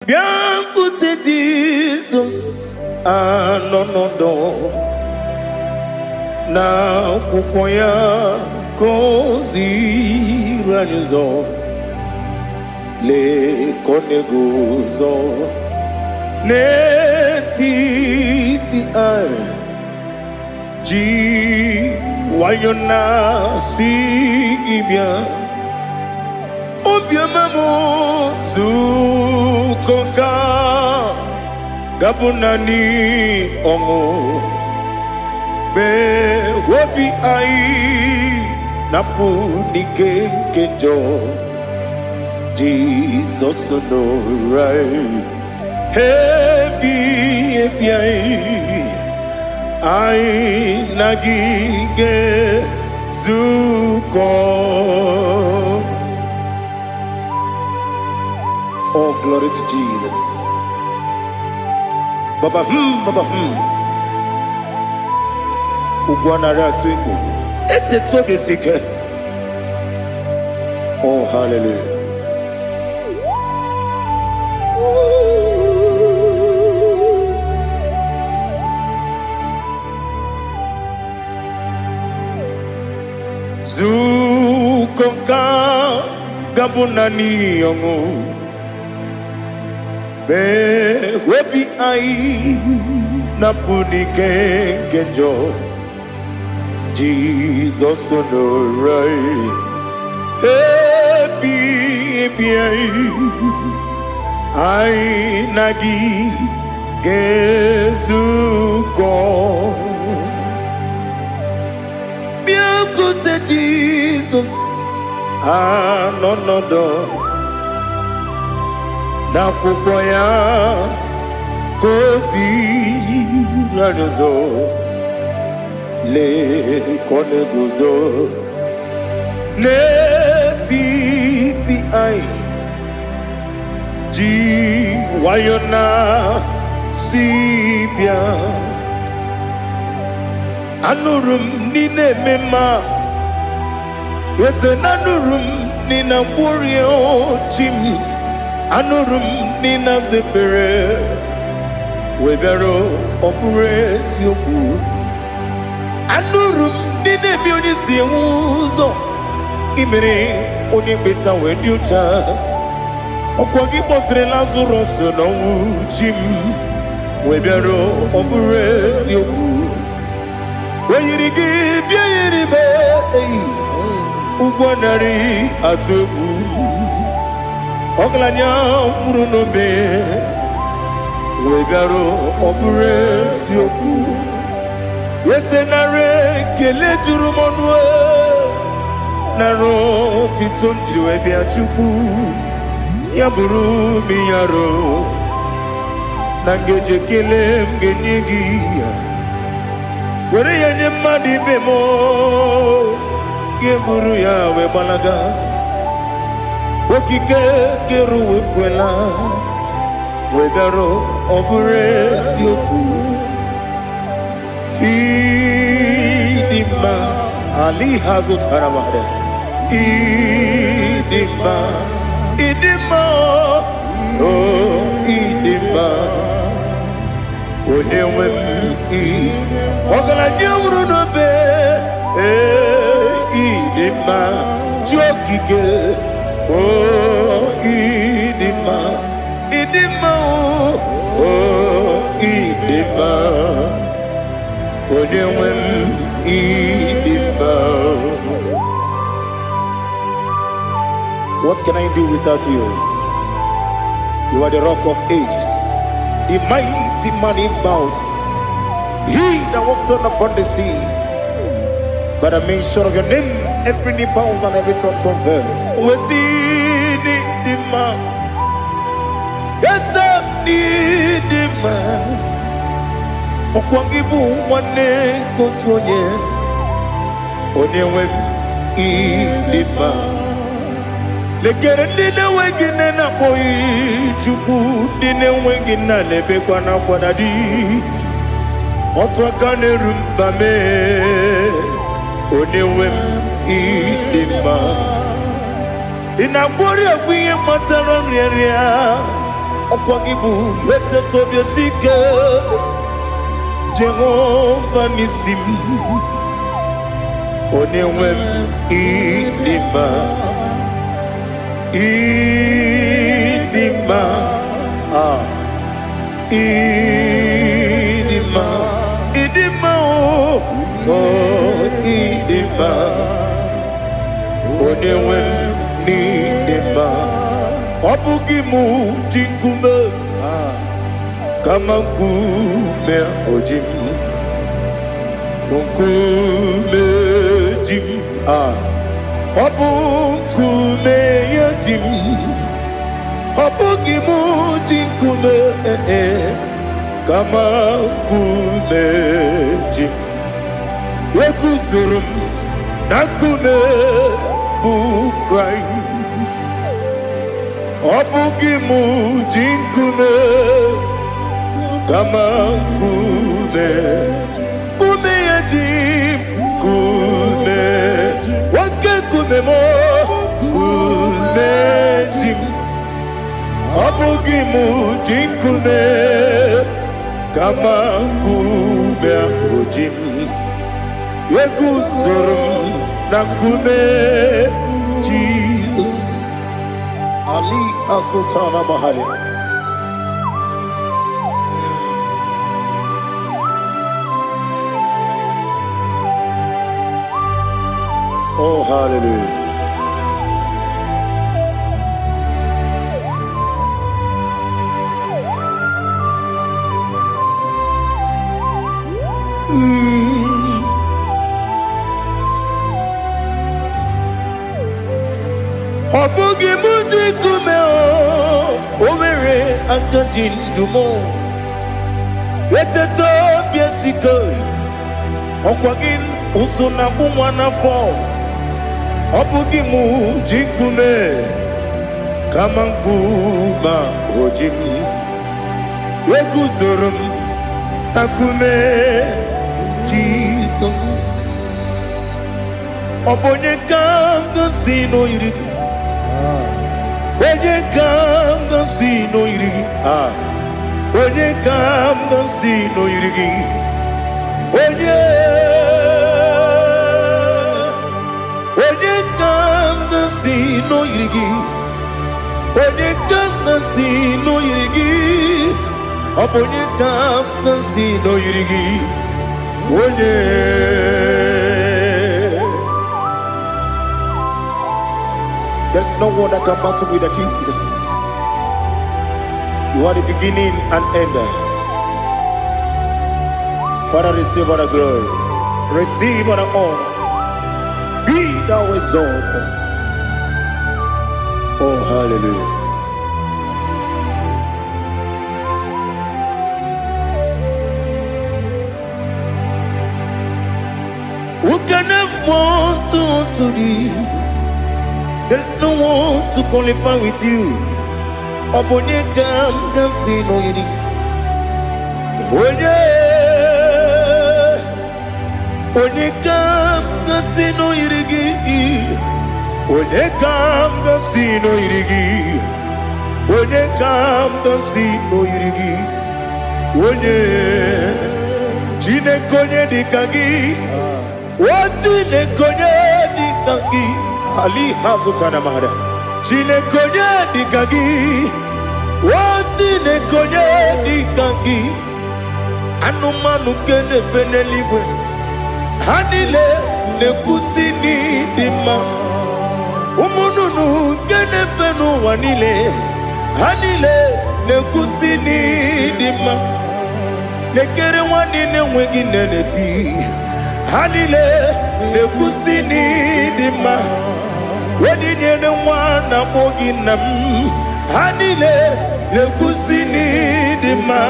Bịakwute Jizọs, anọ n'ọdọ n'akwụkwọ ya ka o ziri anyị ụzọ. Lee ka ọ na-eguzo n'etiti anyị, ji nwayọ na-asị gị bịa. Obiọma m, zukọ ka gabụ naanị ọṅụ mgbe obi anyị napụ n'ike nke njọ. Jizọs nọrọ anyị ebi ebi, anyị anyị na gị ga-ezukọ. Oh, glory to Jesus. Baba baba. Ugwu anaghị atụ egwu. Eteta obi si ike. Oh, hallelujah. Zukọ ka gabụ naanị ọṅụ mee obi anyị napụ n'ike nke njọ. Jizọs nọrọ anyị ebi ebi, anyị anyị na gị ga-ezukọ. Bịakwute Jizọs, anọ n'ọdọ n'akwụkwọ ya ka o ziri anyị ụzọ. Lee ka ọ na-eguzo n'etiti anyị, ji nwayọ na si bịa. Anụrụ m n'ị na-eme mma, eze na anụrụ m n'ị na-agwọrịa chi m, anụrụ m n'ị na-aza ekpere wee bịara. Ọ bụrụ eziokwu, anụrụ m n'ị na-eme onye si enwe ụzọ imere onye mkpeta wee dị ụcha. Ọkwa gị kpọtere Lazarọs n'ọnwụ, chi m, wee bịara. Ọ bụrụ eziokwu, o yiri gị bịa yiri be eyi ụgwọ narị atụ egwu. Ọgaranya nwụrụ n'obe wee bịara. Ọ bụrụ eziokwu, ese nara ekele juru m ọnụ, nara otito m jiri wee bịa. Chukwu, ya bụrụ m yaro na ngeji ekele m ga-enye gị ya, were ya nye mmadụ ibe m, ga-eburu ya wee gbalaga. Okike kere ụwa ekwela wee bịara. Ọ bụrụ eziokwu, ịdị mma ali ha zụtara mmadụ. Ịdị mma, ịdị mma, o ịdị mma, onye nwe m. Ị ọgaranya nwụrụ n'obe, ee, ịdị mma, chi okike, o ịdị mma, ịdị mma, o ịdị mma, onye nwe m, ịdị mma. What can I do without you? You are the Rock of Ages, the mighty man in battle, he that walked on upon the sea. By the mention of your name, every knee bows and every tongue confess. We see the man. Yes, the man. Ọkwa gị bụ nwanne nke otu onye, onye nwe m, ịdị mma. Lekere ndị na-enweghị nne na-akpọghị Chukwu, ndị na-enweghị nna na-ebekwa n'akwa na di otu aka na-eru mba mee. Onye nwe m, ịdị mma. Ị na-agwọrị ọgwụ ihe kpatara nrịanrịa. Ọkwa gị bụ eteta obi esi ike, Jehova n'isi m. Onye nwe m, ịdị mma, ịdị mma, ah, ịdị mma, ịdị mma, o oh, ịdị mma. Onye nwe m, n'ịdị mma. Ọ bụghị mụ ji nkume, kama nkume o ji m, nkume ji m, ah, ọ bụ nkume ya ji m. Ọ bụghị mụ ji nkume, eh, eh, kama nkume ji m. Eguzoro m na nkume bụ Kraịst. Ọ bụghị mụ ji nkume, kama nkume, nkume ya ji m. Nkume, nwoke nkume m, nkume ji m. Ọ bụghị mụ ji nkume, kama nkume ahụ ji m. Eguzoro m na nkume Jizọs. Ali Asultana Mahali. Oh, hallelujah. Ọ bụghị mụ ji nkume, o nwere aka ji ndụ m. Eteta obi esike, ọkwa gị ụsụ na-akpụ nwa n'afọ. Ọ bụghị mụ ji nkume, kama nkume o ji m. Eguzoro m na nkume Jizọs. Ọ bụ onye ka m gosi n'oyiri gị? Onye ka m gosi n'oyiri gị? Ah, onye ka m gosi n'oyiri gị? Onye, onye ka m gosi n'oyiri gị? Onye ka m gosi n'oyiri gị? Ọ bụ onye ka m gosi n'oyiri gị? Onye. There's no one that can battle with the Jesus. You are the beginning and end. Father, receive all the glory. Receive all the honor. Be thou exalted. Oh, hallelujah. Who can have one to thee? There's no one to qualify with you. Ọ bụ onye ka m ga-asị n'oyiri? Onye, onye ka m ga-asị n'oyiri gị? Onye ka m ga-asị n'oyiri gị? Onye ka m ga-asị n'oyiri gị? Onye, Chineke, onye dị ka gị? O Chineke, onye dị ka gị? Ali hazụtara mara. Chineke, onye dị ka gị? O Chineke, onye dị ka gị? Anụmanụ nke na-efe n'eluigwe, ha niile na-ekwusi n'ịdị mma. Ụmụ nnụnụ nke na-efe n'ụwa niile, ha niile na-ekwusi n'ịdị mma. Lekere nwanne na-enweghị nne na-eti, ha niile na-ekwusi n'ịdị mma. Onye nyere nwa na-akpọ gị nna m, ha niile na-ekwusi n'ịdị mma.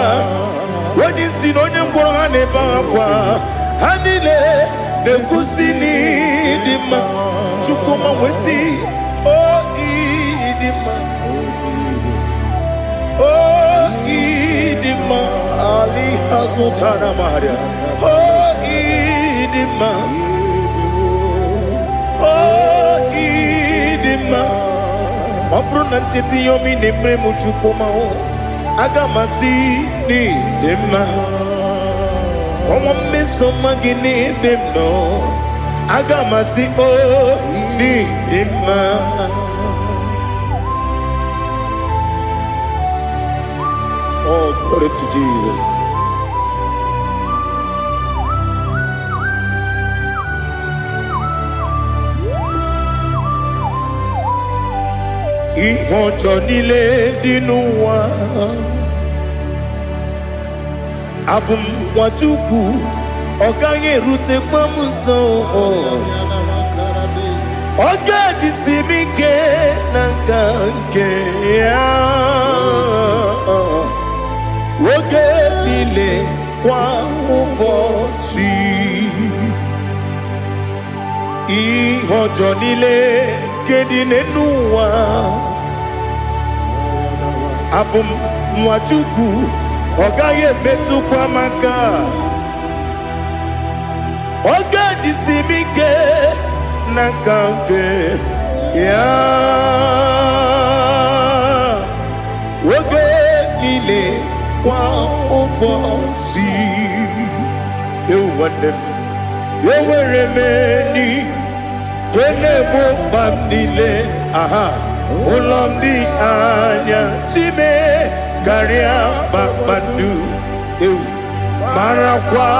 Onye isi na onye mkpọrọ, ha na-ebe akwa, ha niile na-ekwusi n'ịdị mma. Chukwuma wee o ịdị mma, o ịdị mma. Ali azụtara maria. O ịdị mma, o ịdị mma. Ọ bụrụ na ncheta ihe omi na-emere m, Chukwuma, o Aga m asị n'ịdị mma. Kọwa mmeso ọma gị n'ebe m nọ. Aga m asị o n'ịdị mma. Oh, glory to Jesus. Ihe ọjọọ niile dị n'ụwa, abụ m nwa Chukwu, ọ gaghị erutekwa m nso. Ọ ga-ejisi m ike na nka nke ya oge niile, kwa ụbọchị. Ihe ọjọọ niile nke dị n'elu ụwa, abụ m nwa Chukwu, ọ gaghị emetụkwa m aka. Ọ ga-ejisi m ike n'aka nke ya oge niile, kwa ụbọchị. Ewu nwanne m, enwere m enyi nke na-egbo mkpa m niile. Aha ụlọ m dị anya chime karịa kpakpando. Ewu, marakwa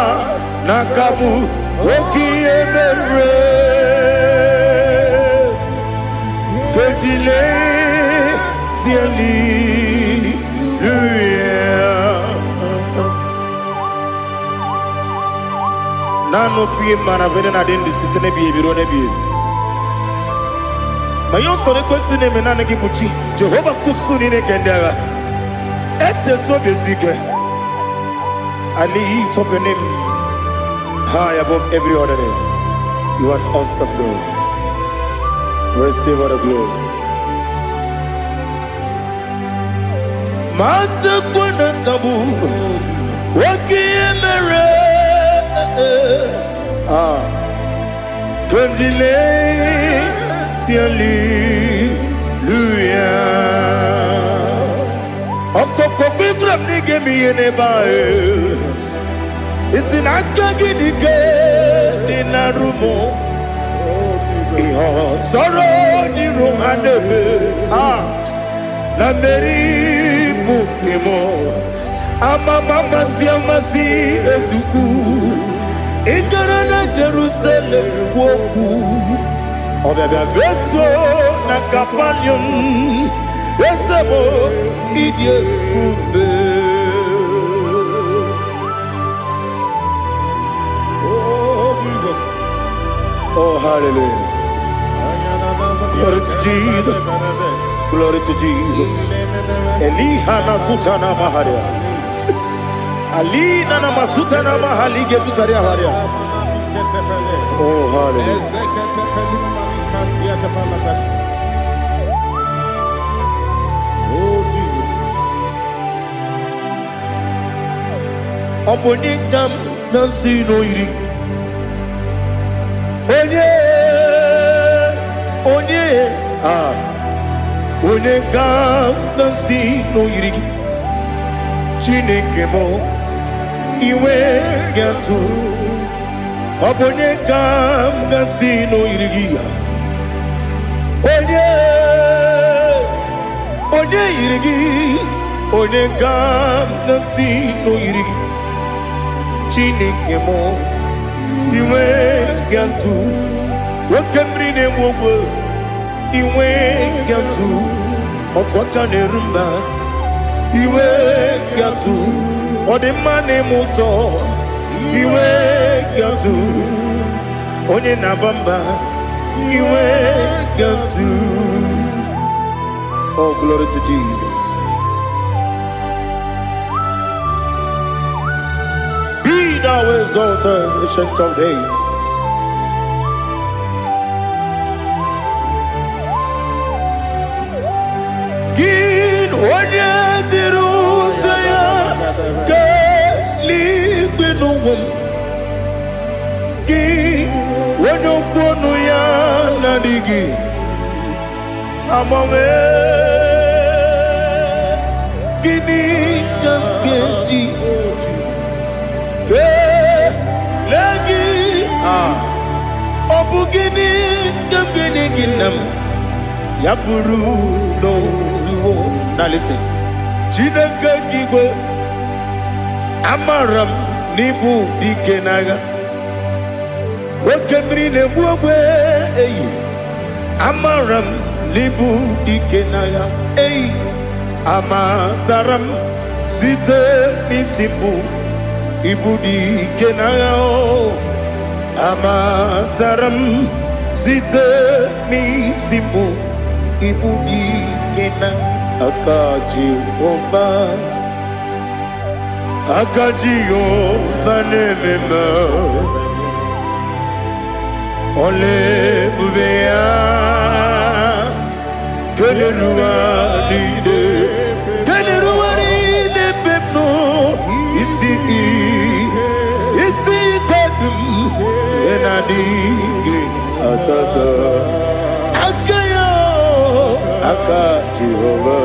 n'aka bụ oke ihe mere kejile hallelujah. Naanị ofu ihe mara bụ na adị ndụ site n'ebighị ebi ruo n'ebighị ebi. Ma ihe usoro ekwesị na-eme, naanị gị bụ chi Jehova nkusu niile nke ndị agha. Etetu obi esi ike. I lift up your name high above every other name. You are an awesome God. Receive all the glory. Matakwa na ka bụ oke ihe mere. Ah, kandile hallelujah. Ọkọkọ kwigwara m na ị ga-eme ihe n'ebe ahụ. Isi na aka gị dị ike dị na rumo. Ihe ọsọrọ n'iru ha na-eme. Ah, na mmeri bụ nke m. Amama amasị amasị ezukwu. Ị gara na Jerusalem kwuo okwu. Ọbịabịa beso na Kapanium. Eze m, ịdị ebube. Oh, Jesus. Oh, hallelujah. Glory to Jesus. Glory to Jesus. Eliha na sutana maharia. Alina na masutana mahali gezutaria haria. Oh, hallelujah. Oh, Jesus. Ọ bụ onye ka m na-asị n'oyiri? Onye, onye, ah, onye ka m na-asị n'oyiri gị? Chineke m, iwe ga-atụ. Ọ bụ onye ka m ga-asị n'oyiri gị ya? Onye, onye yiri gị? Onye ka m ga-asị n'oyiri gị? Chineke m, iwe ga-atụ. Oke mmiri na-egbu ogwe, iwe ga-atụ. Otu aka na-eru mba, iwe ga-atụ. Ọ dị mma na-eme ụtọ, iwe ga-atụ. Onye na-aba mba, iwe ga-atụ. Oh, glory to Jesus. Be thou exalted, Ancient of Days. Gị onye jiri ute ya kelee n'ụwa m, gị onye okwu ọnụ ya na-adịghị agbanwe. Gịnị ka m ga-eji kelee gị? Ah, ọ bụ gịnị ka m ga-enye gị, nna m, ya bụrụ n'ozuo? Now listen. Chineke gị igwe, amara m n'ịbụ dike n'agha, oke mmiri na-egbu ogbe eyi. Amara m n'ịbụ dike n'agha eyi. Amatara m site n'isi mbụ, ịbụ dike n'agha o. Amatara m site n'isi mbụ, ịbụ dike na aka Jehova, aka Jehova na-eme mma. Ọla ebube ya keleruwa niile, keleruwa niile ebe m nọ. Isi isi ike dị m na-adịghị atata aka ya, aka Jehova,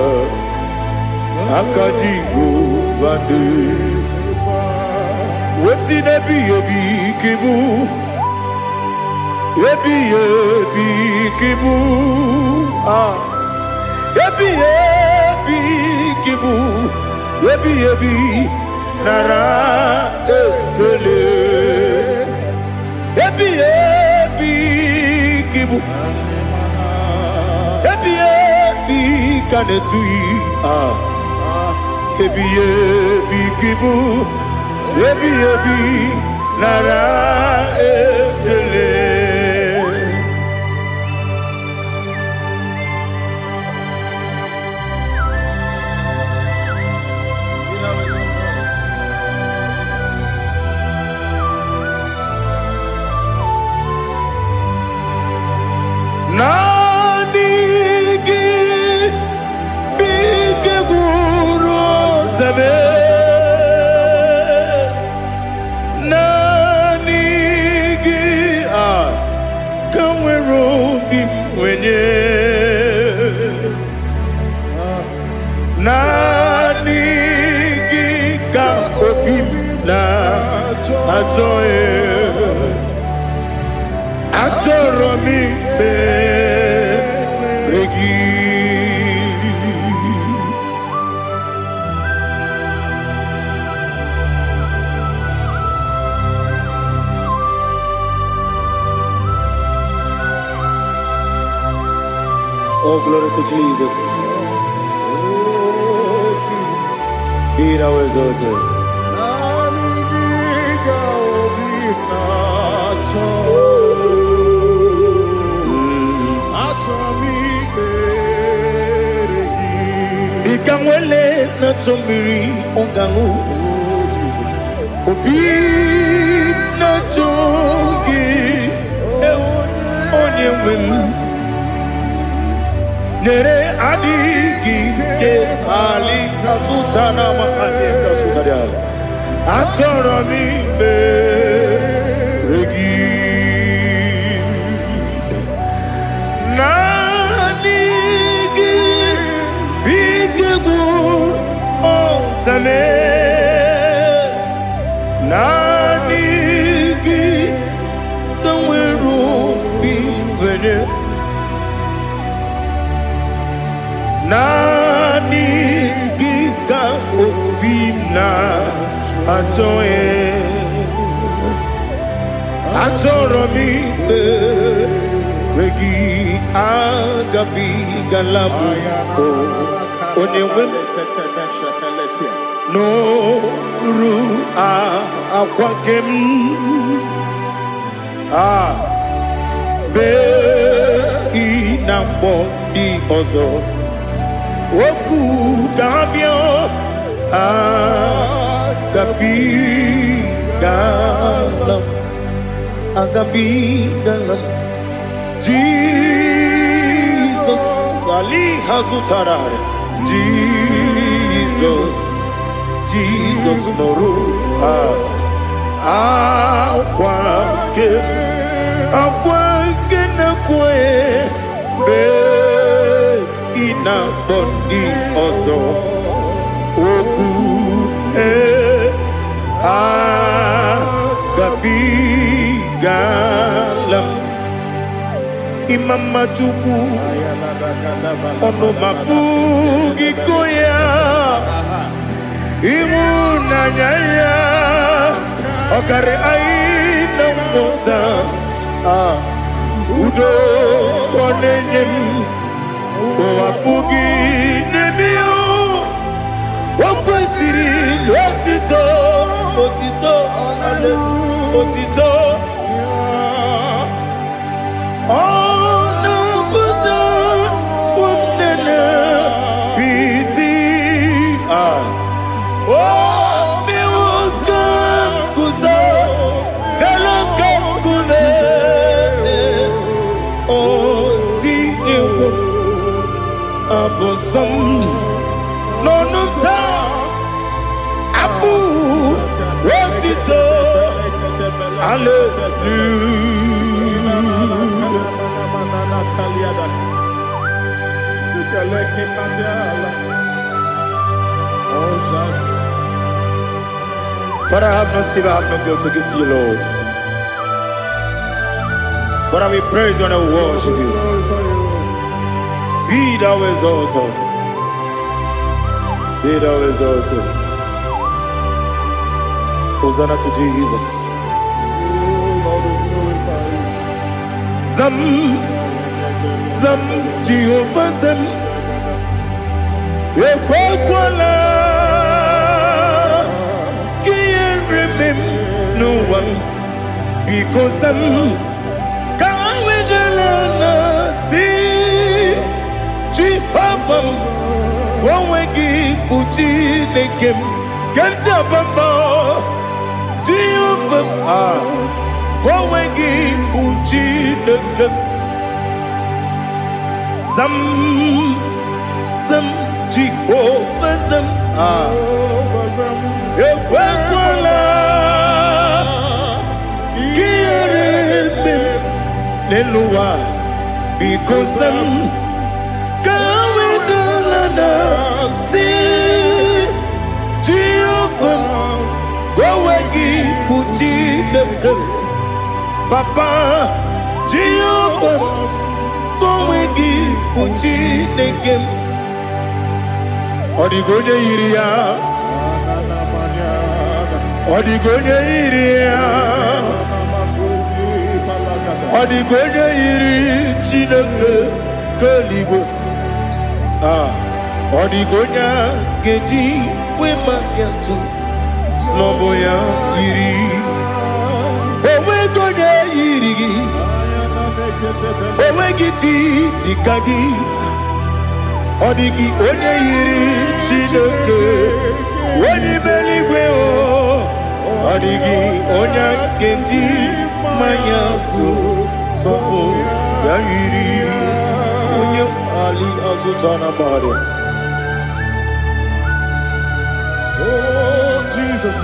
aka Jehova dị wesi n'ebighị ebi ka ịbụ, ebighị ebi ka ịbụ. Ah, ebighị ebi ka ịbụ, ebighị ebi, nara ekele. Ebighị ebi ka ịbụ, ebighị ebi ka na-etughị. Ah, ebighị ebi ka ịbụ, ebighị ebi, nara ekele. Naanị gị bụ ike gwụrụ ọtebe. Naanị gị a ka nwere obi m nwenye. Naanị gị ka obi m na-achọ. Achọrọ m ikpere gị. Oh, glory to Jesus. Be thou exalted. Naanị gị ka obi na-achọ. Achọrọ m ikpere gị. Dịka nwele na-achọ mmiri ọ ga-aṅụ, obi na-achọ gị, ewu, onye nwe m. Nyere adịghị ike ali kasụta na makani kasụtara. Achọrọ m ikpere gị. Naanị gị bụ ike gwụrụ ọtame. Naanị gị ka nwere obi nwere. Naanị gị ka obi m na-achọ. Achọrọ m ikpere gị. Agabigala m o, onye nwe m, n'oru akwa nke m a bee ị na-akpọ ndị ọzọ okwu ka ha bịa. Agabigala m, agabigala m. Jizọs ali ha zụtara. Jizọs, Jizọs, nụrụ akwa nke, akwa nke na-ekwe mgbe ị na-akpọ ndị ọzọ. Okwu agabigala m. Ịma mma Chukwu, ọnụ m apụghị ịkọ ya. Ịhụnanya ya ọkarị anyị na mmụta. Ah, udo ka ọ na-enye m, ụwa apụghị n'ebe ya. O kwesịrị otito, otito, otito. Ọ na-apụta nne piti. Ah, o mewo ka m guzo elu ka nkume. O tinyewo abụ nsọ m n'ọnụ m taa, abụ otito, hallelujah. Father, I have no silver, I have no gold to give to you, Lord. But I will praise you and I will worship you. Be thou exalted. Be thou exalted. Hosanna to Jesus. Zam, Zam, Jehovah Zam. Ekwekwala ka ihere mee m n'ụwa m. Biko zam, ka wedala na si Jehova m, ka onwe gị bụ Chineke m. Ke ntị abamba Jehova m, ah, ka onwe gị bụ Chineke m. Zam, zam, Jehova zam, ah, ekwekwala ka ihere mee m n'elu ụwa. Biko zam, ka wedala na si Jehova m, ka onwe gị bụ Chineke m. Papa, Jehova m, ka onwe gị bụ Chineke m. Ọ dịghị onye yiri ya, ọ dịghị onye yiri ya, ọ dịghị onye yiri Chineke nke eluigwe. Ah, ọ dịghị onye a ga-eji wee maka atụ snọbụ ya yiri. Onweghị onye yiri gị, onweghị chi dịka gị. Ọ dịghị onye yiri Chineke onye ime eluigwe o. Ọ dịghị onye a ga-eji mmanya tụ sọpụ ya yiri onye ali azụta na mmadụ. Oh, Jesus,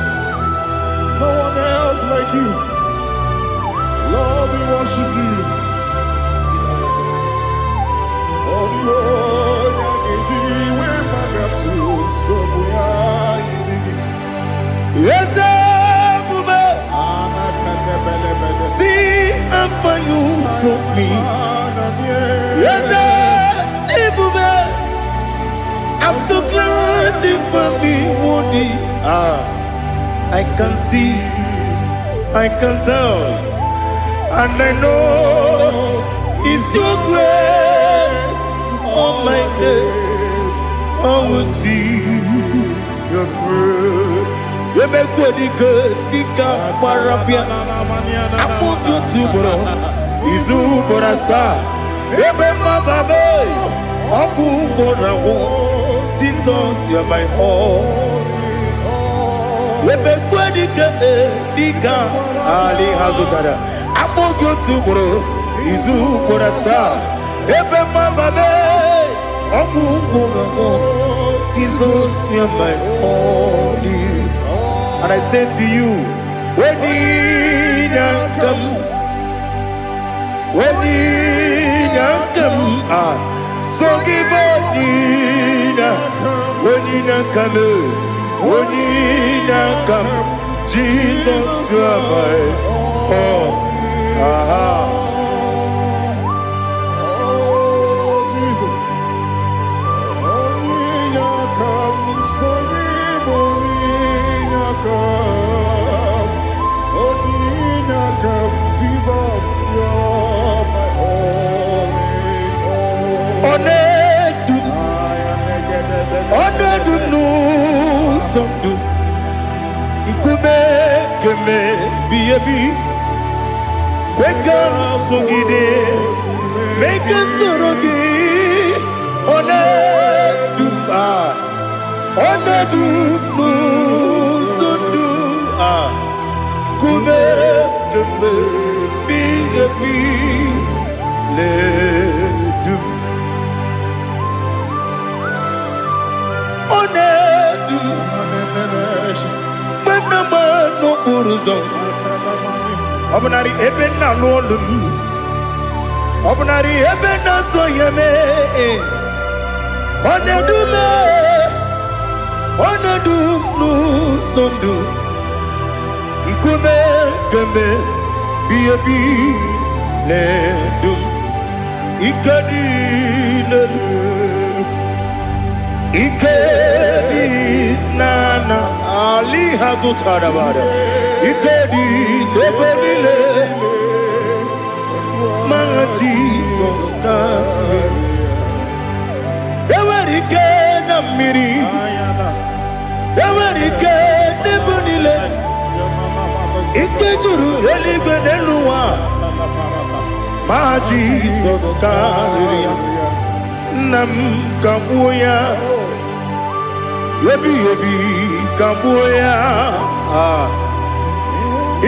no one else like you. Lord, we worship you. Oh, the onye ga-eji wee maka nsogbu ya yiri gị. Eze ebube, see how far you brought me. Eze ebube, I'm so glad you found me worthy. Ah, I can see, I can tell, and I know it's your grace on my day. I will see your grace. Emekwe dike dịka gbara bịa akpụkpọ otu ugboro, izu ugboro asaa, ebe mmababe ọgwụ ugboro agwụ. Jesus, you are my all. Emekwe dike dịka ali ha zụtara akpụkpọ otu ugboro, izu ugboro asaa, ebe mmababe ọgwụ ugboro agwụ. Jesus, you are my all. And I say to you, when come, when come, ah, so give Onye inyeaka m, onye inyeaka m, Jesus, you are my all. Aha. Oh, Jesus. Onye inyeaka m, sọ gị bụ onye inyeaka m. Onye inyeaka m, Jesus, you are my all in all. Ọ na-edu m, ọ na-edu m n'ụzọ ndụ, nkume keme bi ebi, kwe ka m sogide, mee ka m soro gị. Ọ na-edu m, ah, ọ na-edu m n'ụzọ ndụ, ah, nkume keme bi ebi na-edu m. Ọ na-edu m mgbe m na-agba n'okporo ụzọ, ọ bụnarị ebe m na-alụ ọlụ m, ọ bụnarị ebe m na-asọ ya mee, ọ na-edu m, ọ na-edu m n'ụzọ ndụ, nkume kemgbe bi ebi na-edu m. Ike dị n'elu, ike dị n'ana ali ha zụtara bara, ike dị n'ebe niile ma Jizọs karịrị. Enwere ike na mmiri, enwere ike n'ebe niile, ike juru eluigwe n'elu ụwa, ma Jizọs karịrị ya. Nna m, ka gbuo ya ebighị ebi, ka gbuo ya. Ah.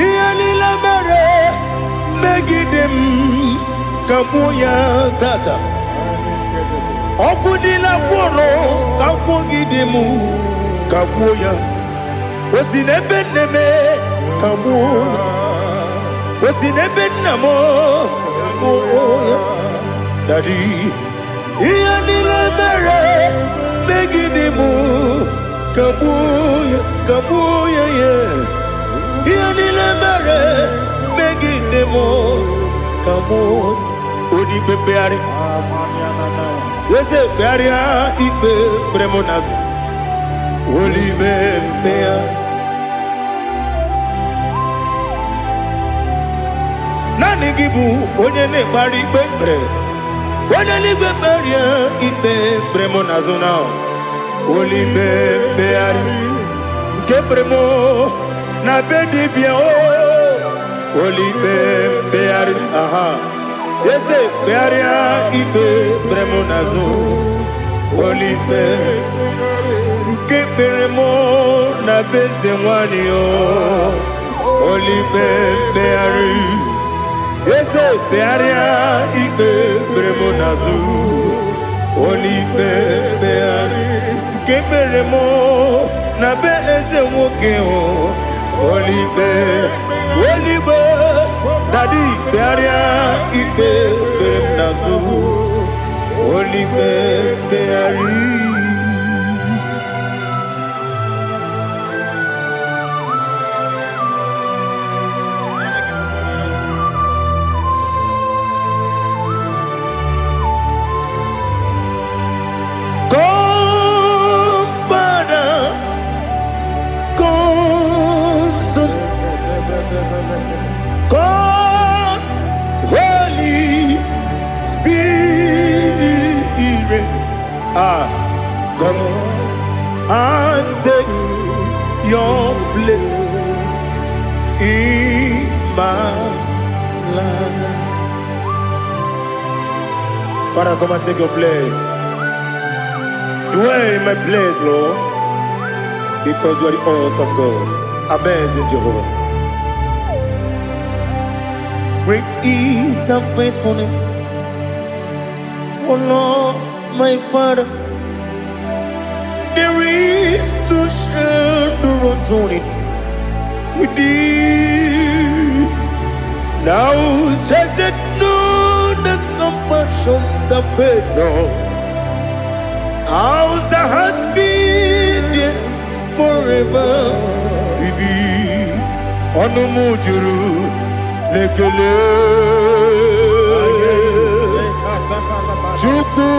Ihe niile mere megide m, ka gbuo ya tata. Ọkụ niile gwụrụ ka gwugide m, ka gbuo ya. O si n'ebe nne m, ka gbuo ya. O si n'ebe nna m, ka gbuo ya. Daddy, ihe niile mere megide m, ka gbuo ya, ka gbuo ya ya. Ihe niile mere megide m, ka gbuo ya. Onye ikpe mkpegharị, eze kpegharịa ikpe kpere m n'azụ, olime mkpegharị. Naanị gị bụ onye na-ekpegharị ikpe kpere, onye n'igwe kpegharịa ikpe kpere m n'azụ na olime mkpegharị nke kpere m na be dibịa o, olime mkpegharị. Aha, eze kpegharịa ikpe kpere m n'azụ, olime nke kpere m na be eze nwanyị o, olime mkpegharị. Eze kpegharịa ikpe kpere m n'azụ, olime mkpegharị nke kpere m na be eze nwoke o, olime olime. Daddy, kpegharịa ikpe kpere m n'azụ, olime mkpegharị. Come, Father, come, Son, come, Holy Spirit. Ah, come and take your place in my life. Father, come and take your place. Dwell in my place, Lord, because you are the awesome God, amazing Jehovah. Great is thy faithfulness, O Lord, my Father. There is no shadow of turning with thee. Thou changest not thy compassions, they fail not. As thou hast been forever. Ibi ọnụ m juru n'ekele. Chukwu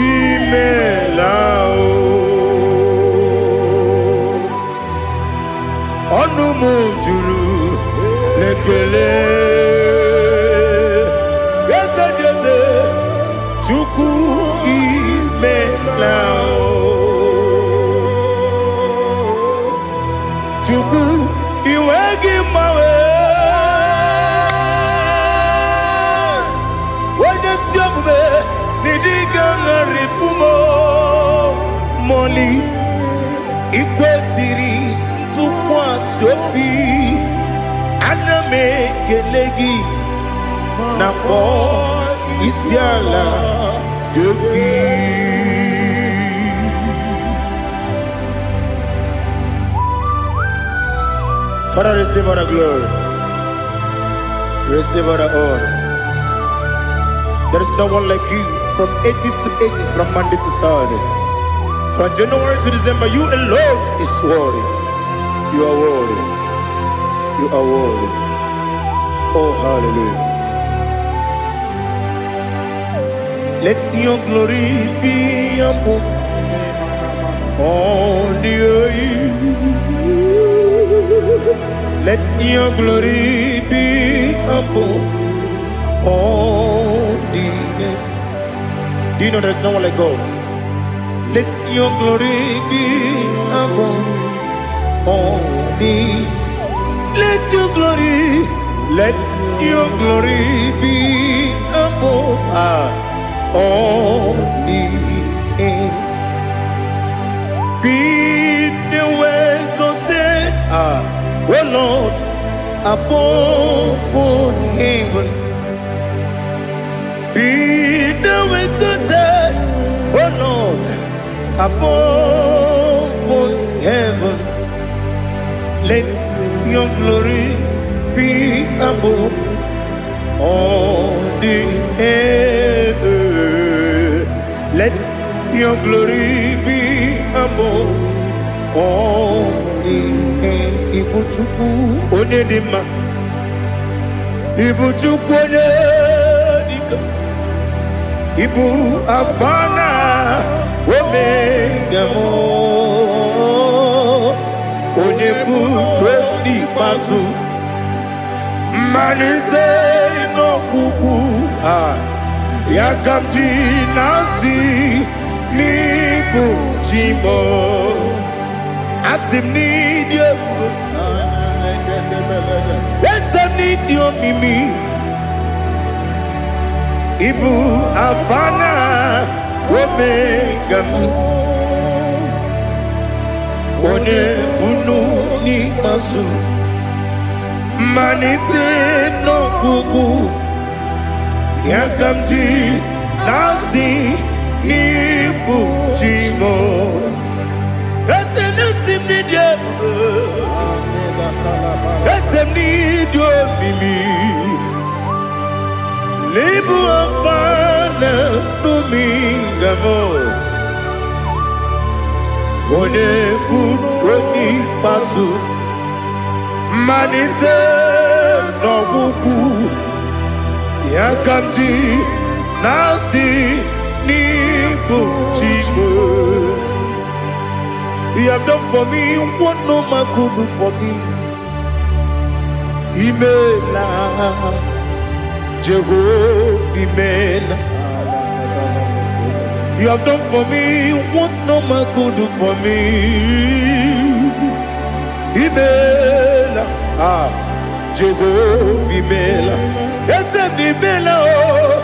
imela o. Ọnụ m juru n'ekele. Eze dị eze, Chukwu imela o. Chukwu iwe gị mgbanwe. Onye si omume n'ịdịga ṅarịpụ m mọli ị kwesịrị ntụkwasị obi ana m ekele gị na kpọọ isi ala gị. Father, receive all the glory, receive all the honor. There is no one like you from ages to ages, from Monday to Saturday. From January to December, you alone is worthy. You are worthy. You are worthy. Oh, hallelujah. Let your glory be above all the earth. Let your glory be above all the earth. Do you know there's no one like God? Let your glory be above all the. Let your glory, let your glory be above all the earth. Be the exalted, O Lord, above all heaven. Be thou exalted, O Lord, above all heaven. Let your glory be above all the earth. Let your glory be above all the earth. Ibu Chukwu onye dị mma, Ibu Chukwu onye dike. Ibu Alfa na Omega m, onye bụ n'ikpeazụ, mmalite n'ọgwụgwụ a, ya ka m ji na-asị n'ịbụ chi m. Asị m n'ịdị ebube, eze m n'ịdị omimi, Ibu Alfa na Omega m, onye bunu n'ikpeazụ, mmalite n'ọgwụgwụ, ya ka m ji na-asị n'ịbụ chi m. Eze na-esi m n'ịdị ebube, eze m n'ịdị omimi, Ibu Alfa na Omega m, onye bụ onye ikpeazụ, mmalite n'ọgwụgwụ, ya ka m ji na-asị n'ịbụ chi m. You have done for me what no man could do for me. Imela, Jehovah, Imela. You have done for me what no man could do for me. Imela, Jehovah, Imela. Eze m Imela, oh,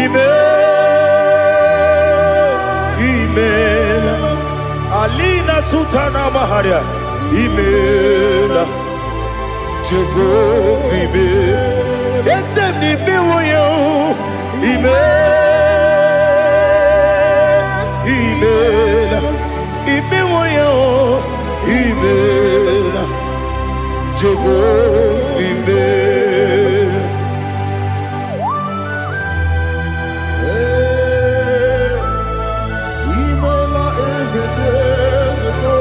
Imela, Imela. Alina Sultana Maharia, Imela, Jehovah, Imela. Eze m imewo ya, oh, Imela, Imela, imewo ya, oh, Imela, Jehovah, Imela. Imela eze dị eze.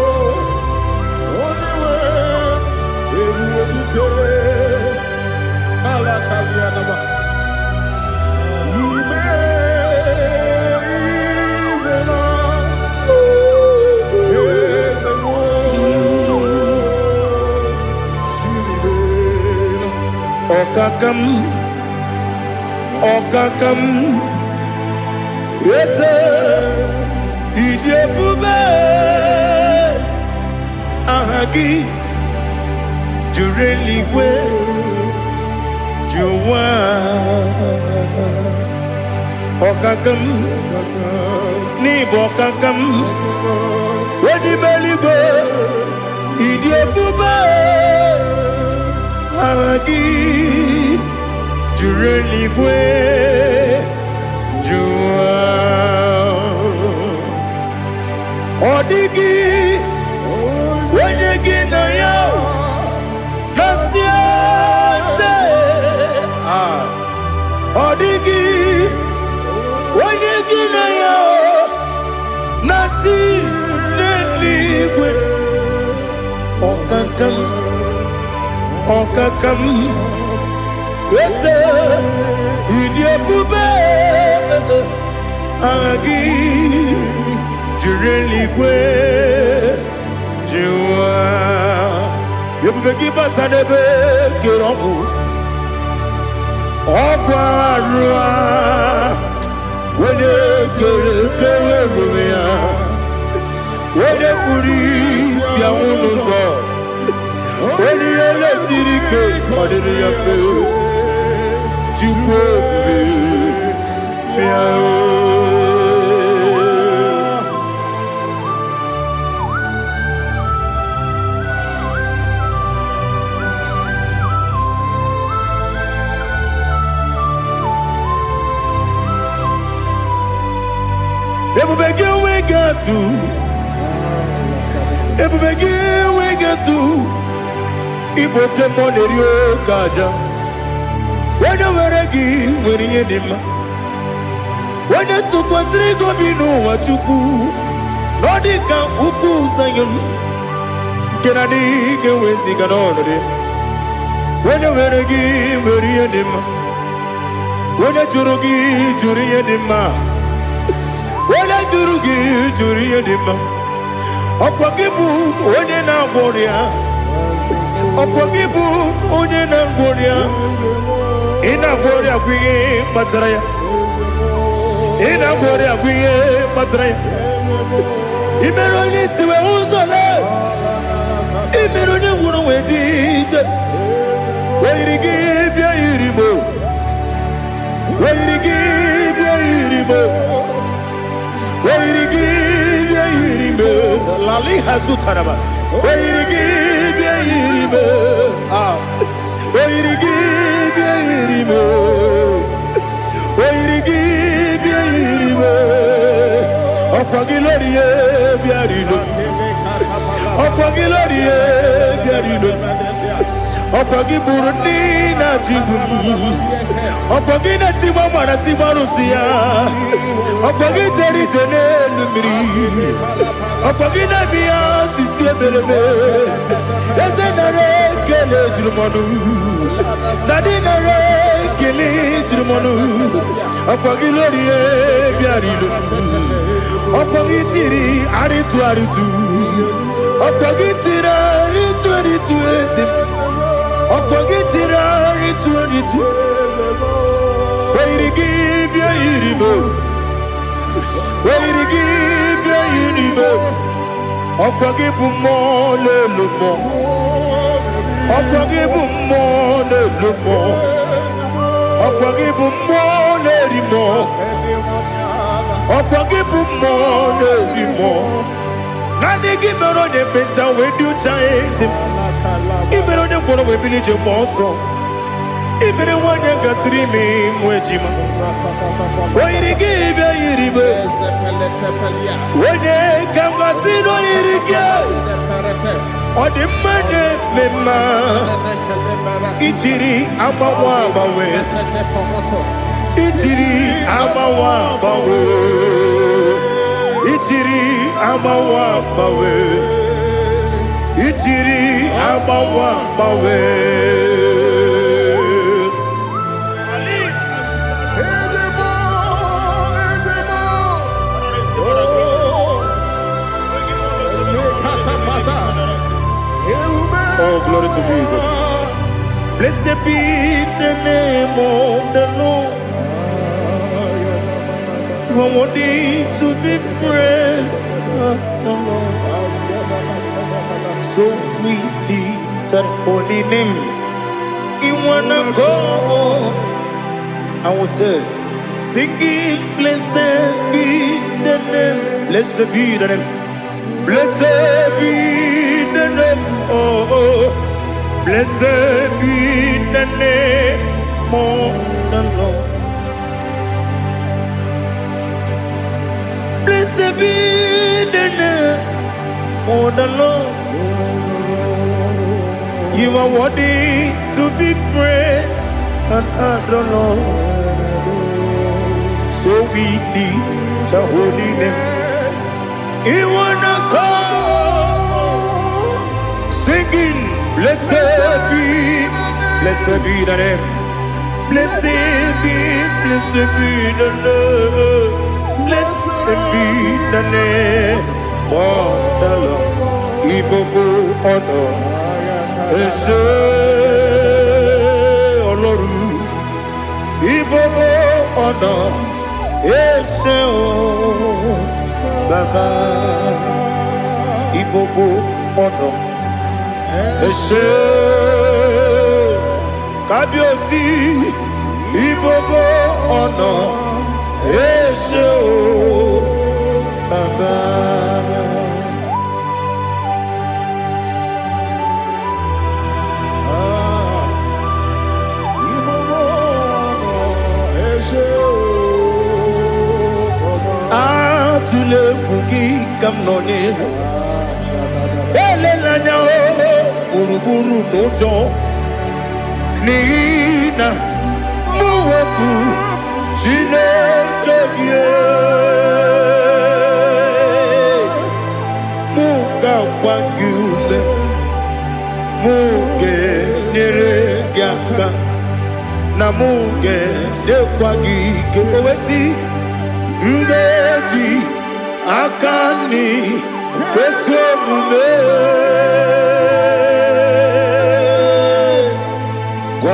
Ọkaka m, ọkaka m, eze, ịdị ebube, aha gị juru eluigwe ju ụwa. Ọkaka m, n'ịbụ ọkaka m, onye ime eluigwe, ịdị ebube, aha gị juru eluigwe ju ụwa. Ọ dịghị onye gị na ya na-asị eze. Ah. Ọ dịghị onye gị na ya na-atị n'eluigwe. Ọkaka m, ọkaka m, eze, ịdị ebube, aha gị juru eluigwe ju ụwa. Ebube gị bata n'ebe kere ọgwụ, ọgwụ arụ a, onye kere kere onwe ya, onye kpuru isi anwụ n'ụzọ, onye ihe lesiri ike ọ dịrị ya mfe. Chukwu ebube, bịa o. Ebube gị enweghị atụ, ebube gị enweghị atụ. Ịbụ oke mmụọ na-eri oke aja. Onye nwere gị nwere ihe dị mma. Onye tụkwasịrị gị obi n'ụwa, Chukwu, na ọ dị ka ugwu Zayọn nke na adịghị ga-eweziga n'ọnọdụ ya. Onye nwere gị nwere ihe dị mma. Onye jụrụ gị jụrụ ihe dị mma. Onye jụrụ gị jụrụ ihe dị mma. Ọkwa gị bụ onye na-agwọ ọrịa. Ọkwa gị bụ onye na-agwọ ọrịa. Ị na-agwọ ọrịa bụ ihe kpatara ya. Ị na-agwọ ọrịa bụ ihe kpatara ya. Ị mere onye isi wee ụzọ lee. Ị mere onye ngwụrọ wee ji ije. O yiri gị bịa yiri mo. O yiri gị bịa yiri mo. O yiri gị bịa yiri mo. Lali hazutaraba. O yiri gị bịa yiri mo. Ah. O yiri gị bịa yiri mo. O yiri gị bịa yiri mo. Ọkwa gị lórí ye bịa rilo. Ọkwa gị lórí ye bịa rilo. Ọkwa gị bụrụ ndị na-achịgbu m. Ọkwa gị na-etigba mara tigba arụsị ya. Ọkwa gị jere ije n'elu mmiri. Ọkwa gị na-eme ya osisi emereme. Eze, nara ekele juru m ọnụ. Daddy, nara ekele juru m ọnụ. Ọkwa gị lórí ye bịara ilo. Ọkwa gị tiri arịtụ arịtụ. Ọkwa gị tiri arịtụ arịtụ, eze m. Ọkwa gị tiri arịtụ arịtụ. O yiri gị bịa yiri m. O yiri gị bịa yiri m. Ọkwa gị bụ mmụọ n'elu mmụọ. Ọkwa gị bụ mmụọ n'elu mmụọ. Ọkwa gị bụ mmụọ na-eri mmụọ. Ọkwa gị bụ mmụọ na-eri mmụọ. Naanị gị mere onye ekpenta wee dị ụcha, eze m. Ị mere onye ngwọrọ wee bili ije mgbe ọsọ. Ị mere nwanyị gatụrụ ime mụ ejima. O yiri gị bịa yiri m. Onye ka m gasị na o yiri gị? Ọ dị mma na-eme mma. Ijiri agbanwe agbanwe. Ijiri agbanwe agbanwe. Ijiri agbanwe agbanwe. Ijiri agbanwe agbanwe. Ali. Ezebo, ezebo. Oh, lekatapata. Ewube. Oh, glory to Jesus. Blessed be the name of the Lord. You are worthy to be praised, the Lord. So we lift that holy name in one accord. I will say, singing, blessed be the name, blessed be the name, blessed be the name, oh, blessed be the name of the Lord. Blessed be the name of the Lord. You are worthy to be praised and adored, Lord. So we lift the holy name. In one accord, singing, blessed be the name. Blessed be the name. Blessed be the name of the Lord. Ibobo ọ̀nà ẹ ṣé Ọlọ́run. Ibobo ọ̀nà ẹ ṣé o Bàbá. Ibobo ọ̀nà ẹ ṣé Kábíyèsí. Ibobo ọ̀nà ẹ ṣé o Bàbá. Ibobo ọ̀nà ẹ ṣé o Bàbá. Atụla egwu gị ka m nọ n'ihu. Elela anya o gburugburu n'ụjọ n'ihi na mụ bụ Chineke gị. Mụ ga-agba gị ume, mụ ga-enyere gị aka, na mụ ga-enyekwa gị ike. O wee sị, m ga-eji aka nri kwesị omume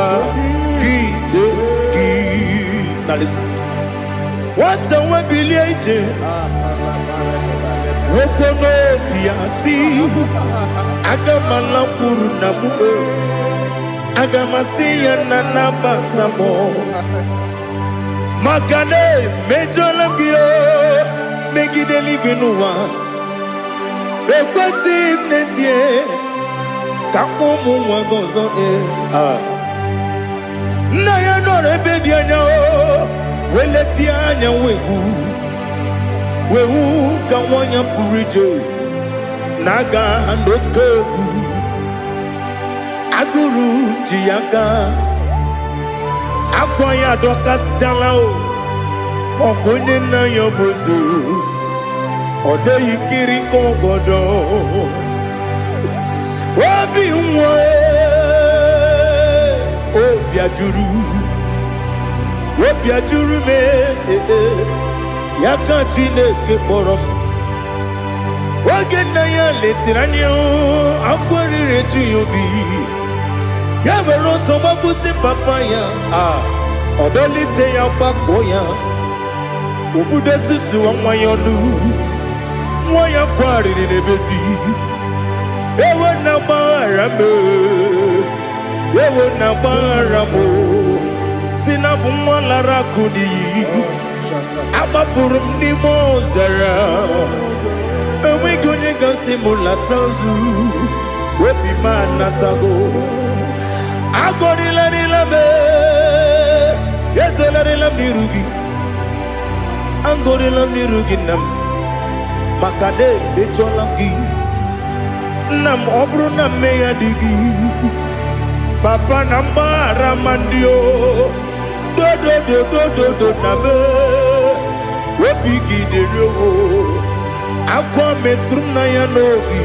kwagide gị. Now listen. Nwata nwe bilie ije nwoke n'obi ya si aga m alakwuru na mụ aga m asị ya na nabata m maka na emejọla m gị o megide eluigwe n'ụwa ekwesịghị m n'ezie ka mkpọ ụmụ nwa gị ọzọ ee. Ah. Nna ya nọrọ ebe dị anya o wee letie anya wee hụ wee hụ ka nwa ya pụrụ ije na-aga n'oke egwu agụrụ ji ya aka akwa ya adọkasịchala o ọkụ onye nna ya bụ eze ọ dịghị kiri ka ọgọdọ obi nwa obi ajụrụ obi ajụrụ m ee, ya ka Chineke kpọrọ m oge nna ya letiri anya akwa riri eju ya obi ya were ọsọ gbapute papa ya a ọ dọlite ya gbakọ ya obudo susuwa nwa ya ọnụ nwa ya kwarịrị n'ebezi ewo na gbaghara m ewo na gbaghara m si na bụ nwa lara akụ n'iyi agbafuru m n'ime ọzara enweghị onye gasị m lata ozu obi m anatago agọrịlarịla m ezelarịla m n'iru gị agọrịla m n'iru gị nna m maka na emejọla m gị nna m ọ bụrụ na mmehie adịghị papa na mgbaghara ma ndị o dodododododo na m obi gị dịrị o akwa metụrụ m na ya n'obi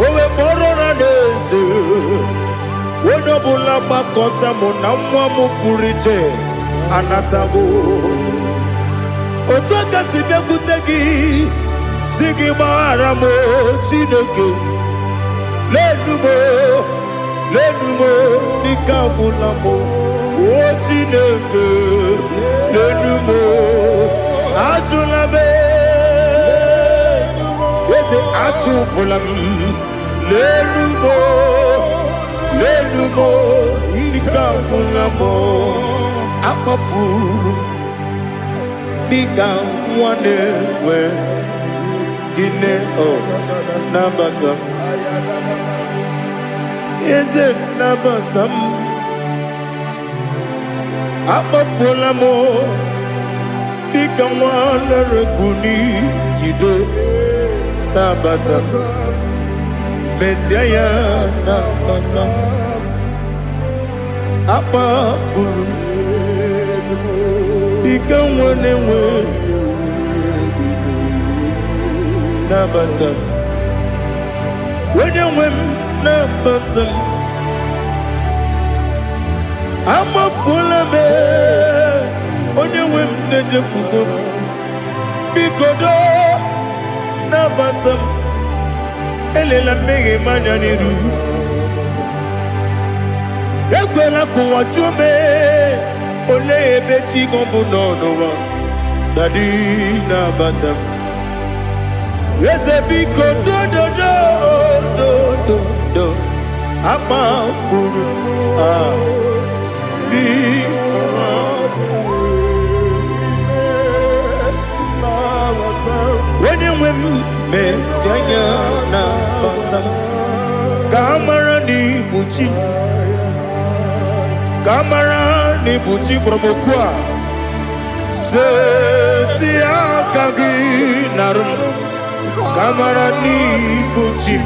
o wee kpọrọ na n'eze onye ọbụla gbakọta mụ na nwa m pụrụ iche anatago otu aka si bịakwute gị si gị gbaghara m o, Chineke lenu m o, lenu m o, Ike agwụla m. O Chineke, lenu m. Ajụla m, eze, achụpụla m. Lenu m, lenu m. Ike agwụla m. Akpafuru m dịka nwa na-enwe gịnị. O nabata m, eze, nabata m. Akpafuola m dịka nwa na-ereku n'iyido. Nabata m, mezie ya, nabata m. Akpafuru m dịka nwa na-enwe, nabata m. Onye nwe m, nabata m. Amafuola m, onye nwe m, na-ejefugo m. Biko doo, nabata m. Elela mmehie m anya n'iru. Ekwela ka ụwa jụọ m, olee ebe chi gị bụ nọ n'ụwa? Daddy, nabata m. Eze, biko, dododo dododo. Akpafuru ah biko. Onye nwe m, mezie anya, nabata m, ka a mara na ibu chi m, ka a mara na ibu chi kpọrọ m okwu a. Seti aka gị narụ m, ka a mara na ibu chi m,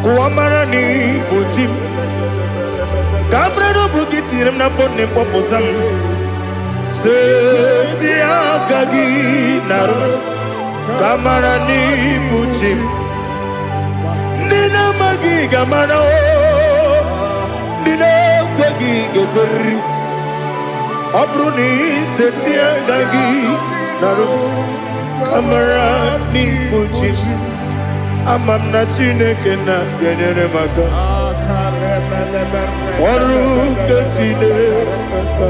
ka ụwa mara na ibu chi m, ka a mara na ọ bụ gị tinyere m n'afọ nne m, kpọpụta m. Seti aka gị narụ m, ka a mara na ibu chi m. Ndị na-amaghị ga-amara o, ndị na-ekweghị ga-ekweriri. Ọ bụrụ na iseti aka gị narụ m, ka mara n'ibu chi m. Ama m na Chineke na ga-enyere m aka. Ọrụ nke Chineke aka.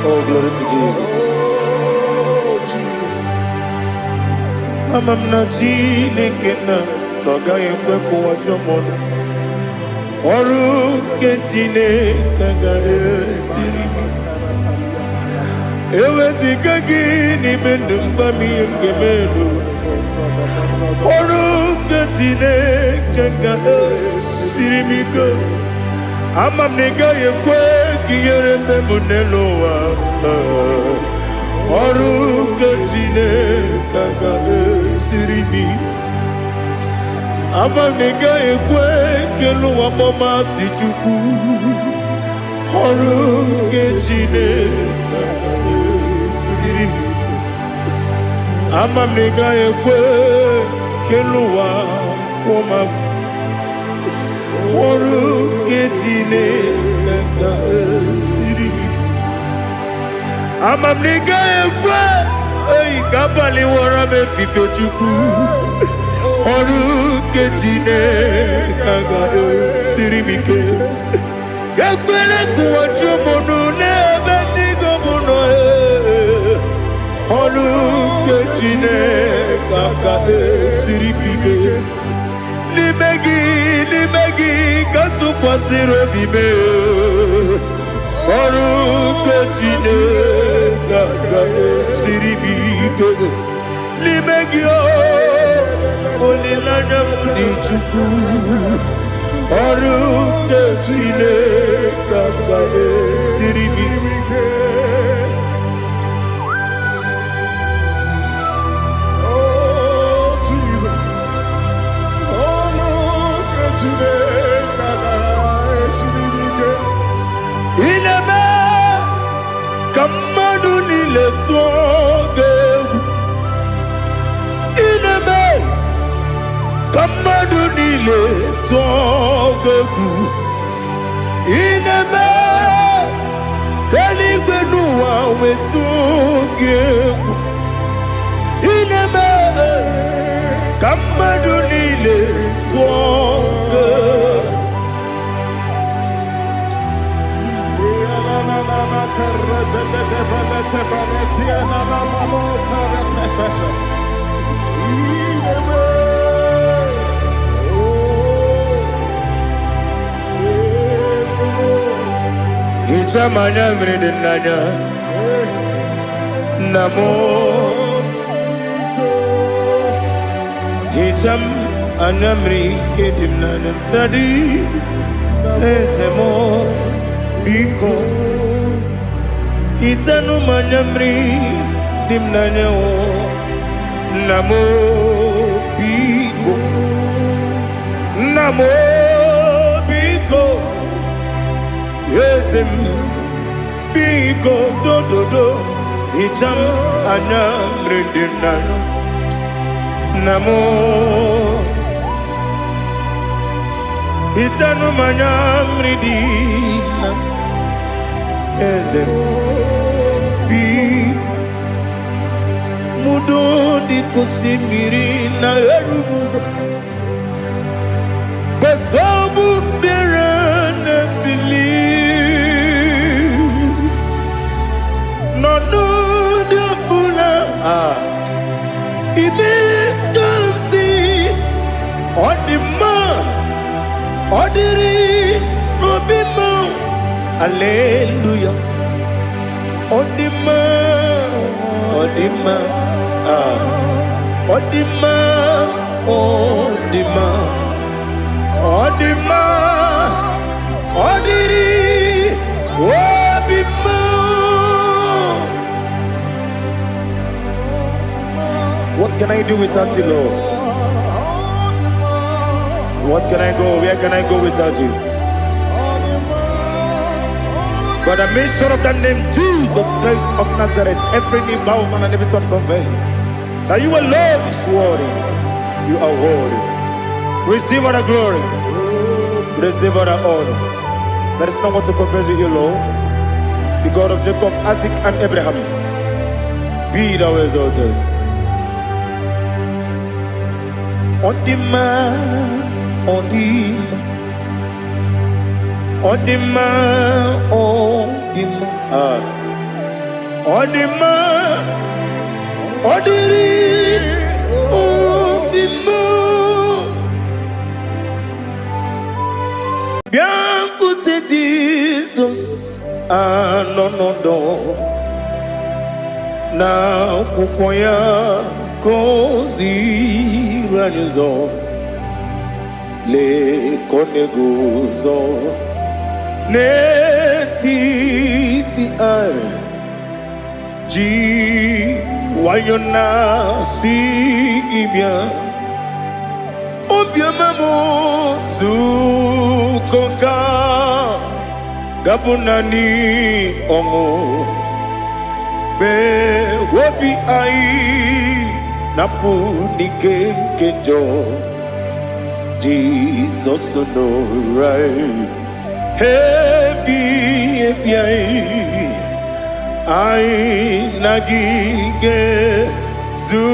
Oh, glory to Jesus. Ama m na Chineke na ọ gaghị ekwe ka ụwa jụọ m ọnụ. Ọrụ nke Chineke agaghị esiri m ike. Eweziga gị n'ime ndụ m, gwa m ihe m ga-eme n'ụwa. Ọrụ nke Chineke ga-esiri m ike. Ama m na ị gaghị ekwe ka ihere mme m n'elu ụwa. Ọrụ nke Chineke ga-esiri m ike. Ama m na ị gaghị ekwe ka elu ụwa kpọmasị Chukwu. Ọrụ nke Chineke ga-esiri m ike. Ama m na ị gaghị ekwe ka elu ụwa kwụọ m. Ọrụ nke Chineke ga-esiri m ike. Ama m na ị gaghị ekwe eyi ka abalị wọrọ m efife. Chukwu, ọrụ nke Chineke ga-esiri m ike. Ekwele ka ụwa jụọ m ọnụ n'ebe chi gị bụ nọ. Ee. Ọrụ nke Chineke ga-esiri m ike. N'ime gị, n'ime gị ka m tụkwasịrị obi m. Ọrụ nke Chineke ga-esiri m ike. N'ime gị o, olileanya m dị. Chukwu, ọrụ nke Chineke ga-esiri m ike. Oh, Jesus. Oh, look at Chineke ga-esiri m ike. Ị na-eme ka mmadụ niile tụọ gị egwu. Ka mmadụ niile tụọ gị egwu. Ị na-eme ka eluigwe n'ụwa wetụ gị egwu. Ị na-eme ka mmadụ niile tụọ gị egwu. Hichaa m anya mmiri dị n'anya, nna m. Hichaa m anya mmiri nke dị m n'anya, daddy, eze m, biko. Hichanụ m anya mmiri dị m n'anya o, nna m, biko. Nna m, biko. Eze m, biko, dododo. Hichaa m anya mmiri dị m n'anya, nna m. Hichanụ m anya mmiri dị na eze m, biko. Mudo dị ka osimiri na erughị ụzọ gbasọbụ mmiri na-ebili n'ọnọdụ ọbụla. Ah, ime ka m si ọ dị mma, ọ dịrị n'obi m. Aleluya, ọ dị mma, ọ dị mma. Ah, ọ dị mma, ọ dị mma, ọ dị mma, ọ dịrị obi m. What can I do without you, Lord? What can I go? Where can I go without you? By the mention of that name, Jesus Christ of Nazareth, every knee bows down and every tongue confess that you alone is worthy. You are worthy. Receive all the glory. Receive all the honor. There is no one to compare with you, Lord. The God of Jacob, Isaac, and Abraham. Be thou exalted. Ọ dị mma, ọ dị mma, ọ dị mma, ọ dị mma. Ah. Ọ dị mma, ọ dịrị obi m. Bịakwute Jizọs anọ n'ọdọ na akwụkwọ ya ka o ziri anyị ụzọ. Lee ka ọ na-eguzo n'etiti anyị ji nwayọ na-asị gị bịa. Obiọma m, zukọ ka gabụ naanị ọṅụ mee obi anyị napụ n'ike nke njọ. Jizọs nọrọ anyị ebi ebi anyị, anyị na gị ga-ezukọ.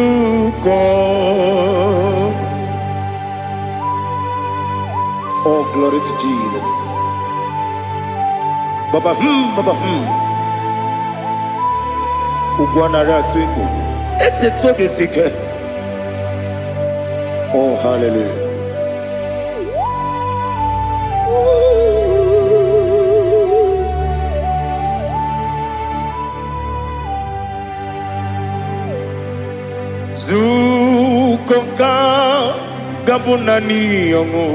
Oh, glory to Jesus. Baba baba. Ugwu anara atụ egwu. Etetu obi esi ike. Oh, hallelujah. Zukọ ka gabụ naanị ọṅụ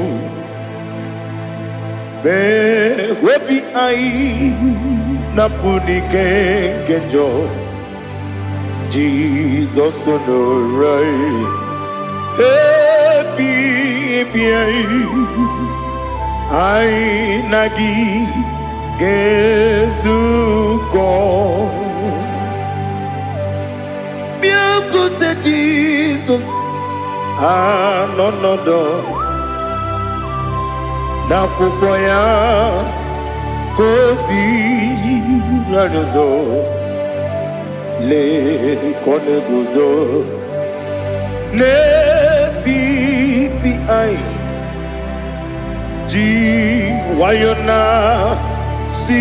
mee obi anyị napụ n'ike nke njọ. Jizọs nọrọ anyị ebi ebi anyị, anyị na gị ga-ezukọ. Bịakwute Jizọs. Anọ nọdụ n'akwụkwọ ya ka o ziri anyị ụzọ. Lee ka ọ na-eguzo n'etiti anyị, ji nwayọ na si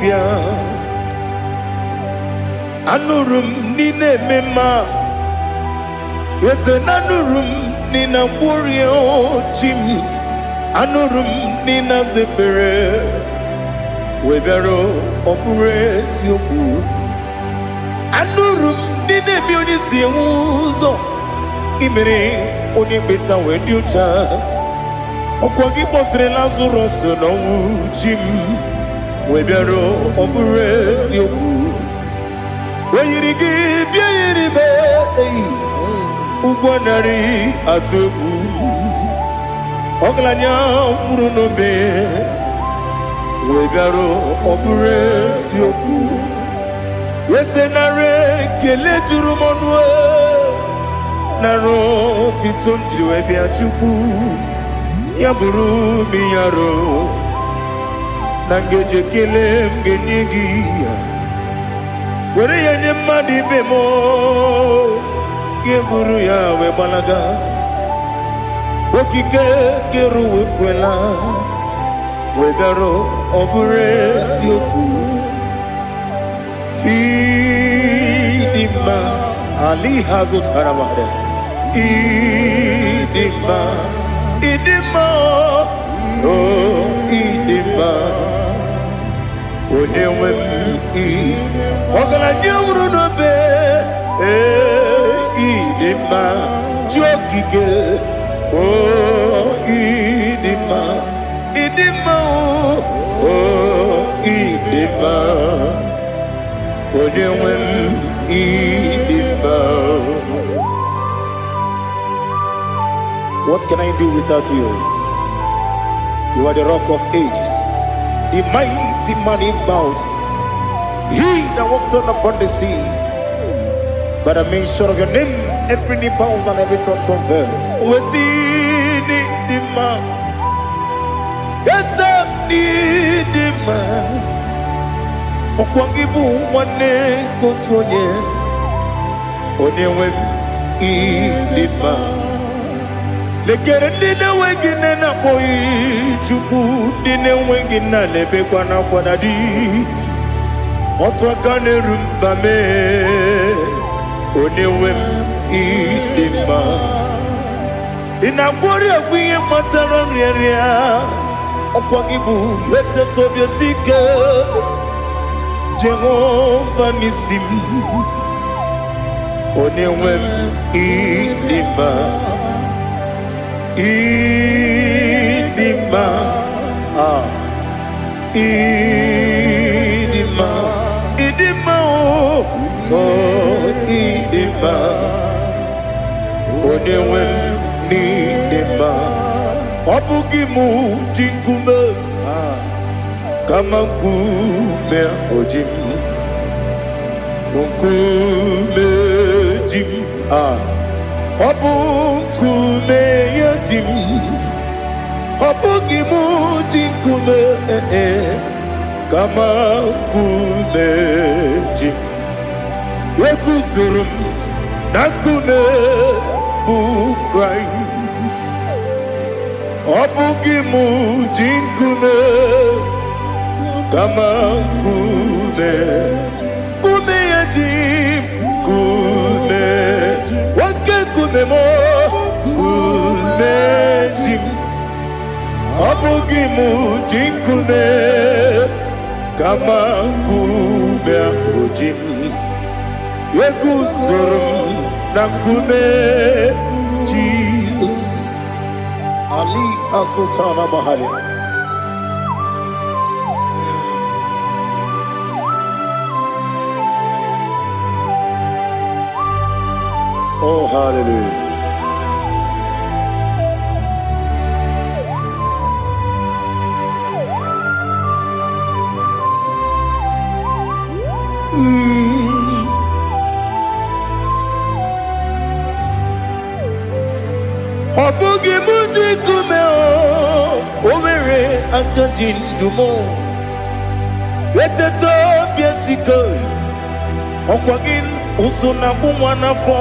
bịa. Anụrụ m n'ị na-eme mma, eze, na anụrụ m n'ị na-agwọrịa chi m. Anụrụ m n'ị na-aza ekpere wee bịara. Ọ bụrụ eziokwu, anụrụ m n'ị na-eme onye si enwe ụzọ imere onye kpeta wee dị ụcha. Ọkwa gị kpọtere Lazarọs n'ọnwụ, chi m, wee bịara. Ọ bụrụ eziokwu, o yiri gị bịa yiri m eyi ụgwọ narị atụ egwu. Ọgaranya nwụrụ n'obe wee bịara. Ọ bụrụ eziokwu, eze, nara ekele juru m ọnụ, nara otito m jiri wee bịa. Chukwu, ya bụrụ m yaro na ngeji ekele m ga-enye gị ya, were ya nye mmadụ ibe m, ga-eburu ya wee gbalaga. Okike kere ụwa ekwela wee bịara. Ọ bụrụ eziokwu, ịdị mma ali ha zụtara mmadụ. Ịdị mma, ịdị mma, o ịdị mma, onye nwe m. Ị ọgaranya nwụrụ n'obe, ee, ịdị mma, chi okike, o ịdị mma, ịdị mma, o ịdị mma, onye nwe m, ịdị mma. What can I do without you? You are the Rock of Ages, the mighty man in battle, he that walked on upon the sea. By the mention of your name, every knee bows and every tongue confess. We see the man. Yes, I need man. Ọkwa gị bụ nwanne nke otu onye, onye nwe m, ịdị mma. Lekere ndị na-enweghị nne na-akpọghị Chukwu, ndị na-enweghị nna na-ebekwa n'akwa na di. Otu aka na-eru mba mee, onye nwe m, ịdị mma. Ị na-agwọrị agwụ ihe kpatara nrịarịa. Ọkwa gị bụ eteta obi esi ike, Jehova n'isi m, onye nwe m, ịdị mma, ịdị mma, ah, ịdị mma, ịdị mma, o o ịdị mma, onye nwe m, n'ịdị mma. Ọ bụghị mụ ji nkume, kama nkume oji m, nkume ji m, ah, ọ bụ nkume ya ji m. Ọ bụghị mụ ji nkume, eh, eh, kama nkume ji m. Eguzoro m na nkume bụ Kraịst. Ọ bụghị mụ ji nkume, kama nkume, nkume ya ji m, nkume, oke nkume m, nkume ji m. Ọ bụghị mụ ji nkume, kama nkume ahụ ji m. Eguzoro m na nkume Jizọs. Ali Asultana Mahali. Oh, hallelujah. Aka ji ndụ m. Eteta obi esike, ọkwa gị ụsụ na-akpụ nwa n'afọ.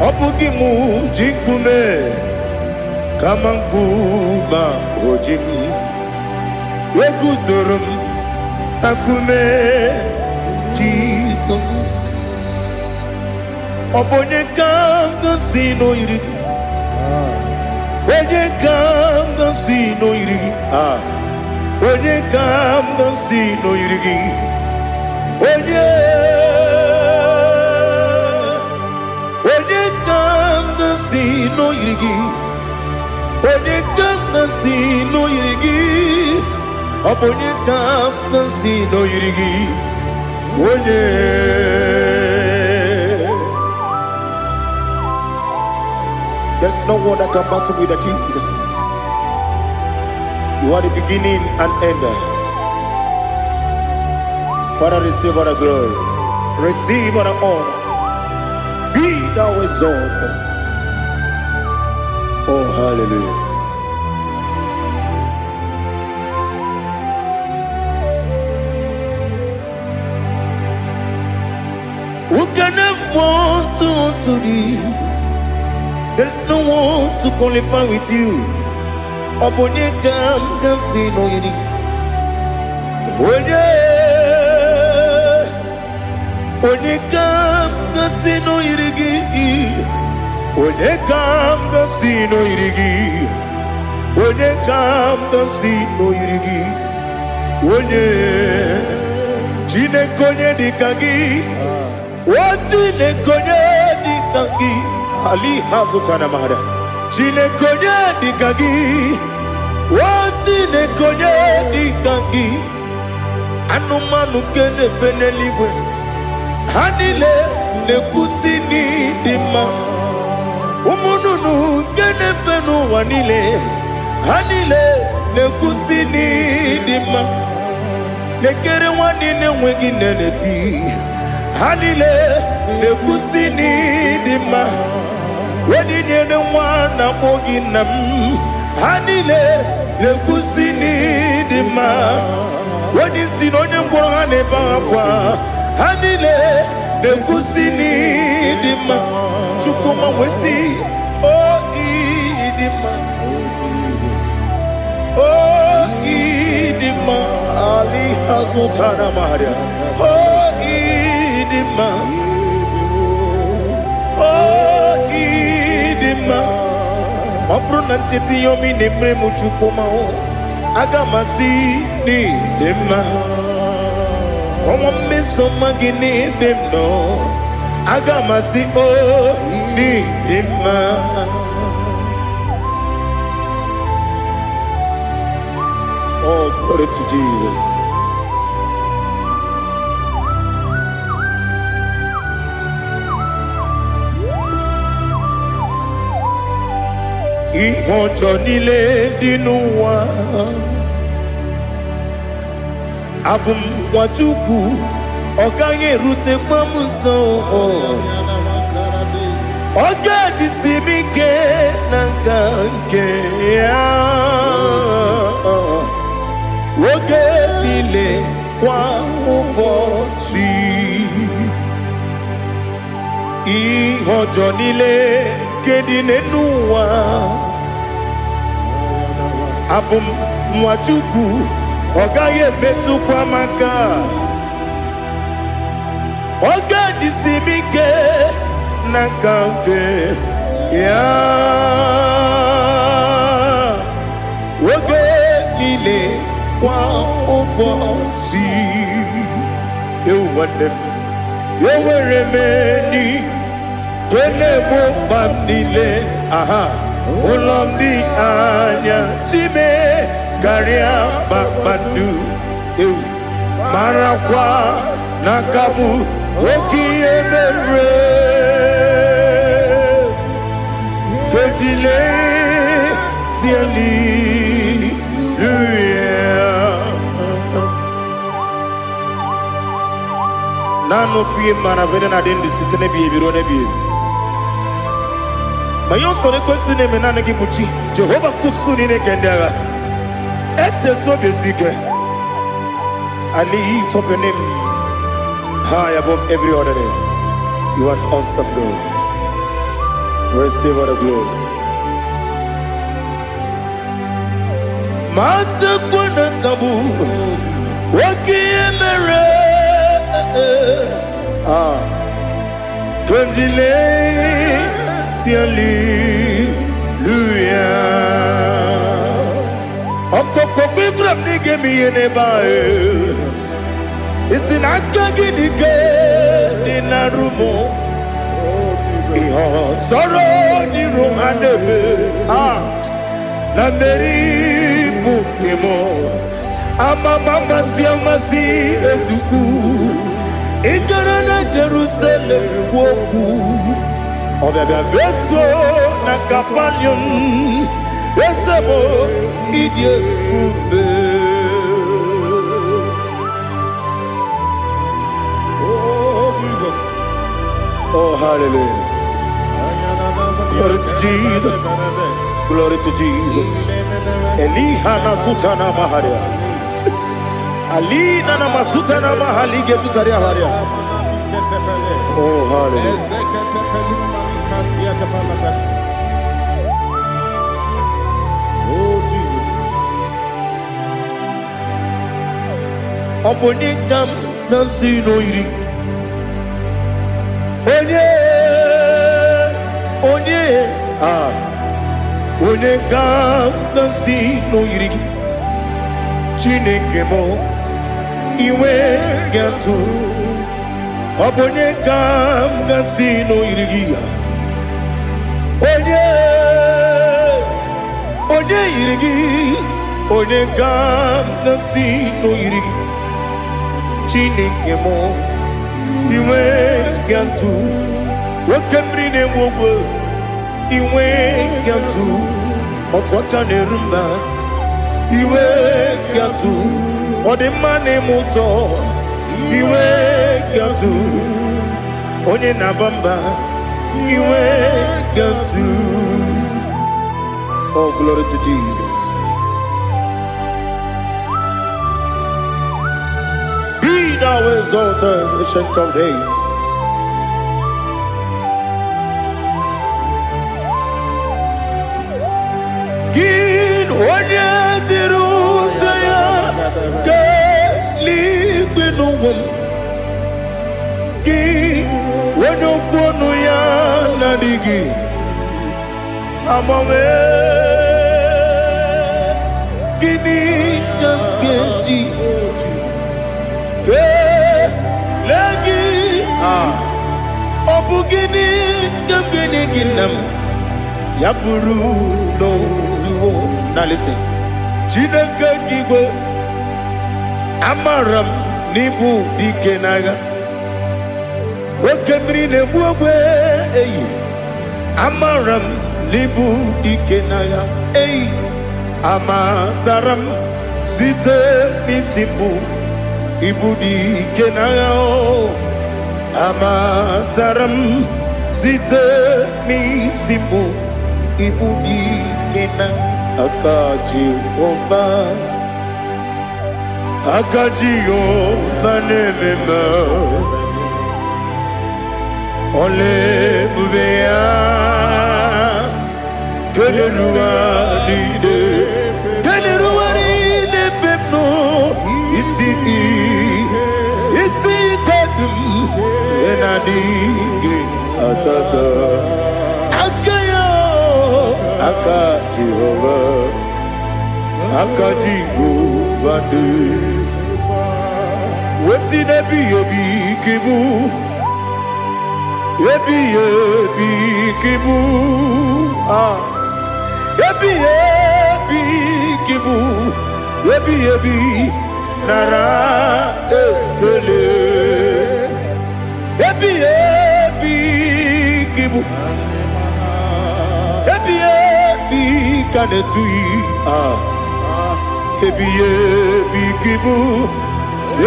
Ọ bụ gị mụ ji nkume kama nkume oji m. Eguzoro m na nkume Jizọs. Ọ bụ onye ka m gosi n'oyiri gị? Onye ka m gosi n'oyiri gị? Ah. Onye ka m gosi n'oyiri gị? Onye, onye ka m gosi n'oyiri gị? Onye ka m gosi n'oyiri gị? Ọ bụ onye ka m gosi n'oyiri gị? Onye. There's no one that can battle with the Jesus. You are the beginning and end. Father, receive all the glory. Receive all the honor. Be thou exalted. Oh, hallelujah. Who can have one to thee? There's no one to qualify with you. Ọ bụ onye ka m ga-asị n'oyiri? Onye, onye ka m ga-asị n'oyiri gị? Onye ka m ga-asị n'oyiri gị? Onye ka m ga-asị n'oyiri gị? Onye, Chineke, onye dị ka gị? O Chineke, onye dị ka gị? Ali hazụtana mara. Chineke, onye dị ka gị? O Chineke, onye dị ka gị? Anụmanụ nke na-efe n'eluigwe, ha niile na-ekwusi n'ịdị mma. Ụmụ nnụnụ nke na-efe n'ụwa niile, ha niile na-ekwusi n'ịdị mma. Lekere nwa niile enweghị nne na-eti, ha niile na-ekwusi n'ịdị mma. Onye nyere nwa na-akpọ gị nna m, ha niile na-ekwusi n'ịdị mma. Onye isi na onye ngwọrọ, ha na-ebe akwa, ha niile na-ekwusi n'ịdị mma. Chukwuma nwesị o ịdị mma, o ịdị mma. Ali azụtara maria. O ịdị mma, o ịdị mma. Ọ bụrụ na ncheta ihe ọma ị na-emere m, Chukwuma, aga m asị n'ịdị mma. Kọnwa mmeso ọma gị n'ebe m nọ, aga m asị o n'ịdị mma. Oh, glory to Jesus. Ihe ọjọọ niile dị n'ụwa, abụ m nwa Chukwu, ọ gaghị erutekwa m nso. Ọ ga-ejisi m ike na nka nke ya oge niile, kwa ụbọchị. Ihe ọjọọ niile nke dị n'ụwa, abụ m nwa Chukwu, ọ gaghị emetụkwa m aka. Ọ ga-ejisi m ike na nka nke ya oge niile, kwa ụbọchị. Ewu nwanne m, enwere m enyi nke na-egbo mkpa m niile. Aha ụlọ m dị anya chime karịa kpakpando. Ewu, marakwa na aka bụ oke ihe mere kejile hallelujah. Naanị ofu ihe mara bụ na-adị ndụ site n'ebighị ebi ruo n'ebighị ebi. Ma ihe ọsọrọ ekwesị na-eme, naanị gị bụ chi Jehova nkusu niile nke ndị agha. Eteta obi esi ike. I lift up your name high above every other name. You are an awesome God. Receive all the glory. Matakwana kabu wakiemere. Ah, Kondile hallelujah. Ọkọkọ gbígbà m n'ige m ihe n'ebe ahụ. Isi na aka gị dị ike dị na rumo. Ihe sọ̀rọ̀ n'iru ha na-eme. Ah, na mmeri bụ nke m. Amama amasị amasị ezukwu. Ị gara na Jerusalem kwuo okwu. Ọbịabịa beso na Kapanium. Eze m, ịdị ebube. Oh, Jesus. Oh, hallelujah. Glory to Jesus. Glory to Jesus. Eliha na sutana maharia. Alina na masutana mahalige sutaria haria. Oh, hallelujah. Oh, Jesus. Ọ bụ onye ka m na-asị n'oyiri. Onye, onye, ah, onye ka m na-asị n'oyiri gị. Chineke m, iwe ga-atụ. Ọ bụ onye ka m ga-asị n'oyiri gị ya. Onye, onye yiri gị, onye ka m ga-asị n'oyiri gị. Chineke m, iwe ga-atụ. Oke mmiri na-egbu ogwe, iwe ga-atụ. Otu aka na-eru mba, iwe ga-atụ. Ọ dị mma na-eme ụtọ, iwe ga-atụ. Onye na-aba mba, iwe ga-atụ. Oh, glory to Jesus. Be thou exalted, Ancient of Days. Gị onye jiri ute ya kelee n'ụwa m. Gị onye okwu ọnụ ya na-adịghị agbanwe. Gịnị ka m ga-eji kelee gị? Ah, ọ bụ gịnị ka m ga-enye gị, nna m, ya bụrụ n'ozuo? Na listen. Chineke gị igwe, amara m n'ịbụ dike n'agha. Oke mmiri na-egbu ogbe eyi, amara m n'ịbụ dike n'agha eyi. Amatara m site n'isi mbụ, ịbụ dike n'agha o. Amatara m site n'isi mbụ, ịbụ dike na aka Jehova. Aka Jehova na-eme mma. Ọla ebube ya keneruwa niile, keneruwa niile ebe m nọ. Isi ike dị m ihe na-adịghị atata aka ya. Aka Jehova, aka Jehova dị wesi n'ebighị ebi ka ịbụ, ebighị ebi ka ịbụ. Ah, ebighị ebi ka ịbụ, ebighị ebi, nara ekele. Ebighị ebi ka ịbụ, ebighị ebi ka na-etughị. Ah, ebighị ebi ka ịbụ,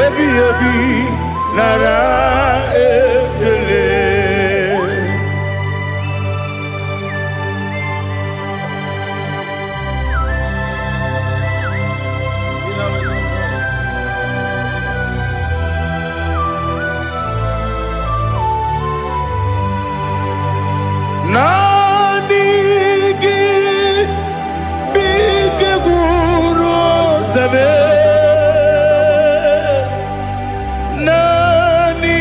ebighị ebi, nara ekele. mee. Naanị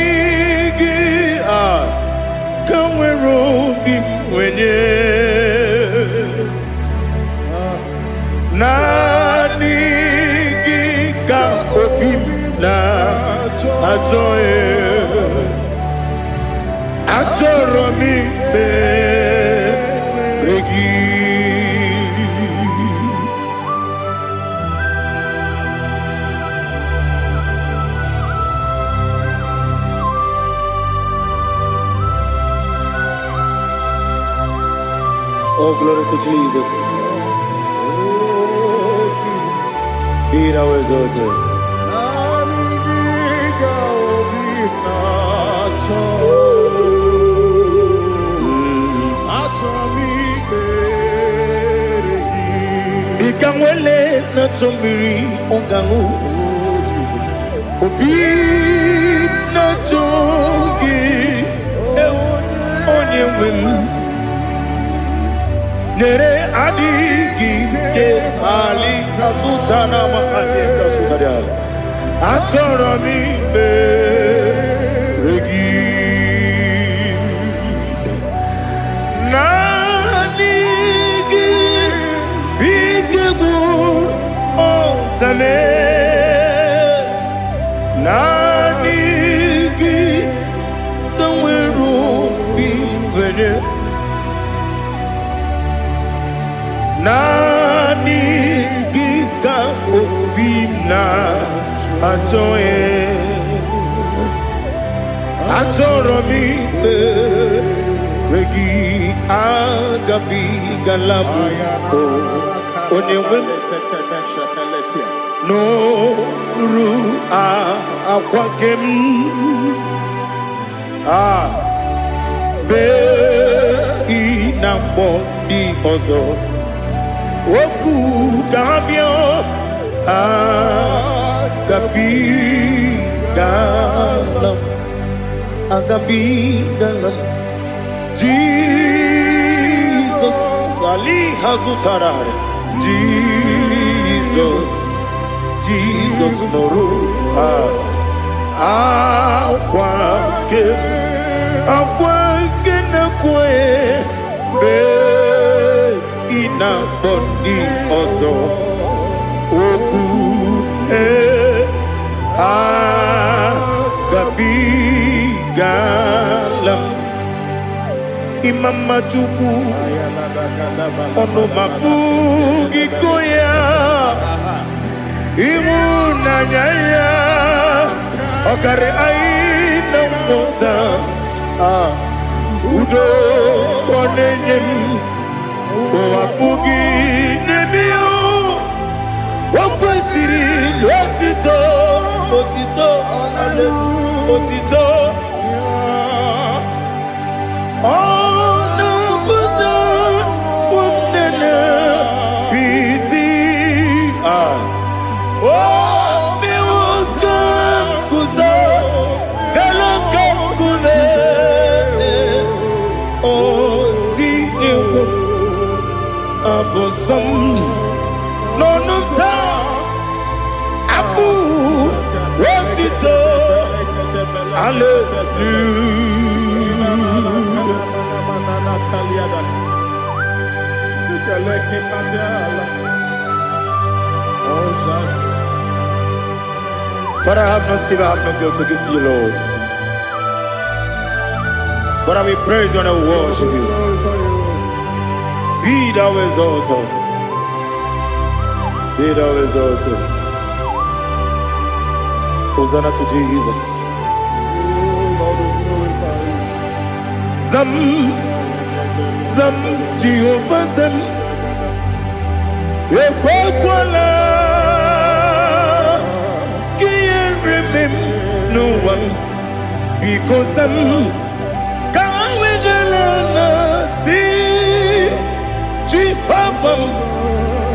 gị a ka nwere obi m nwenye. Naanị gị ka obi m na-achọ achọrọ m ikpere gị. Oh, glory to Jesus. Be thou exalted. Ị ka nwele na-achọ mmiri ọ ga-aṅụ. Obi na-achọ gị, ewu, onye nwe m nyere adịghị ike ali kasụta na amahanye kasụtara achọrọ m ikpere gị. Naanị gị bụ ike gwụrụ ọtame. Naanị gị ka nwere obi nwere. Naanị gị ka obi m na-achọ achọrọ m ikpere gị agabigala m o onye nwe m n'oru akwa nke m a bee ị na mgbọ ndị ọzọ okwu ka ha bịa agabigala m agabigala m Jizọs ali ha zụtara Jizọs Jizọs nụrụ akwa nke akwa nke na-ekwe bee ị na-akpọ ndị ọzọ okwu ee agabigala m ịma mma Chukwu ọnụ ma pụghị go ya ịhụnanya ya ọkarị anyị na mmụta Ah, udo ka ọ na-enye m ụwa pụghị inye m ya o kwesịrị otito otito otito ọ na-apụta ụmụnne piti ah o mewo ka m guzo elu ka nkume ọ dị egwu abụ nsọ m n'ọnụ m taa abụ otito hallelujah. Father, I have no silver, I have no gold to give to you, Lord. But I will praise you and I will worship you. Be thou exalted. Be thou exalted. Hosanna to Jesus. Zam, Zam, Jehovah Zam. Ekwekwala ka ihere mee m n'ụwa m. Biko zam, ka wedala na si Jehova m,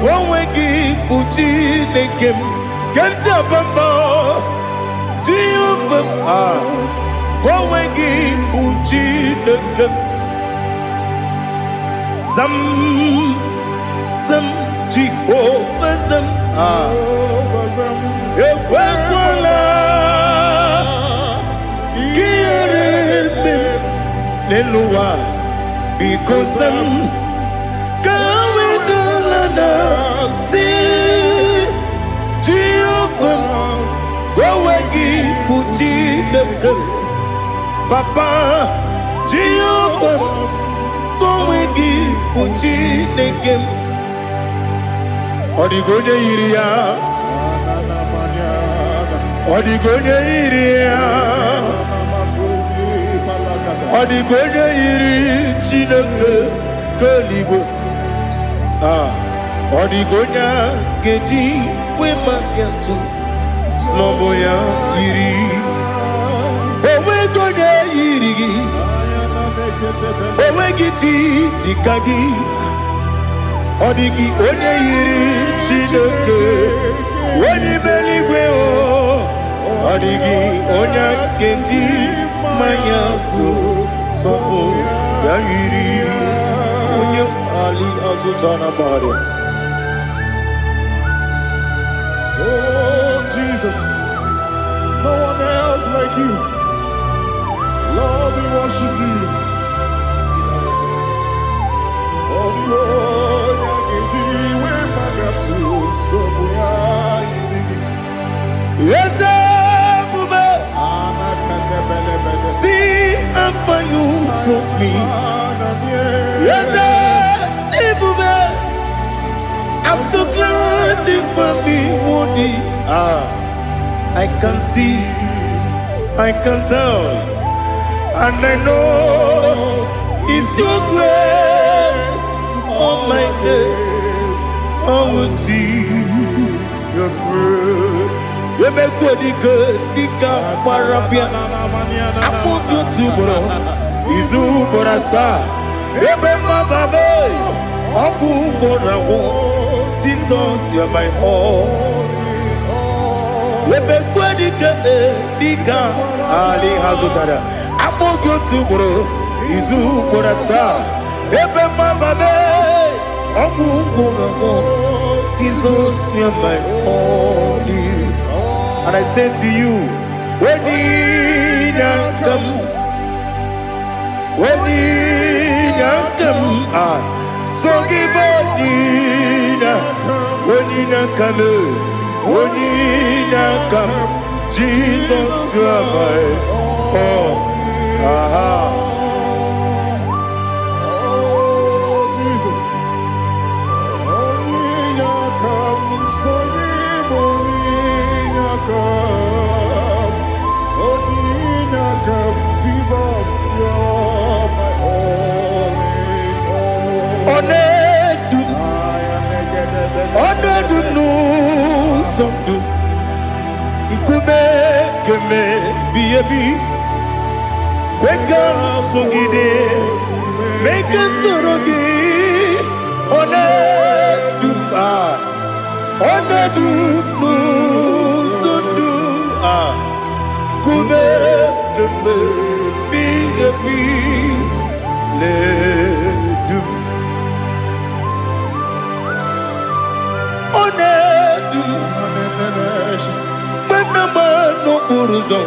ka onwe gị bụ Chineke m, nke m ji aba mba. Jehova m, ah, ka onwe gị bụ Chineke m. Zam, zam, Jehova zam. Ah. Ekwekwala ka ihere mee m n'elu ụwa, biko za m, ka wedala na si Jehova m, onwe gị bụ Chineke m. Papa, Jehova m, onwe gị bụ Chineke m. Ọ dịghị onye yiri ya, ọ dịghị onye yiri ya, ọ dịghị onye yiri Chineke nke eluigwe. Ah, ọ dịghị onye a ga-eji wee maka atụ sị ya yiri. Onweghị onye yiri gị, onweghị chi dịka gị. Ọ dịghị onye yiri Chineke onye ime eluigwe o. Ọ dịghị onye ga-eji mmanya tụ sọpụ ya yiri onye ali azụta na mmadụ. Oh, Jesus, no one else like you. Lord, we worship you. Oh, the onye ga-eji wee maka nsogbu ya yiri gị. Eze ebube, see how far you brought me. Eze ebube, I'm so glad you found me worthy. Ah, I can see, I can tell, and I know it's your grace on my day. I will see your grace. Emekwe dike dike gbara bịa akpụkpọ otu ugboro, izu ugboro asaa, ebe mmababe ọgwụ ugboro agwụ. Jesus, you are my all. Emekwe dike dike ali ha zụtara akpọ gị otu ugboro, izu ugboro asaa, ebe mmababe ọgwụ ugboro agwụ. Jesus, you are my all. And I say to you, Onyinakam, Onyinakam, ah, so give Onyina, Onyinakam, Onyinakam, Jesus, you are my all. Aha. Oh, Jesus. Onyinakam, Sonye Onyinakam. Onyinakam, Jesus, you're my all in all. Onedu, I am Onedu n'ụzọ ndụ, nkume keme bi ebi, kwe ka m sogide, mee ka m soro gị. Onedu, ah, onedu n'ụzọ ndụ, ah, nkume keme bi ebi, ledu m. Onedu m mgbe m na-agba n'okporo ụzọ,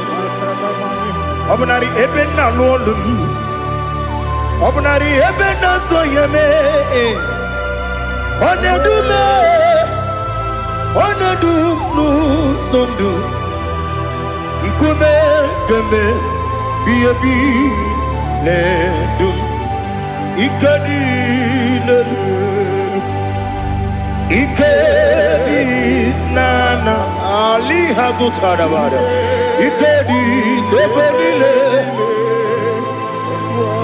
ọ bụnarị ebe m na-alụ ọlụ m, ọ bụnarị ebe m na-azụ ahịa mee, ọ na-edu m, ọ na-edu m n'ụzọ ndụ, nkume keme bi ebi na-edu m. Ike dị n'elu, ike dị n'ana ali ha zụtara bara, ike dị n'ebe niile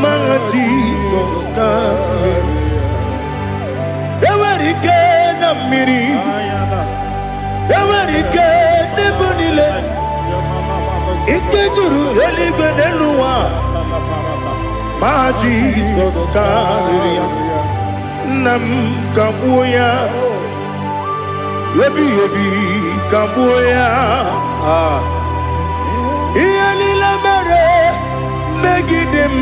ma Jizọs karịrị. Enwere ike na mmiri, enwere ike n'ebe niile, ike juru eluigwe n'elu ụwa, ma Jizọs karịrị ya. Nna m, kagbuo ya, ebighị ebi, kagbuo ya. Ah. Ihe niile mere megide m,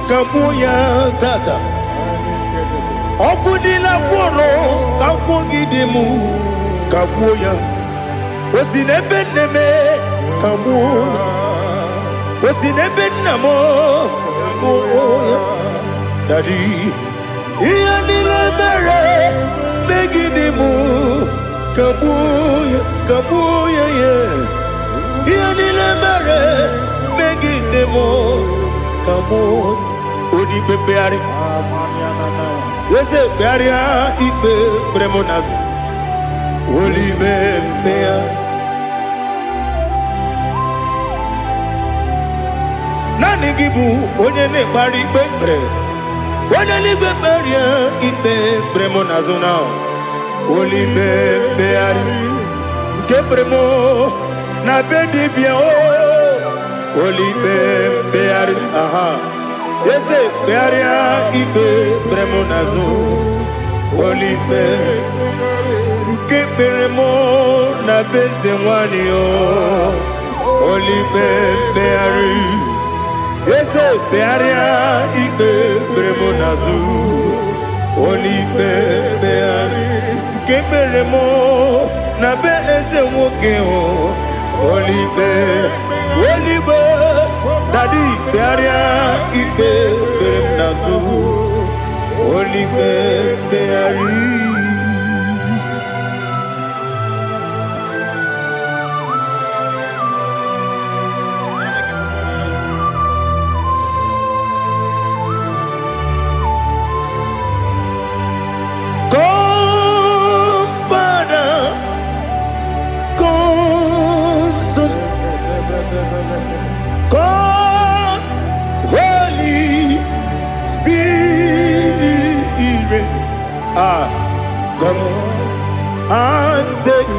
kagbuo ya tata. Ọgwụ niile gwọrọ ka gwọgide m. Kagbuo ya. O si n'ebe nne m, kagbuo ya. O si n'ebe nna m, kagbuo ya. Daddy, ihe niile mere megide m, kagbuo ya, kagbuo ya. Ya ihe niile mere megide m, kagbuo. Onye ikpe mkpegharị, eze kpegharịa ikpe kpere m n'azụ. Olibe mkpegharị. Naanị gị bụ onye na-ekpegharị ikpe kpere. Onye n'igwe, kpegharịa ikpe kpere m n'azụ na olibe mkpegharị nke kpere m na be dibịa o. Olibe mkpegharị, aha, eze kpegharịa ikpe kpere m n'azụ. Olibe nke kpere m na be eze nwanyị o. Olibe mkpegharị, eze kpegharịa ikpe kpere m n'azụ. Olibe mkpegharị nke kpere m na be eze nwoke o. Olibe, olibe, Daddy, kpegharịa ikpe kpere m n'azụ. Olibe mkpegharị. Come, Father, come, Son, come, Holy Spirit. Ah, come and take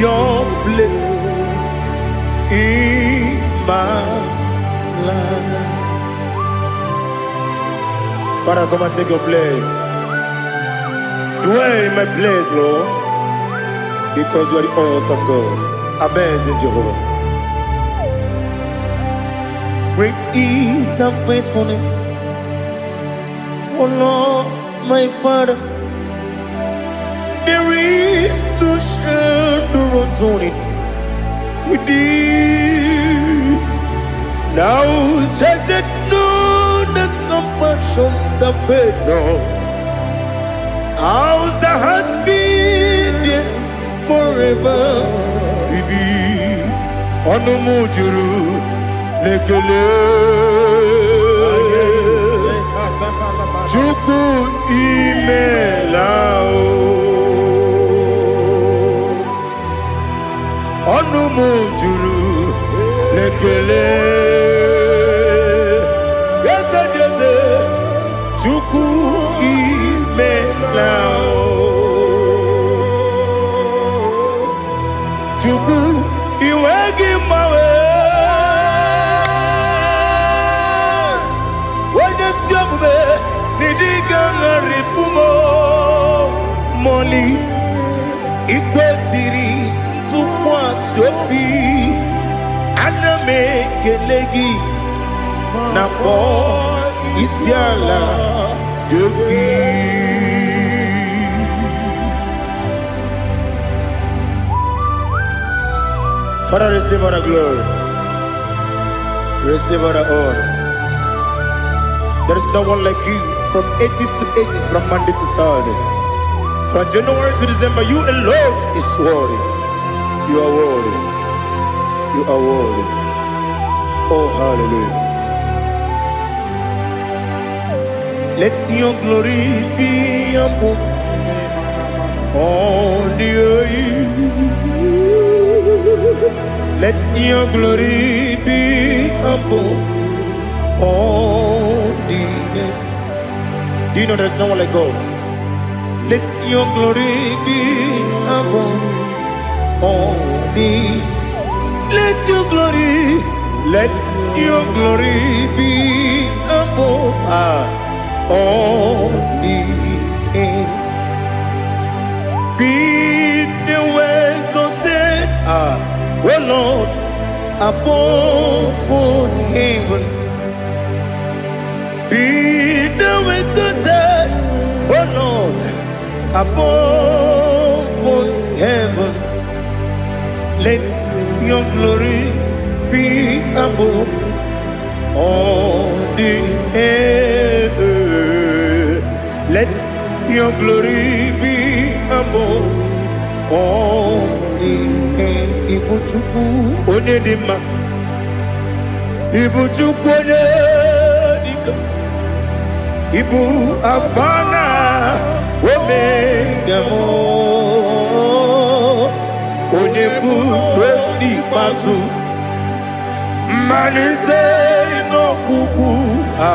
your place in my life. Father, come and take your place. Dwell in my place, Lord, because you are the awesome God, amazing Jehovah. Great is thy faithfulness, O Lord, my Father. There is no shadow of turning with thee. Thou changest not thy compassions, they fail not. As thou hast been there forever. Ibi ọnụ m juru n'ekele. Chukwu, imela o. Ọnụ m juru n'ekele. Eze dị eze, Chukwu, imela o. Chukwu, iwe gị mgbanwe. Onye si omume n'ịdị ga-agharịpụ m mọli. Ikwesịrị ntụkwasị obi, ana m ekele gị na kpọọ isi ala gị. Father, receive all the glory. Receive all the honor. There is no one like you from ages to ages, from Monday to Sunday. From January to December, you alone is worthy. You are worthy. You are worthy. Oh, hallelujah. Let your glory be above all the earth. Let your glory be above all the earth. Do you know there's no one like God? Let your glory be above all the. Let your glory, let your glory be above all the earth. Be thou exalted, O Lord, above all heaven. Be thou exalted, O Lord, above all heaven. Let your glory be above all the earth. Let your glory be above all the earth. Ibu Chukwu onye dị mma. Ibu Chukwu onye dike. Ibu Alfa na Omega m. Onye bụ n'ikpeazụ. Mmalite n'ọgwụgwụ a,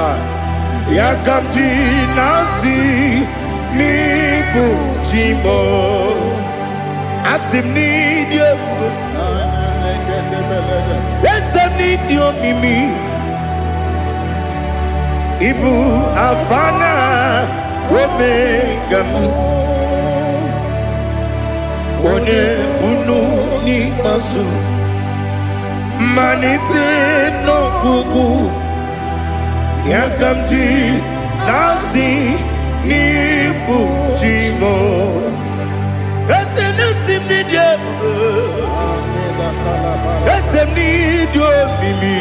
ya ka m ji na-asị n'ịbụ chi m. Asị m n'ịdị ebube, eze m n'ịdị omimi, ịbụ Alfa na Omega m. Onye bunu n'ikpeazụ, mmalite n'ọgwụgwụ, ya ka m ji na-asị n'ịbụ chi m. Eze na-esi m n'ịdị ebube, eze m n'ịdị omimi,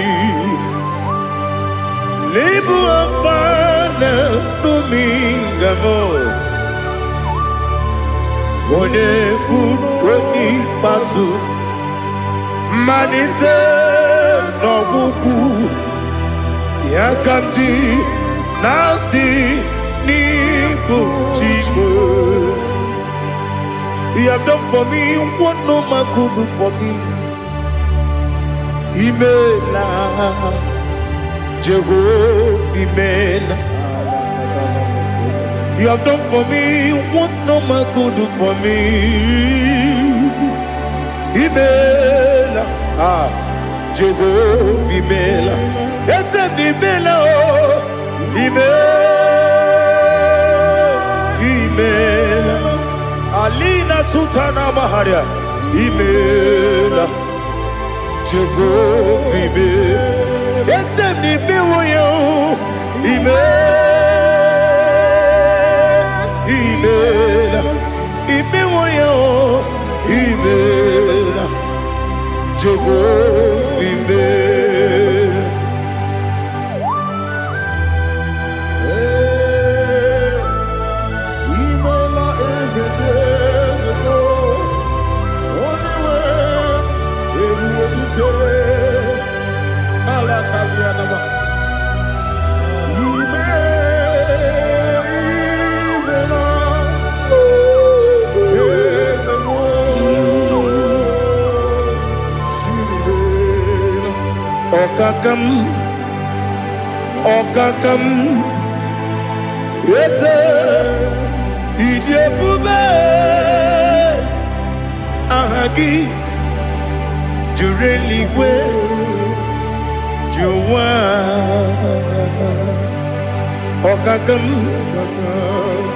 n'ịbụ Alfa na Omega m. Onye bụ onye ikpeazụ, mmalite n'ọgwụgwụ, ya ka m ji na-asị n'ịbụ chi m. You have done for me what no man could do for me. Imela, Jehovah, Imela. You have done for me what no man could do for me. Imela, ah, Jehovah, Imela. Eze m Imela, oh, Imela, Imela. Alina Sultana Maharia, Imela, Jehovah, Imela. Eze m imewo ya, oh, Imela, Imela, imewo ya, oh, Imela, Jehovah, Imela. Imela eze dị eze, onye nwe ebube dike ala kabianama. Ime imela eze m, imela. Ọkaka m, ọkaka m, eze, ịdị ebube, aha gị juru eluigwe ju ụwa. Ọkaka m,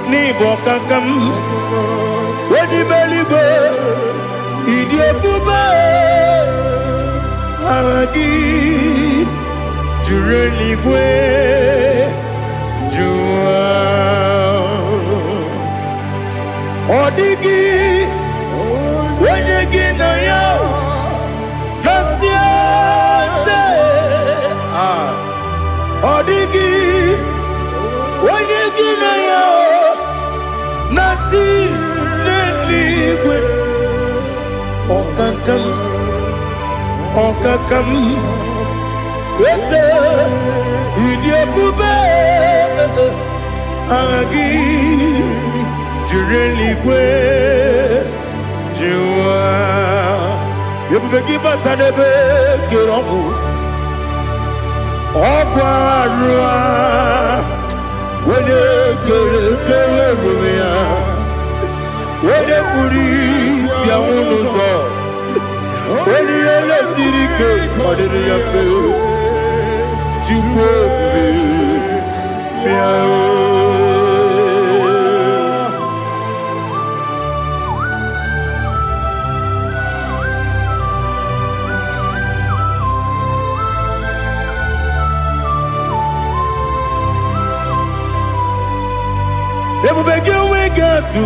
n'ịbụ ọkaka m, onye ime eluigwe, ịdị ebube, aha gị juru eluigwe ju ụwa. Ọ dịghị onye gị na ya na-asị eze. Ah, ọ dịghị onye gị na ya na-atị n'eluigwe. Ọkaka m, ọkaka m, eze, ịdị ebube, aha gị juru eluigwe ju ụwa. Ebube gị bata n'ebe kere ọgwụ, ọgwụ arụ a, onye kere kere ebube ya, onye kpuru isi anwụ n'ụzọ, onye ihe lesiri ike ọ dịrị ya mfe. Chukwu ebube, bịa o. Ebube gị onwe gị atụ.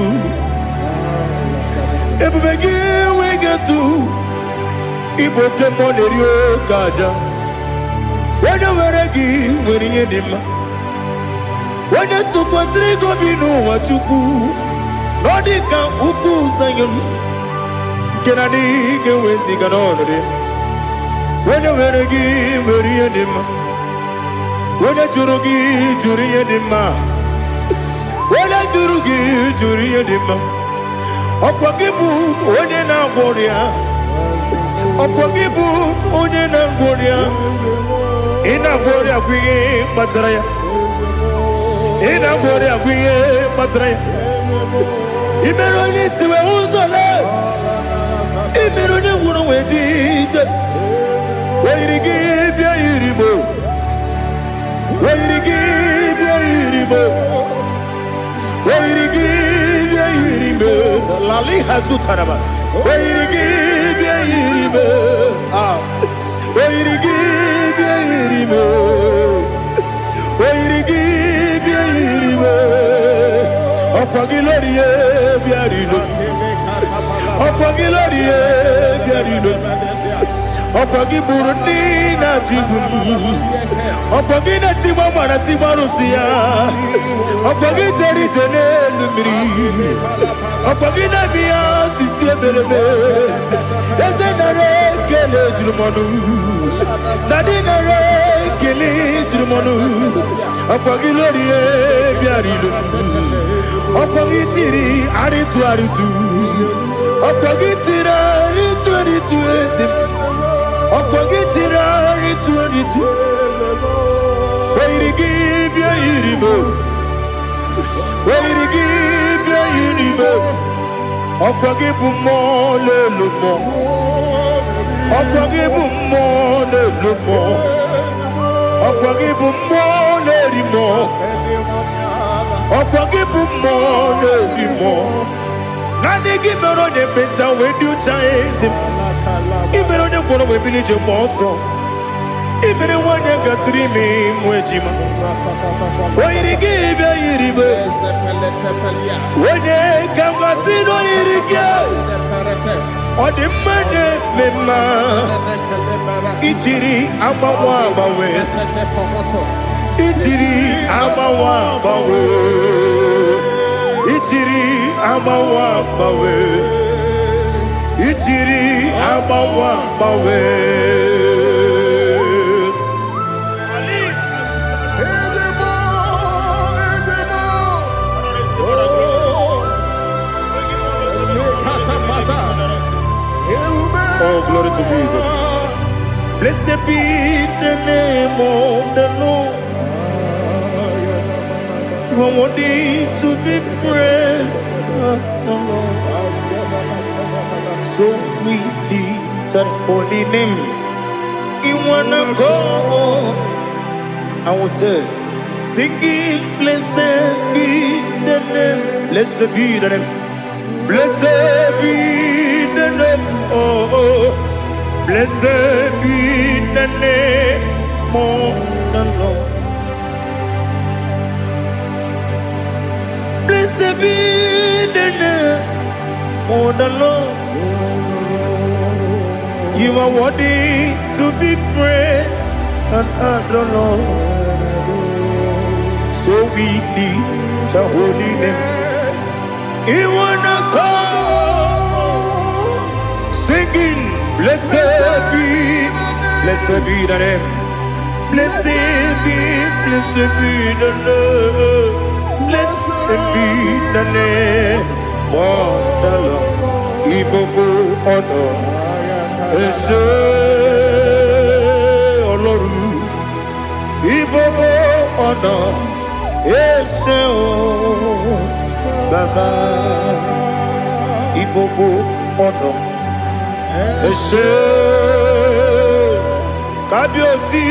Ebube gị enweghị atụ. Ịbụ oke mmụọ na-eri oke aja. Onye nwere gị nwere ihe dị mma. Onye tụkwasịrị gị obi n'ụwa, Chukwu, na ọ dị ka ugwu Zayọn nke na adịghị ga-eweziga n'ọnọdụ ya. Onye nwere gị nwere ihe dị mma. Onye jụrụ gị jụrụ ihe dị mma. Onye jụrụ gị jụrụ ihe dị mma. Ọkwa gị bụ onye na-agwọ ọrịa. Ọkwa gị bụ onye na-agwọ ọrịa. Ị na-agwọ ọrịa bụ ihe kpatara ya. Ị na-agwọ ọrịa bụ ihe kpatara ya. Ị mere onye isi wee ụzọ lee. Ị mere onye gwụrụ wee ji ije. O yiri gị bịa yiri mo. O yiri gị bịa yiri mo. O yiri gị bịa yiri mo. Lali hazutaraba. O yiri gị bịa yiri mo. Ah. O yiri gị bịa yiri mo. O yiri gị bịa yiri mo. Ọkwa gị lórí e bịa rilo. Ọkwa gị lórí e bịa rilo. Ọkwa gị gburu ndị na-achị igbu m. Ọkwa gị na-etigba mara tigba arụsị ya. Ọkwa gị jere ije n'elu mmiri. Ọkwa gị na-eme ya osisi emereme. Eze, nara ekele juru m ọnụ. Daddy, nara ekele juru m ọnụ. Ọkwa gị lórí e bịara ilu. Ọkwa gị tiri arịtụ arịtụ. Ọkwa gị tiri arịtụ arịtụ, eze m. Ọkwa gị tiri arịtụ arịtụ. O yiri gị bịa yiri m. O yiri gị bịa yiri m. Ọkwa gị bụ mmụọ n'elu mmụọ. Ọkwa gị bụ mmụọ n'elu mmụọ. Ọkwa gị bụ mmụọ na-eri mmụọ. Ọkwa gị bụ mmụọ na-eri mmụọ. Naanị gị mere onye ekpenta wee dị ụcha, eze m. Ị mere onye gwọrọ wee bili ije gba ọsọ. Ị mere nwanyị gatụrụ ime mụ ejima. O yiri gị bịa yiri m. Onye ka mmasị na o yiri gị. Ọ dị mma na-eme mma. Ijiri agbanwe agbanwe. Ijiri agbanwe agbanwe. Ijiri agbanwe agbanwe. Ijiri agbanwe agbanwe. Ali. Ezemo, Ezemo. Oh, Lekatapata. Ebube. Oh, glory to Jesus. Blessed be the name of the Lord. You are worthy to be praised, the Lord. So we lift that holy name. In one accord, I will say, singing, blessed be the name. Blessed be the name. Blessed be the name. Oh. Blessed be the name of the Lord. Blessed be the name of the Lord. You are worthy to be praised and adored, Lord. So we lift the holy name. In one accord, singing, blessed be the name. Blessed be the name. Blessed be the name of the Lord. Ìgbogbo ọ̀nà ẹ ṣé Ọlọ́run. Ìgbogbo ọ̀nà ẹ ṣé o Bàbá. Ìgbogbo ọ̀nà ẹ ṣé Kábíyèsí.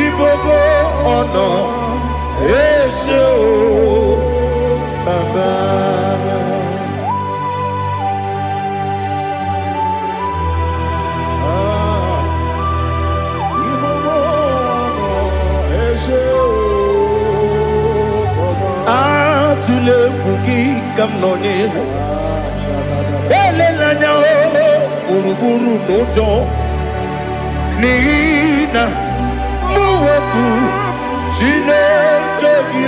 Ìgbogbo ọ̀nà ẹ ṣé o Bàbá. Ah, ìgbogbo ọ̀nà ẹ ṣé o, Bàbá. Atụla egwu, gị ka m nọnyere. Elela anya o gburugburu n'ụjọ, n'ihi na mụ bụ Chineke gị.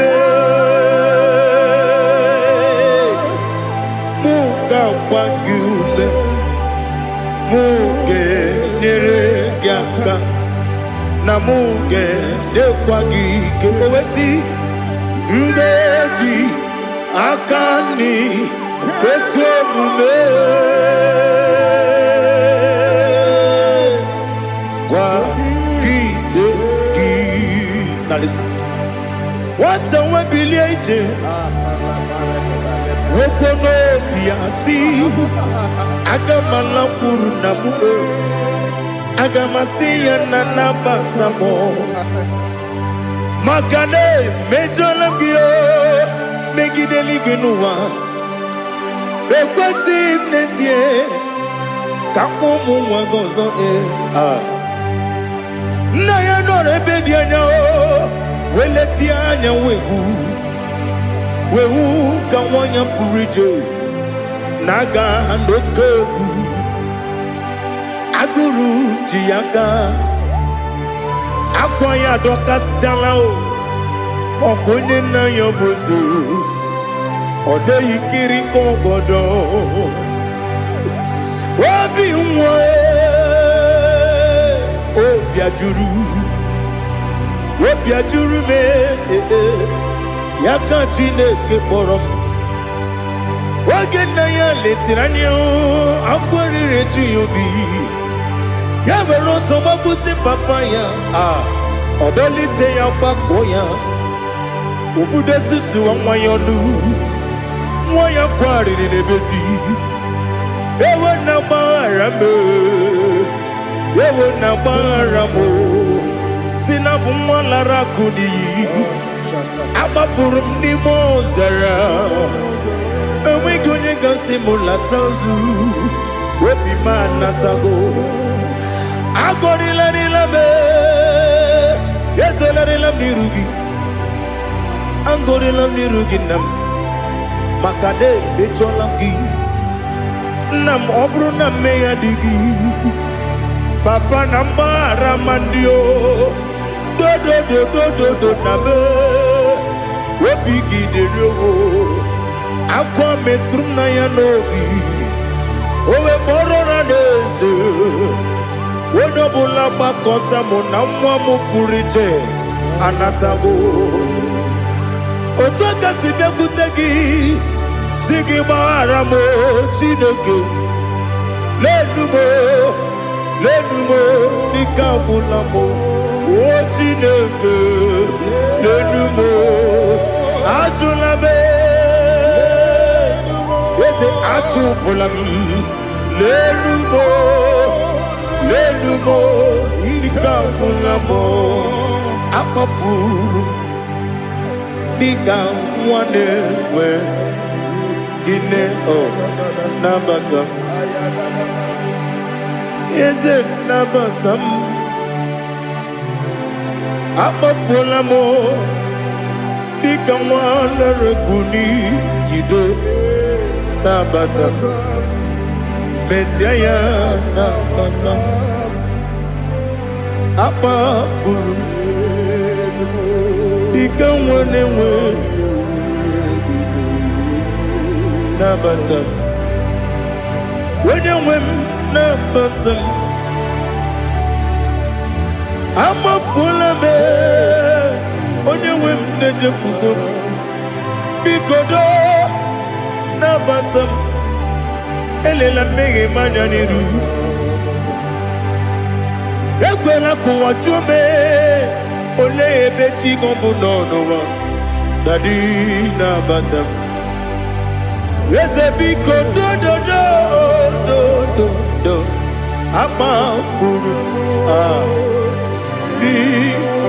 Mụ ga-agba gị ume, mụ ga-enyere gị aka, na mụ ga-enyekwa gị ike. O wee sị, m ga-eji aka nri ezi omume kwagide gị. Na listen. Nwata nwe bilie ije, nwoke n'obi ya si, aga m alakwuru na m o, aga m asị ya na nabata m, maka na emejọla m gị o, megide eluigwe n'ụwa. Ekwesịghị m n'ezie ka mkpọ ụmụ nwa gị ọzọ. Ee, ah. Nna ya nọrọ ebe dị anya o, wee letie anya, wee hụ, wee hụ ka nwa ya pụrụ ije na-aga n'oke egwu. Agụrụ ji ya aka, akwa ya adọkasịchala o, ọkụ onye nna ya bụ eze, ọ dịghị kiri ka ọgọdọ. Obi nwa, obi ajụrụ, obi ajụrụ m. Ee, ya ka Chineke kpọrọ m. Oge nna ya letere anya, akwa riri eju ya obi. Ya were ọsọ gbagbute papa ya, a ọ dọlite ya, gbakọọ ya, obudo susuwa nwa ya ọnụ. Nwa ya kwarịrị n'ebezi, ewo na gbaghara m, ewo na gbaghara m, si na bụ nwa lara akụ n'iyi, agbafuru m n'ime ọzara, enweghị onye gasị m lata ozu. Obi m anatago. Agọrịlarịla m, ezolarịla m n'iru gị, agọrịla m n'iru gị, nna m, maka na emejọla m gị, nna m. Ọ bụrụ na mmehie dị gị, papa, na mgbaghara ma ndị o dodododododo na me obi gị dịrị o. Akwa metụrụ m na ya n'obi, o wee kpọrọ na n'eze, onye ọbụla gbakọta mụ na nwa m pụrụ iche anatago. Otu aka si bịakwute gị, si gị gbaghara m, Chineke. Lenu m, lenu m, n'ike agwụla m o. Chineke, lenu m, ajụla m, eze, achụpụla m. Lenu m, lenu m, ike agwụla m. Akpọfuru m dịka nwa na-enwe gịnị o. Nabata, eze, nabata m. Akpọfuola m dịka nwa lere n'iyido. Nabata m, mezie ya, nabata m. Akpafuru m dịka nwa na-enwe, nabata m. Onye nwe m, nabata m. Amafuola m, onye nwe m, na-ejefugo m. Biko doo, nabata m. Elela mmehie m anya n'iru. Ekwela ka ụwa jụọ m, olee ebe chi gị bụ nọ n'ụwa. Daddy, nabata m. Eze, biko, dododo dododo. Amafuru m, ah, biko.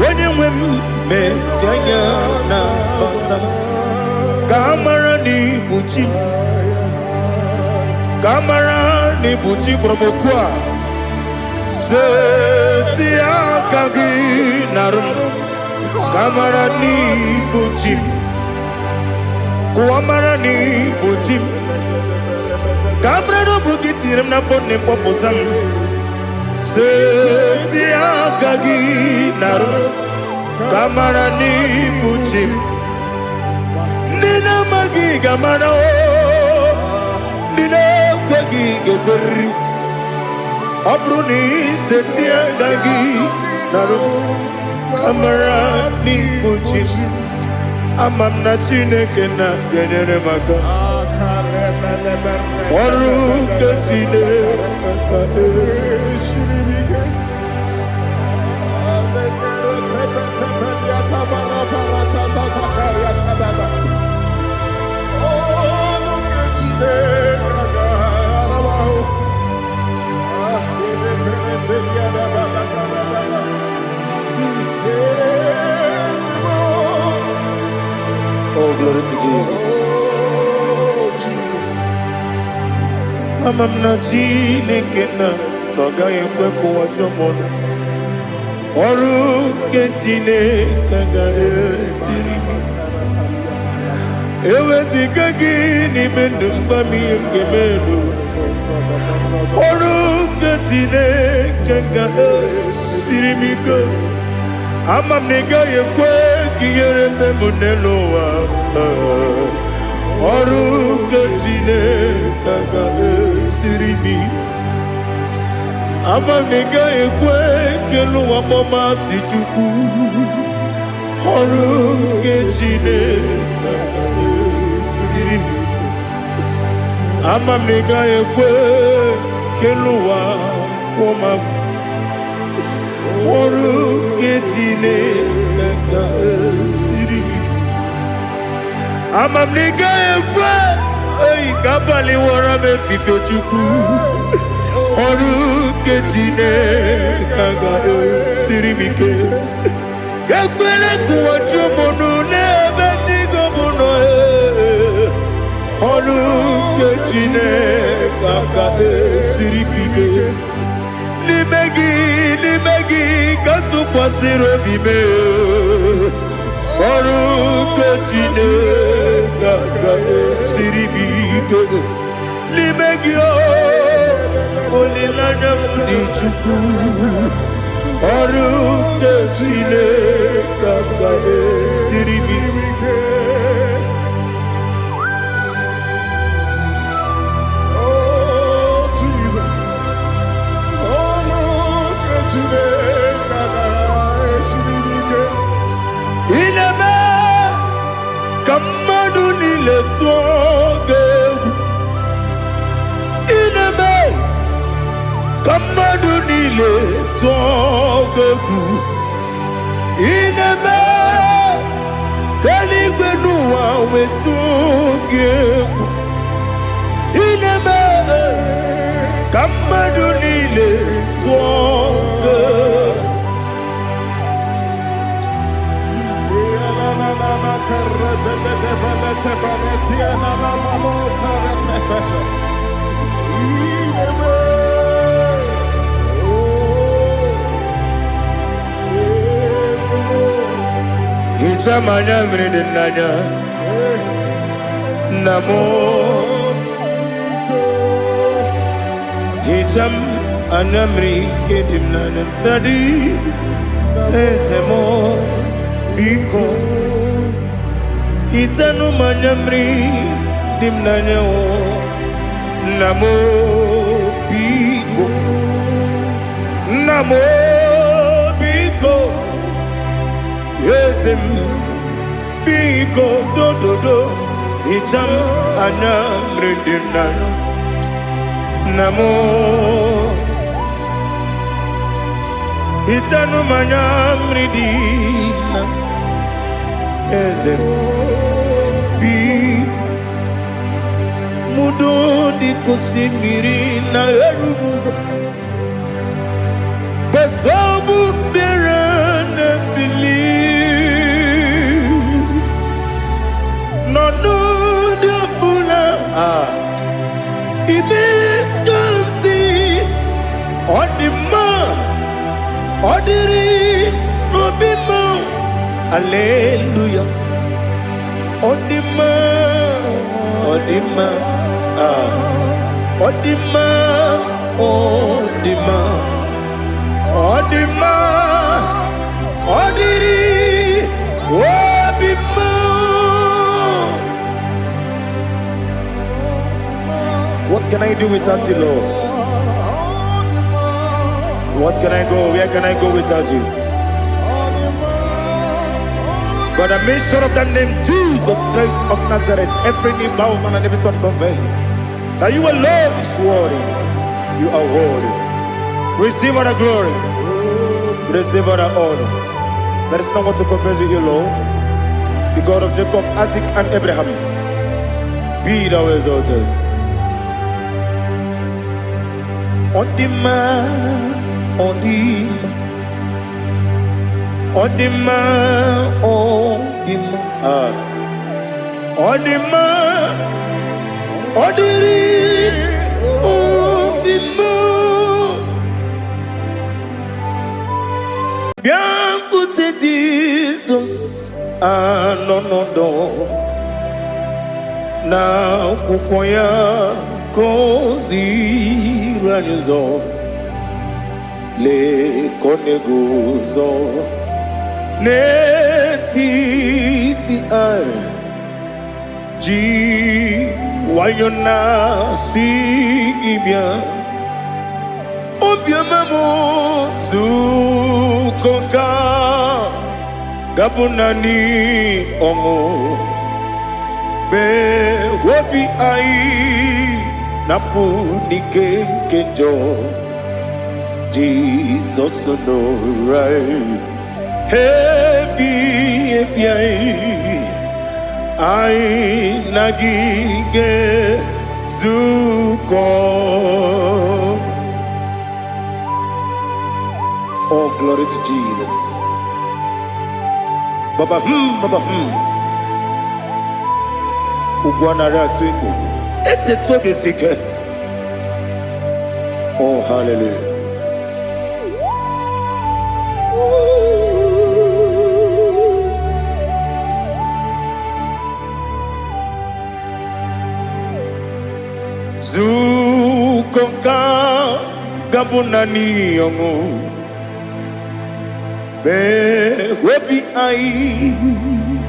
Onye nwe m, mesi anya, nabata m, ka a mara na ibu chi m, ka a mara na ibu chi kpọrọ m okwu a. Seti aka gị narụ m, ka a mara na ibu chi m. Kụwa mara na ịbụ chi m. Ka mara na ọ bụ gị tinyere m n'afọ nne mkpọpụta m. Seti aka gị narụ ka mara na ịbụ chi m. Ndị na-amaghị ga-amara o, ndị na-ekweghị ga-ekweriri. Ọ bụrụ na iseti aka gị narụ ka mara na ịbụ chi m. Ama m na Chineke na ga-enyere m aka. Ọrụ nke Chineke. Oh, glory to Jesus. Ama m na Chineke na ọ gaghị ekwe ka ụwa jụọ m ọnụ. Ọrụ nke Chineke agaghị esiri m ike. Eweziga gị n'ime ndụ m, gwa m ihe m ga-eme n'ụwa. Ọrụ nke Chineke ga-esiri m ike. Ama m na ị gaghị ekwe ka ihere mee m n'elu ụwa. Ọrụ nke Chineke ga-esiri m ike. Ama m na ị gaghị ekwe ka elu ụwa kpọọ m asị Chukwu. Ọrụ nke Chineke ga-esiri m ike. Ama m na ị gaghị ekwe ka elu ụwa kwụọ m agwụ. Ọrụ nke Chineke ga-esiri m ike. Ama m na ị gaghị ekwe eyi ka abalị wọrọ m efife Chukwu. Ọrụ nke Chineke ga-esiri m ike. Ekwela ka ụwa jụọ m ọnụ n'ebe chi gị bụ nọ. Ee. Ọrụ nke Chineke ga-esiri m ike. N'ime gị, n'ime gị ka m tụkwasịrị obi m. Ee. Ọrụ nke Chineke ga-esiri m ike. N'ime gị o, olileanya m dị Chukwu. Ọrụ nke Chineke ga-esiri m ike. Oh, Jesus. Oh, look at Chineke ga-esiri m ike. Ị na-eme ka mmadụ niile tụọ gị egwu. Ị na-eme ka mmadụ niile tụọ gị egwu. Ị na-eme ka eluigwe n'ụwa wee tụọ gị egwu. Ị na-eme ka mmadụ niile tụọ gị egwu. Hichaa m anya mmiri dị n'anya nna m. Hichaa m anya mmiri nke dị m n'anya, daddy, eze m, biko hichanụ m anya mmiri dị m n'anya o, nna m, biko, nna m, biko, eze m, biko, dododo, hichaa m anya mmiri dị m n'anya, nna m. Hichanụ m anya mmiri dị na eze m, biko. Mudo dịka osimiri na-eru n'ụzọ gbasọbụ mmiri na-ebili n'ọnọdụ ọbụla a ime ka m si ọ dị mma, ọ dịrị n'obi m. Aleluya, ọ dị mma. Ọ dị mma. Ah, ọ dị mma, ọ dị mma, ọ dị mma, ọ dịrị obi mma. What can I do without you, Lord? What can I go? Where can I go without you? By the mention of that name, Jesus Christ of Nazareth, every knee bows and every tongue confess that you alone is worthy. You are worthy. Receive all the glory. Receive all the honor. There is no one to compare with you, Lord. The God of Jacob, Isaac, and Abraham. Be thou exalted. Ọ dị mma, ọ dị mma, ọ dị mma, ọ dị mma. Ah. Ọ dị mma, ọ dịrị obi mma. Bịakwute Jizọs anọ n'ọdọ na akwụkwọ ya ka o ziri anyị ụzọ. Lee ka ọ na-eguzo n'etiti anyị, ji nwayọ na-asị gị bịa. Obiọma m, zukọ ka gabụ naanị ọṅụ mee obi anyị napụ n'ike nke njọ. Jizọs nọrọ anyị ebi ebi, anyị anyị na gị ga-ezukọ. Oh, glory to Jesus. Baba baba Ugwu anaghị atụ egwu. Etetu obi si ike. Oh, hallelujah. Zukọ ka gabụ naanị ọṅụ mee obi anyị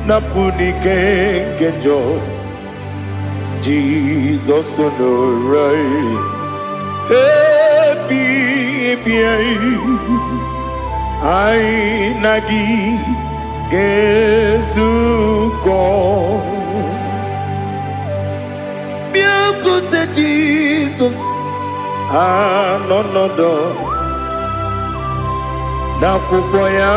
napụ n'ike nke njọ. Jizọs nọrọ anyị ebi ebi, anyị anyị na gị ga-ezukọ. Bịakwute Jizọs anọ n'ọdọ n'akwụkwọ ya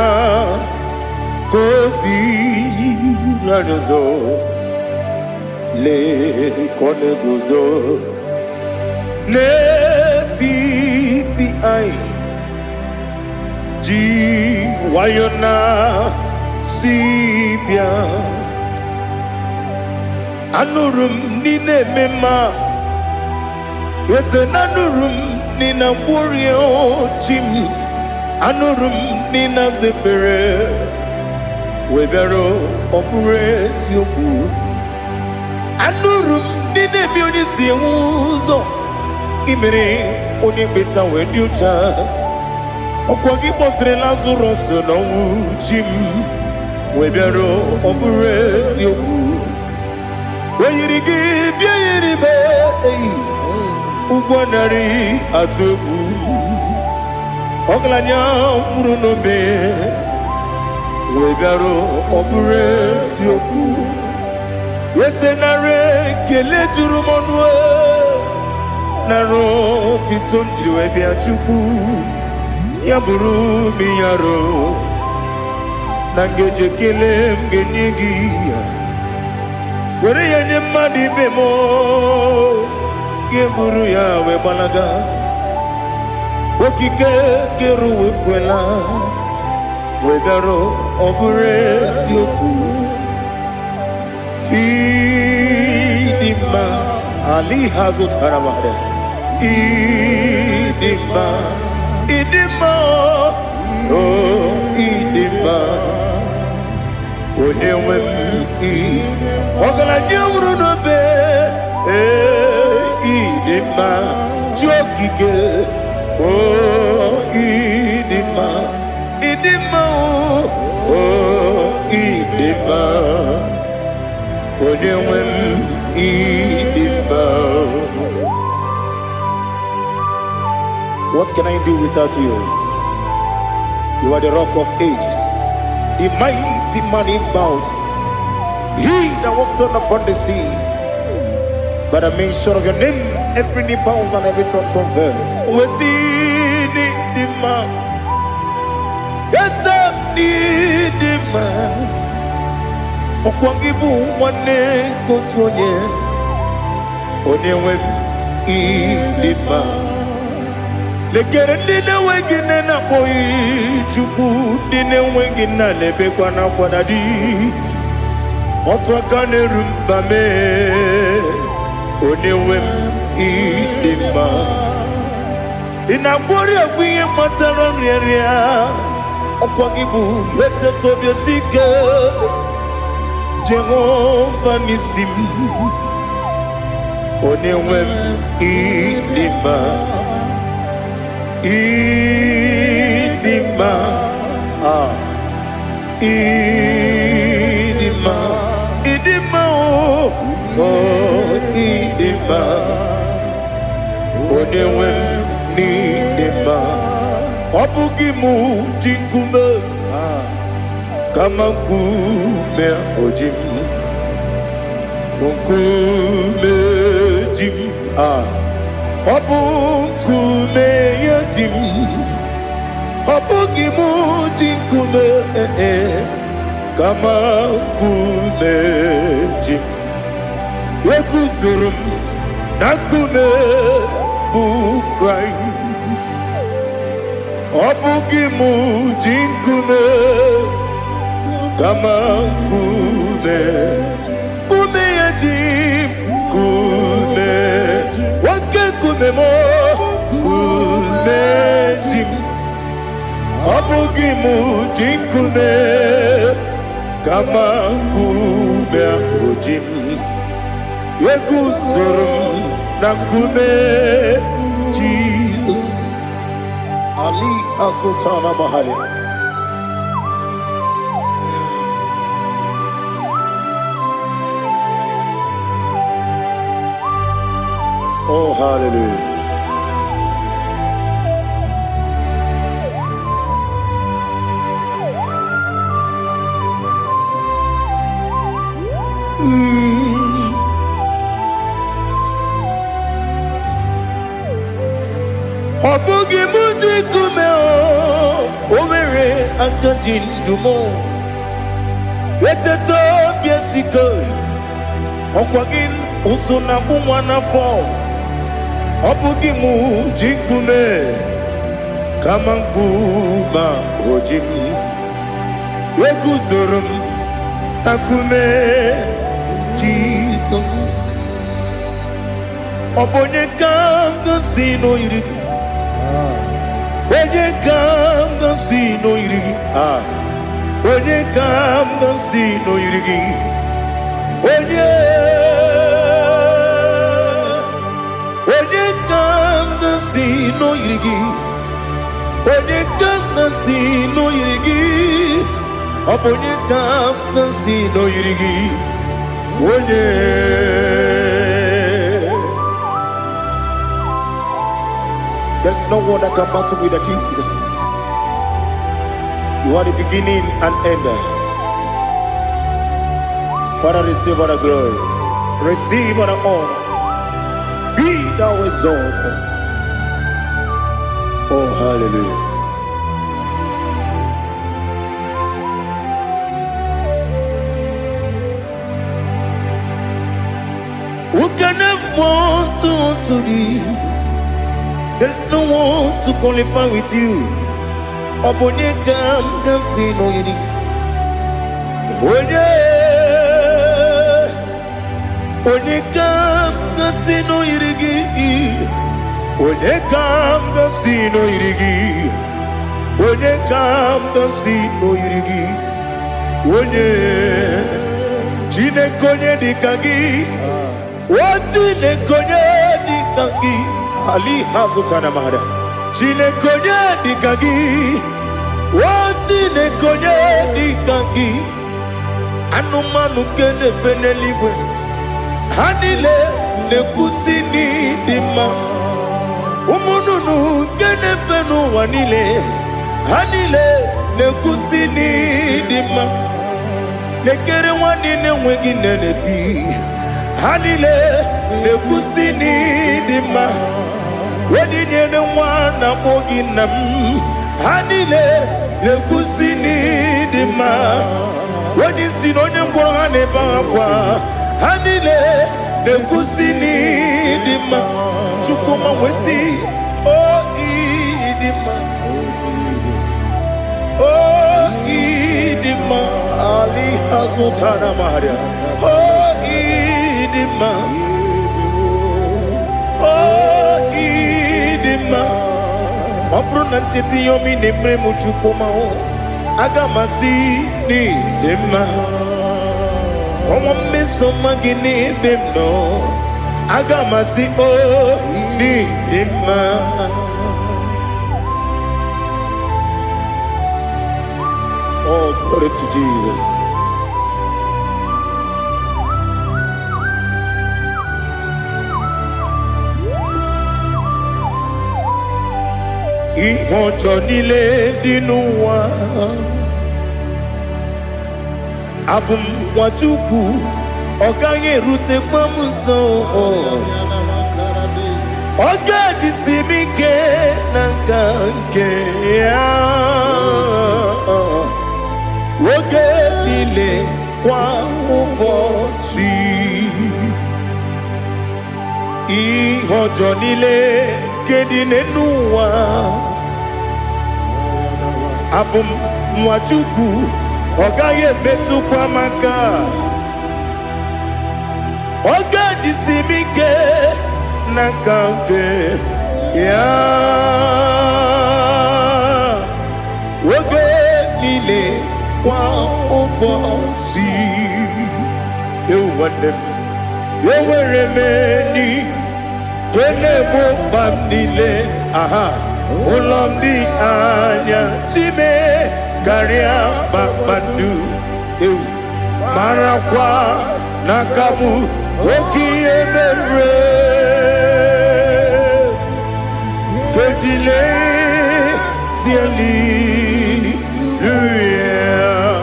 ka o ziri anyị ụzọ. Lee ka ọ na-eguzo n'etiti anyị, ji nwayọ na si bịa. Anụrụ m n'ị na-eme mma, eze na anụrụ m n'ị na-agwọrịa chi m. Anụrụ m n'ị na-aza ekpere wee bịara. Ọ bụrụ eziokwu, anụrụ m n'ị na-eme onye si enwe ụzọ imere onye mkpeta wee dị ụcha. Ọkwa gị kpọtere Lazarọs n'ọnwụ, chi m, wee bịara. Ọ bụrụ eziokwu, o yiri gị bịa yiri be eyi ụgwọ narị atụ egwu. Ọgaranya nwụrụ n'obe wee bịara. Ọ bụrụ eziokwu, ese nara ekele juru m ọnụ, nara otito m jiri wee bịa. Chukwu, ya bụrụ m yaro na ngeji ekele m ga-enye gị ya, were ya nye mmadụ ibe m, ga-eburu ya wee gbalaga. Okike kere ụwa ekwela wee bịara. Ọ bụrụ eziokwu, ịdị mma ali ha zụtara mmadụ. Ịdị mma, ịdị mma, o ịdị mma, onye nwe m. Ị ọgaranya nwụrụ n'obe. Ee, ịdị mma, chi okike. O, ịdị mma, ịdị mma. O, ịdị mma, onye nwe m, ịdị mma. What can I do without you? You are the Rock of Ages, the mighty man in battle, he that walked on upon the sea. By the mention of your name, every knee bows and every tongue confess. We see the man. Yes, I need the man. Ọkwa gị bụ nwanne nke otu onye, onye nwe m, ịdị mma. Lekere ndị na-enweghị nne na-akpọghị Chukwu, ndị na-enweghị nna na-ebekwa n'akwa na di. Otu aka na-eru mba mee, onye nwe m, ịdị mma. Ị na-agwọrị ọgwụ ihe kpatara nrịanrịa. Ọkwa gị bụ eteta obi esi ike, Jehova n'isi m, onye nwe m, ịdị mma, ịdị mma. Ah, ịdị mma, ịdị mma. O, o, ịdị mma, onye nwe m, n'ịdị mma. Ọ bụghị mụ ji nkume, kama nkume o ji m, nkume ji m. Ah, ọ bụ nkume ya ji m. Ọ bụghị mụ ji nkume, eh, kama nkume ji m. Eguzoro m na nkume bụ Kraịst. Ọ bụghị mụ ji nkume, kama nkume, nkume ya ji m. Nkume, oke nkume m, nkume ji m. Ọ bụghị mụ ji nkume, kama nkume ahụ ji m. Eguzoro m na nkume Jizọs. Ali Asultana Mahali. Oh, hallelujah. Ọ bụghị mụ ji nkume. O nwere aka ji ndụ m. Eteta obi esiko, ọkwa gị ụsụ na-akpụ nwa n'afọ. Ọ bụghị mụ ji nkume, kama nkume o ji m. Eguzoro m na nkume Jizọs. Ọ bụ onye ka m gosi n'oyiri gị? Onye ka m gosi n'oyiri gị? Ah, onye ka m gosi n'oyiri gị? Onye, onye ka m gosi n'oyiri gị? Onye ka m gosi n'oyiri gị? Ọ bụ onye ka m gosi n'oyiri gị? Onye. There's no one that can battle with the Jesus. You are the beginning and end. Father, receive all the glory. Receive all the honor. Be thou exalted. Oh, hallelujah. Who can have one to thee? There's no one to qualify with you. Ọ bụ onye ka m ga-asị n'oyiri? Onye, onye ka m ga-asị n'oyiri gị? Onye ka m ga-asị n'oyiri gị? Onye ka m ga-asị n'oyiri gị? Onye, Chineke, onye dị ka gị? O Chineke, onye dị ka gị? Ali ha zụtara mara. Chineke, onye dị ka gị? O Chineke, onye dị ka gị? Anụmanụ nke na-efe n'eluigwe, ha niile na-ekwusi n'ịdị mma. Ụmụ nnụnụ nke na-efe n'ụwa niile, ha niile na-ekwusi n'ịdị mma. Lekere nwanne na-enweghị nne na-eti, ha niile na-ekwusi n'ịdị mma. Onye nyere nwa na-akpọ gị nna m, ha niile na-ekwusi n'ịdị mma. Onye isi na onye ngwọrọ, ha na-ebe akwa, ha niile na-ekwusi n'ịdị mma. Chukwuma wesi o ịdị mma, o ịdị mma. Ali azụtara maria. O ịdị mma, o ịdị mma. Ọ bụrụ na ncheta ihe omi na-emere m, Chukwuma o, aga m asị n'ịdị mma. Kọnwa mmeso ọma gị n'ebe m nọ, aga m asị o n'ịdị mma. Oh, glory to Jesus. Ihe ọjọọ niile dị n'ụwa, abụ m nwa Chukwu, ọ gaghị erutekwa m nso. Ọ ga-ejisi m ike na nka nke ya oge niile, kwa ụbọchị. Ihe ọjọọ niile nke dị n'elu ụwa, abụ m nwa Chukwu, ọ gaghị emetụkwa m aka. Ọ ga-ejisi m ike n'aka nke ya oge niile, kwa ụbọchị. Ewu nwanne m, enwere m enyi nke na-egbo mkpa m niile. Aha ụlọ m dị anya chime karịa kpakpando. Ewu, marakwa n'aka m oke ihe mere kejile hallelujah.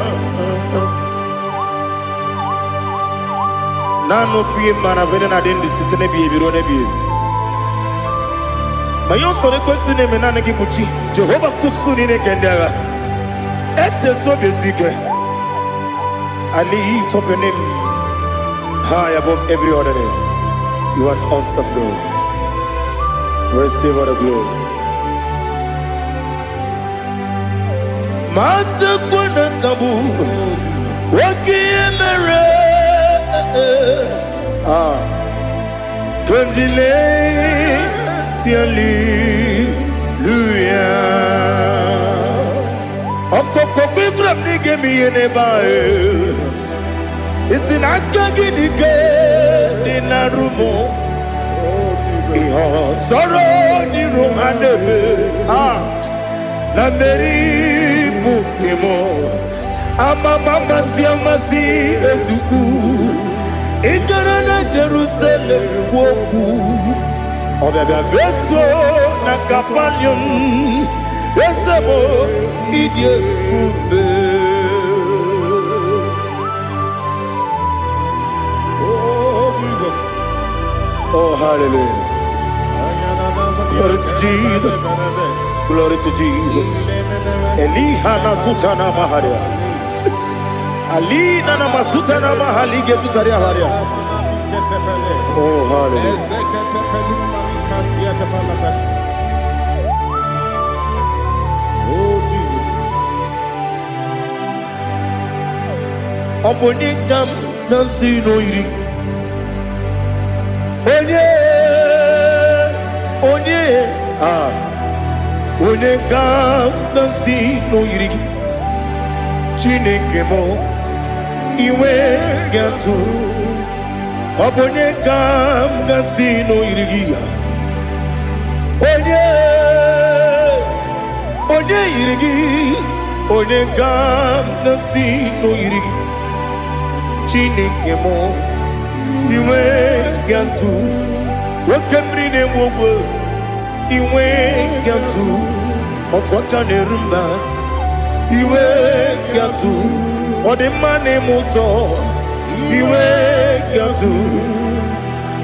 Naanị ofu ihe mara bụ na adị ndụ site n'ebighị ebi ruo n'ebighị ebi. Ma ihe usoro ekwesị na-eme, naanị gị bụ chi Jehova nkusu niile nke ndị agha. Etetu obi esi ike. I lift up your name high above every other name. You are an awesome God. Receive all the glory. Matakwa na ka bụ oke ihe mere. Ah, Kandile hallelujah. Ọkọkọ gwegwara m na ị ga-eme ihe n'ebe ahụ. Isi na aka gị dị ike dị na rumo. Ihe ọsọrọ n'iru ha na-eme. Ah, na mmeri bụ nke m. Amama amasị amasị ezukwu. Ị gara na Jerusalem kwuo okwu. Ọbịabịa meso na Kapanium. Eze m, ịdị ebube. Oh, Jesus. Oh, hallelujah. Glory to Jesus. Glory to Jesus. Eliha na sutana maharia. Alina na masutana mahali gesutaria haria. Oh, hallelujah. Oh, Jesus. Ọ bụ onye ka m na-asị n'oyiri? Onye, onye, ah, onye ka m na-asị n'oyiri gị? Chineke m, iwe ga-atụ. Ọ bụ onye ka m gasị n'oyiri gị ya? Onye, onye yiri gị? Onye ka m gasị n'oyiri gị? Chineke m, iwe gatụ oke mmiri na-egbu ogwe, iwe gatụ otu aka na-eru mba, iwe gatụ ọdịmma na-eme ụtọ, iwe gatụ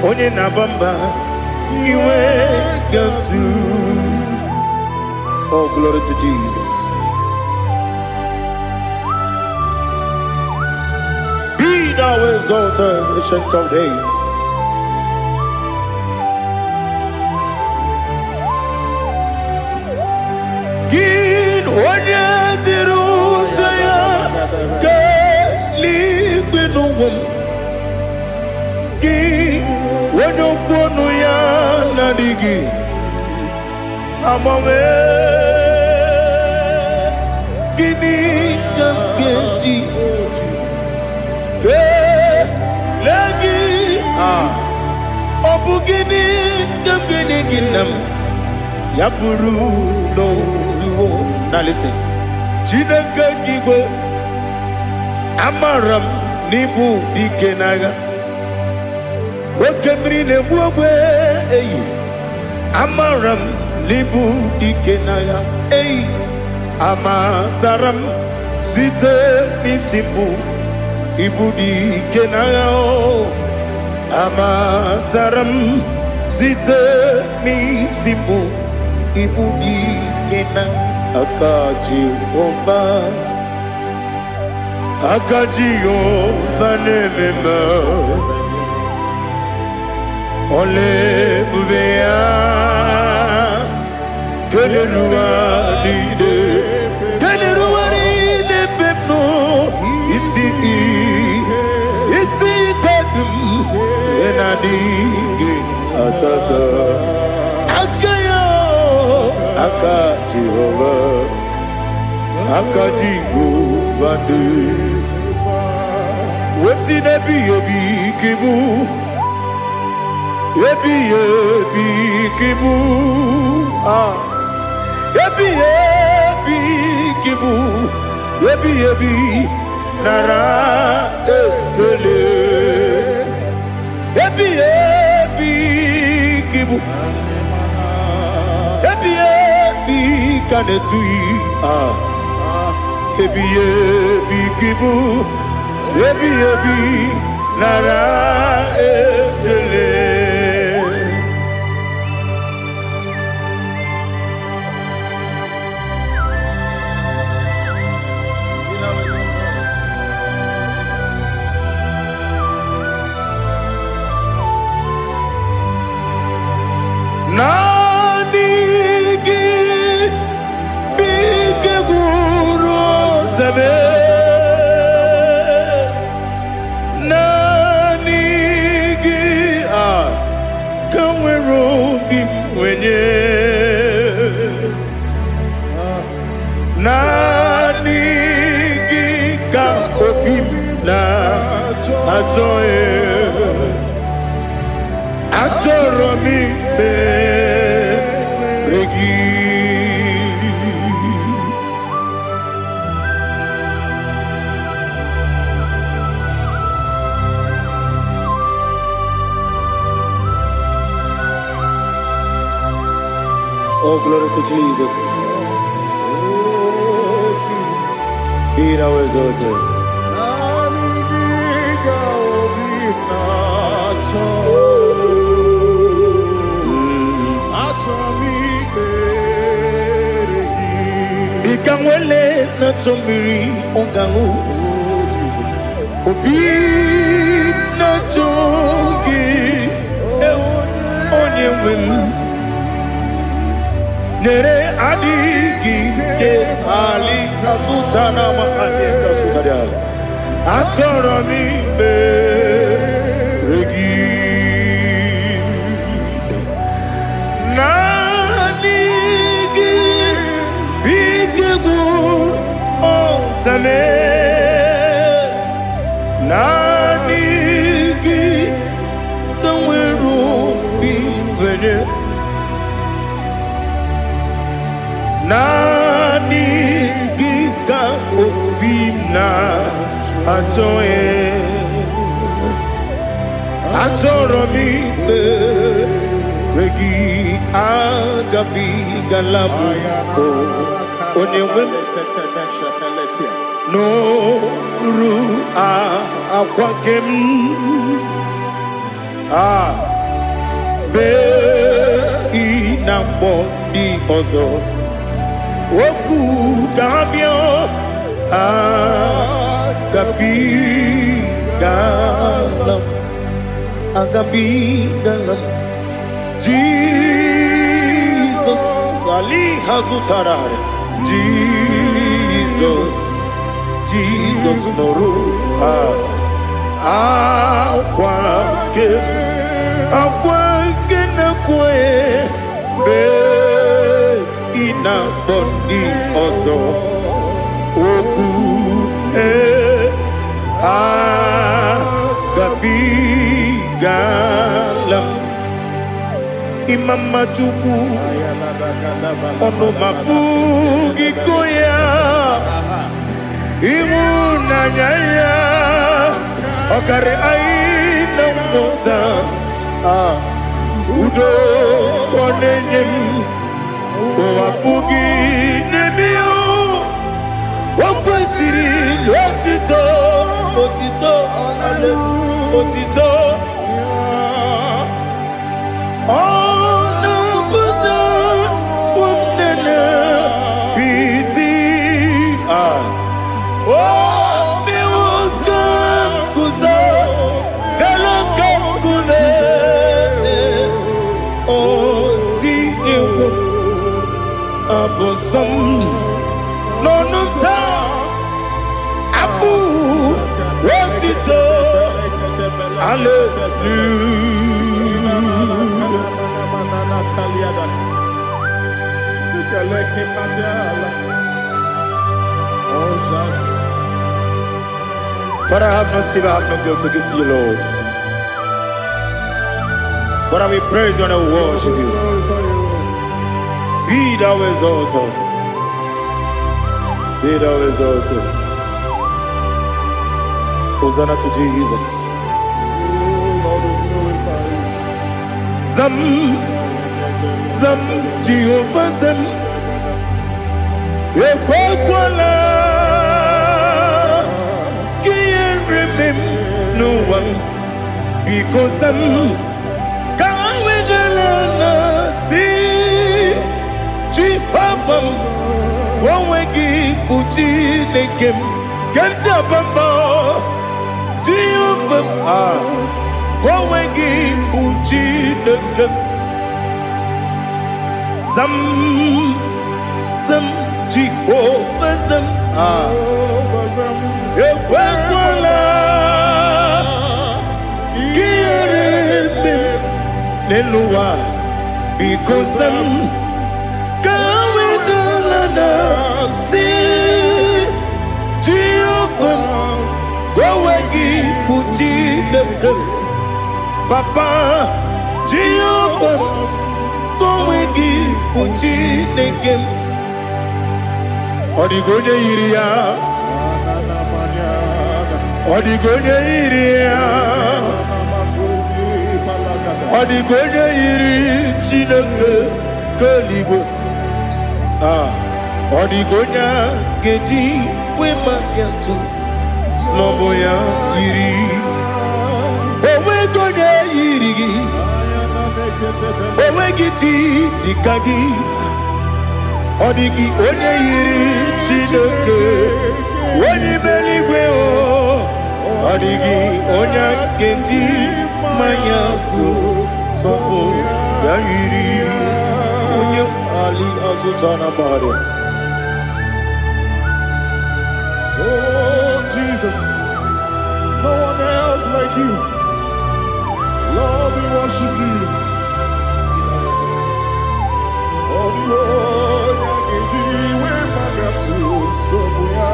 onye na-aba mba, iwe gatụ. Oh, glory to Jesus. Be thou exalted, Ancient of Days. Gị onye jiri ụta ya kelee n'ụwa m. Gị onye okwu ọnụ ya na-adịghị agbanwe. Gịnị ka m ga-eji kelee gị? Ah, ọ bụ gịnị ka m ga-enye gị, nna m? Ya bụrụ n'ozuo. Now listen. Chineke nke igwe, amara m n'ịbụ dike n'agha. Oke mmiri na-egbu ogbe eyi, amara m n'ịbụ dike n'agha eyi. Amatara m site n'isi mbụ, ịbụ dike n'agha o. Amatara m site n'isi mbụ, ịbụ dike na aka Jehova. Aka Jehova na-eme mma. Ọla ebube ya keleruwa niile, keleruwa niile ebe m nọ. Isi isi ike dị m na-adịghị atata aka ya. Aka Jehova, aka Jehova dị wesi n'ebighị ebi ka ịbụ, ebighị ebi ka ịbụ. Ah, ebighị ebi ka ịbụ, ebighị ebi, nara ekele. Ebighị ebi ka ịbụ, ebighị ebi ka na-etughị. Ah, ebighị ebi ka ịbụ, ebighị ebi, nara ekele. Naanị gị bụ ike gwụrụ ọtabe. Naanị gị a ka nwere obi m nwenye. Naanị gị ka obi m na-achọ ya. Achọrọ m ikpere gị. Oh, glory to Jesus. Be thou exalted. Naanị gị ka obi m na-achọ. Achọ m ikpere gị. Ị ka nwele na-achọ mmiri ọ ga-aṅụ. Obi na-achọ gị, ewu, onye nwe m. Nyere adịghị ike ali asụta na amahanye kasụtara. Achọrọ m ikpere gị. Naanị gị bụ ike gwụrụ ọtame. Naanị gị Naanị gị ka obi m na-achọ. Achọrọ m ikpere gị, agabigala m o onye nwe m nụrụ akwa nke m a bee ị na-akpọ ndị ọzọ okwu ka ha bịa. Agabigala m, agabigala m. Jizọs ali ha zụtara. Jizọs, Jizọs, nụrụ akwa nke akwa nke na-ekwe mgbe ị na-akpọ ndị ọzọ okwu ee agabigala m. Ịma mma Chukwu, ọnụ ma pụghị ịkọ ya. Ịhụnanya ya ọkarị anyị na mmụta. Ah, udo ka ọ na-enye m, ụwa pụghị n'eme ya. O kwesịrị otito, otito, otito. Ọ na-apụta nne piti. Ah, o mewo ka m guzo n'elu oke nkume. O tinyewo abụ nsọ m n'ọnụ taa, abụ otito, hallelujah. Father, I have no silver, I have no gold to give to you, Lord. But I will praise you and I will worship you. Be thou exalted. Be thou exalted. Hosanna to Jesus. Lord, we glorify you. Zam, Zam, Jehovah Zam. Ekwekwala ka ihere mee m n'ụwa m. Biko zam, ka ha wedala na si Jehova m, ka onwe gị bụ Chineke m, ke m ji aba mba. Jehova m, ah, ka onwe gị bụ Chineke m. Zam, zam, Jehova zam, ah, ekwekwala ka ihere mee m n'elu ụwa. Biko zam, ka ha wedala na si Jehova m, ka onwe gị bụ Chineke m. Papa, Jehova m, ka onwe gị bụ Chineke m. Ọ dịghị onye yiri ya, ọ dịghị onye yiri ya, ọ dịghị onye yiri Chineke nke eluigwe. Ah, ọ dịghị onye a ga-eji wee maka atụ snọbụ ya yiri. Onweghị onye yiri gị, onweghị chi dịka gị. Ọ dịghị onye yiri Chineke onye ime eluigwe o. Ọ dịghị onye a ga-eji mmanya tụ sọpụ ya yiri onye ali azụta na mmadụ. Oh, Jesus, no one else like you. Lord, we worship you. Oh, the onye ga-eji wee nsogbu ya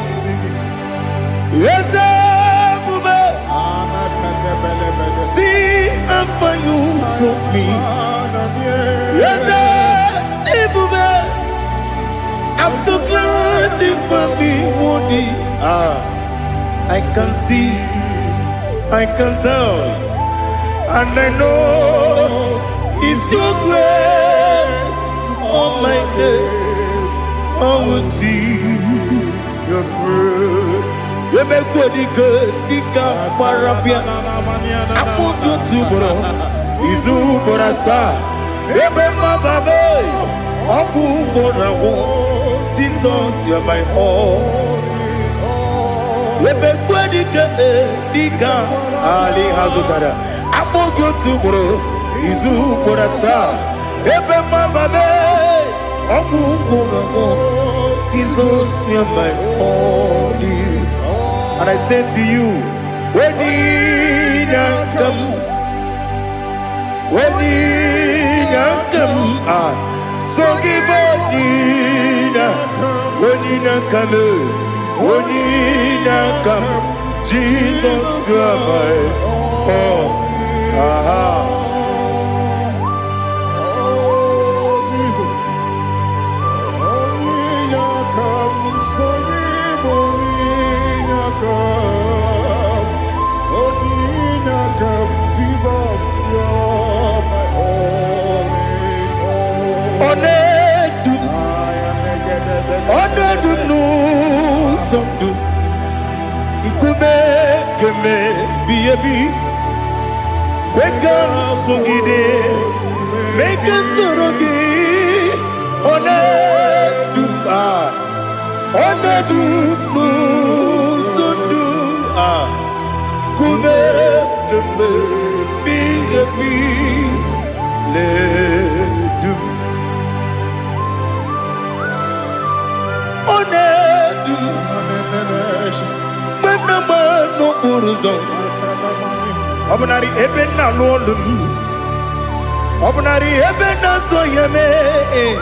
yiri gị. Eze ebube, see how far you brought me. Eze ebube. I'm so glad you found me worthy. Ah, I can see, I can tell, and I know it's your grace on my day. I will see your grace. Emekwe dike dike gbara bịa akpụkpọ otu ugboro izu ugboro asaa ebe mmababe ọgwụ ugboro agwụ. Jesus, you are my all. Emekwe dike dike ali ha zụtara akpụkpọ otu ugboro izu ugboro asaa ebe mmababe ọgwụ ugboro agwụ. Jesus, you are my all. And I say to you, when you come, when you come, ah, so give up, when you come, when you come, Jesus, you are my all. Aha. Oh, Jesus. Onyinaka m, sonye m onyinaka m. Onyinaka m, Jesus, you're my all in all. Ọ na-edu m, ọ na-edu m n'ụzọ ndụ nkume keme bi ebi kwe ka m sogide mee ka m soro gị. Ọ na-edu m, ah, ọ na-edu m n'ụzọ ndụ a nkume keme bi ebi ledu m. Ọ na-edu m mgbe m na-agba n'okporo ụzọ ọ bụnarị ebe m na-alụ ọlụ m ọ bụnarị ebe m na-azụ ya mee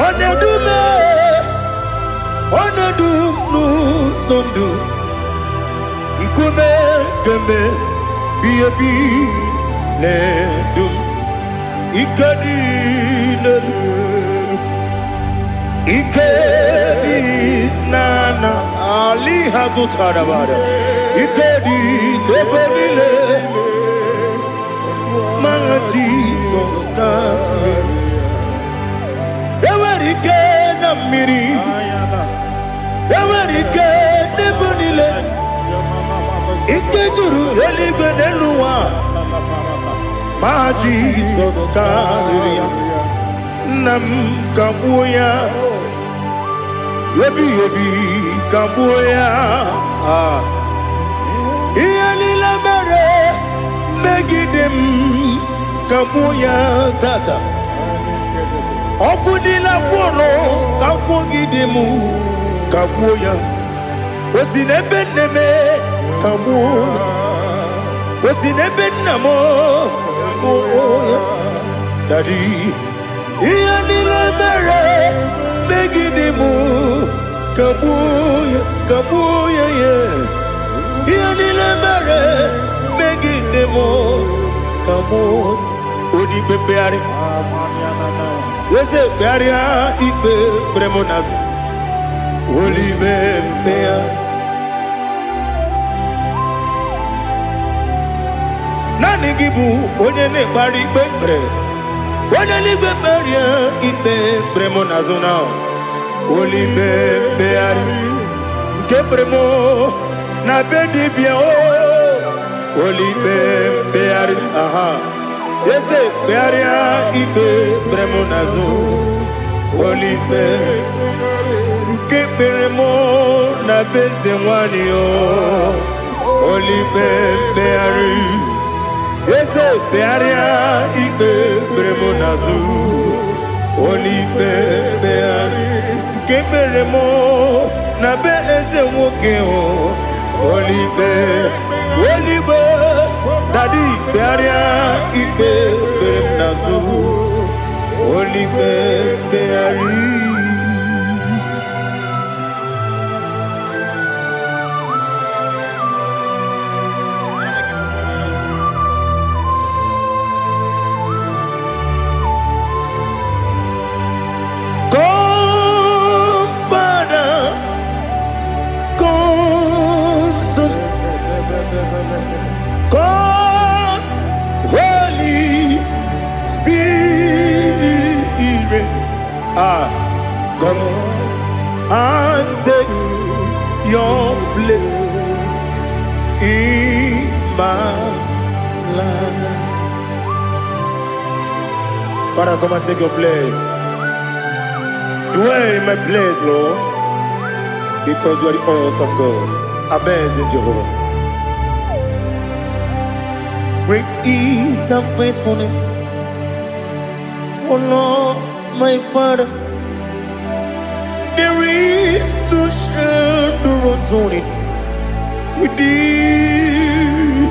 ọ na-edu m, ọ na-edu m n'ụzọ ndụ nkume kemgbe bi ebi na-edu m. Ike dị n'elu ike dị n'ala ali ha zụtara bara ike dị n'ebe niile ma Jizọs karịrị. Enwere ike na mmiri, enwere ike n'ebe niile, ike juru eluigwe n'elu ụwa ma Jizọs karịrị ya. Nna m kagbuo ya ebighị ebi kagbuo ya. Ah. Ihe niile mere megide m kagbuo ya tata ọkụ niile gwụrụ kagbugide m kagbuo ya o si n'ebe nne m kagbuo ya o si n'ebe nna m kagbuo ya. Daddy, ihe niile mere megide m kagbuo ya kagbuo ya ya ihe niile mere megide m kagbuo onye ikpe mkpegharị eze kpegharịa ikpe kpere m n'azụ olime mkpegharị naanị gị bụ onye na-ekpegharị ikpe kpere onye n'igwe kpegharịa ikpe kpere m n'azụ na olime mkpegharị nke kpere m na be dibịa o olime mkpegharị aha eze kpegharịa ikpe kpere m n'azụ olime nke kpere m na be eze nwanyị o olime mkpegharị eze kpegharịa ikpe kpere m n'azụ olime mkpegharị nke kpere m na be eze nwoke o olime oligbe. Daddy, kpegharịa ikpe kpere m n'azụ olime mkpegharị. and take your place in my life. Father, come and take your place. Dwell in my place, Lord, because you are the awesome God, amazing Jehovah. Great is thy faithfulness, O Lord, my Father. There is no shadow of turning with thee.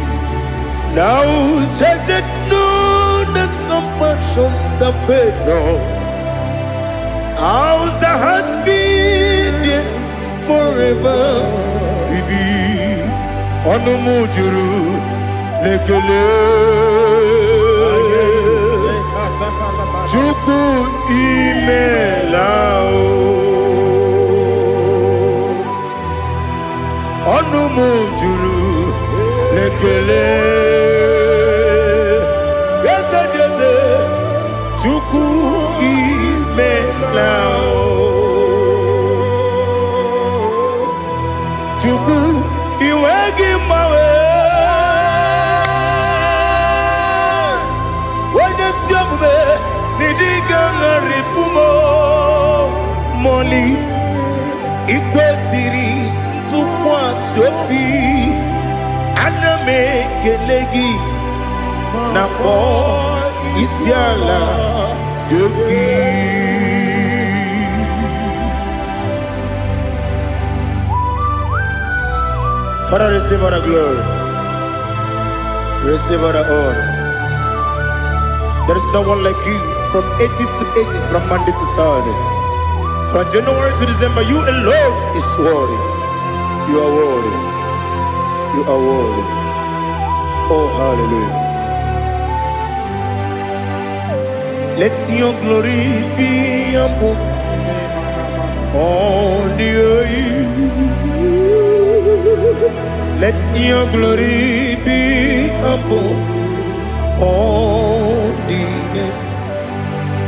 Thou changest not thy compassions, they fail not. As thou hast been there forever with thee. Ọnụ m juru n'ekele. Chukwu, imela o. Ọnụ m juru n'ekele. Eze dị eze, Chukwu, imela o. Chukwu, iwe gị mgbanwe. Onye ezi omume n'ịdị ga-agharịpụ m mọli. Ikwesịrị ntụkwasị obi, ana m ekele gị na kpọọ isi ala nye gị. Father, receive all the glory. Receive all the honor. There is no one like you from ages to ages, from Monday to Saturday. From January to December, you alone is worthy. You are worthy. You are worthy. Oh, hallelujah. Let your glory be above all the earth. Let your glory be above all the earth.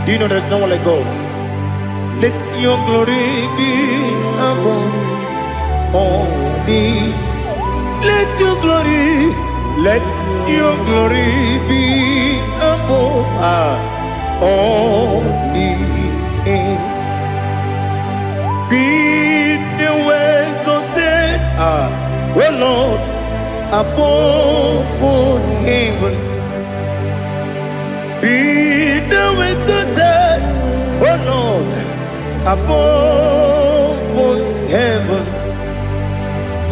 Do you know there's no one like God? Let your glory be above all the. Let your glory, let your glory be above all the earth. Be thou exalted, O Lord, above all heaven. Be thou exalted, O Lord, above all heaven.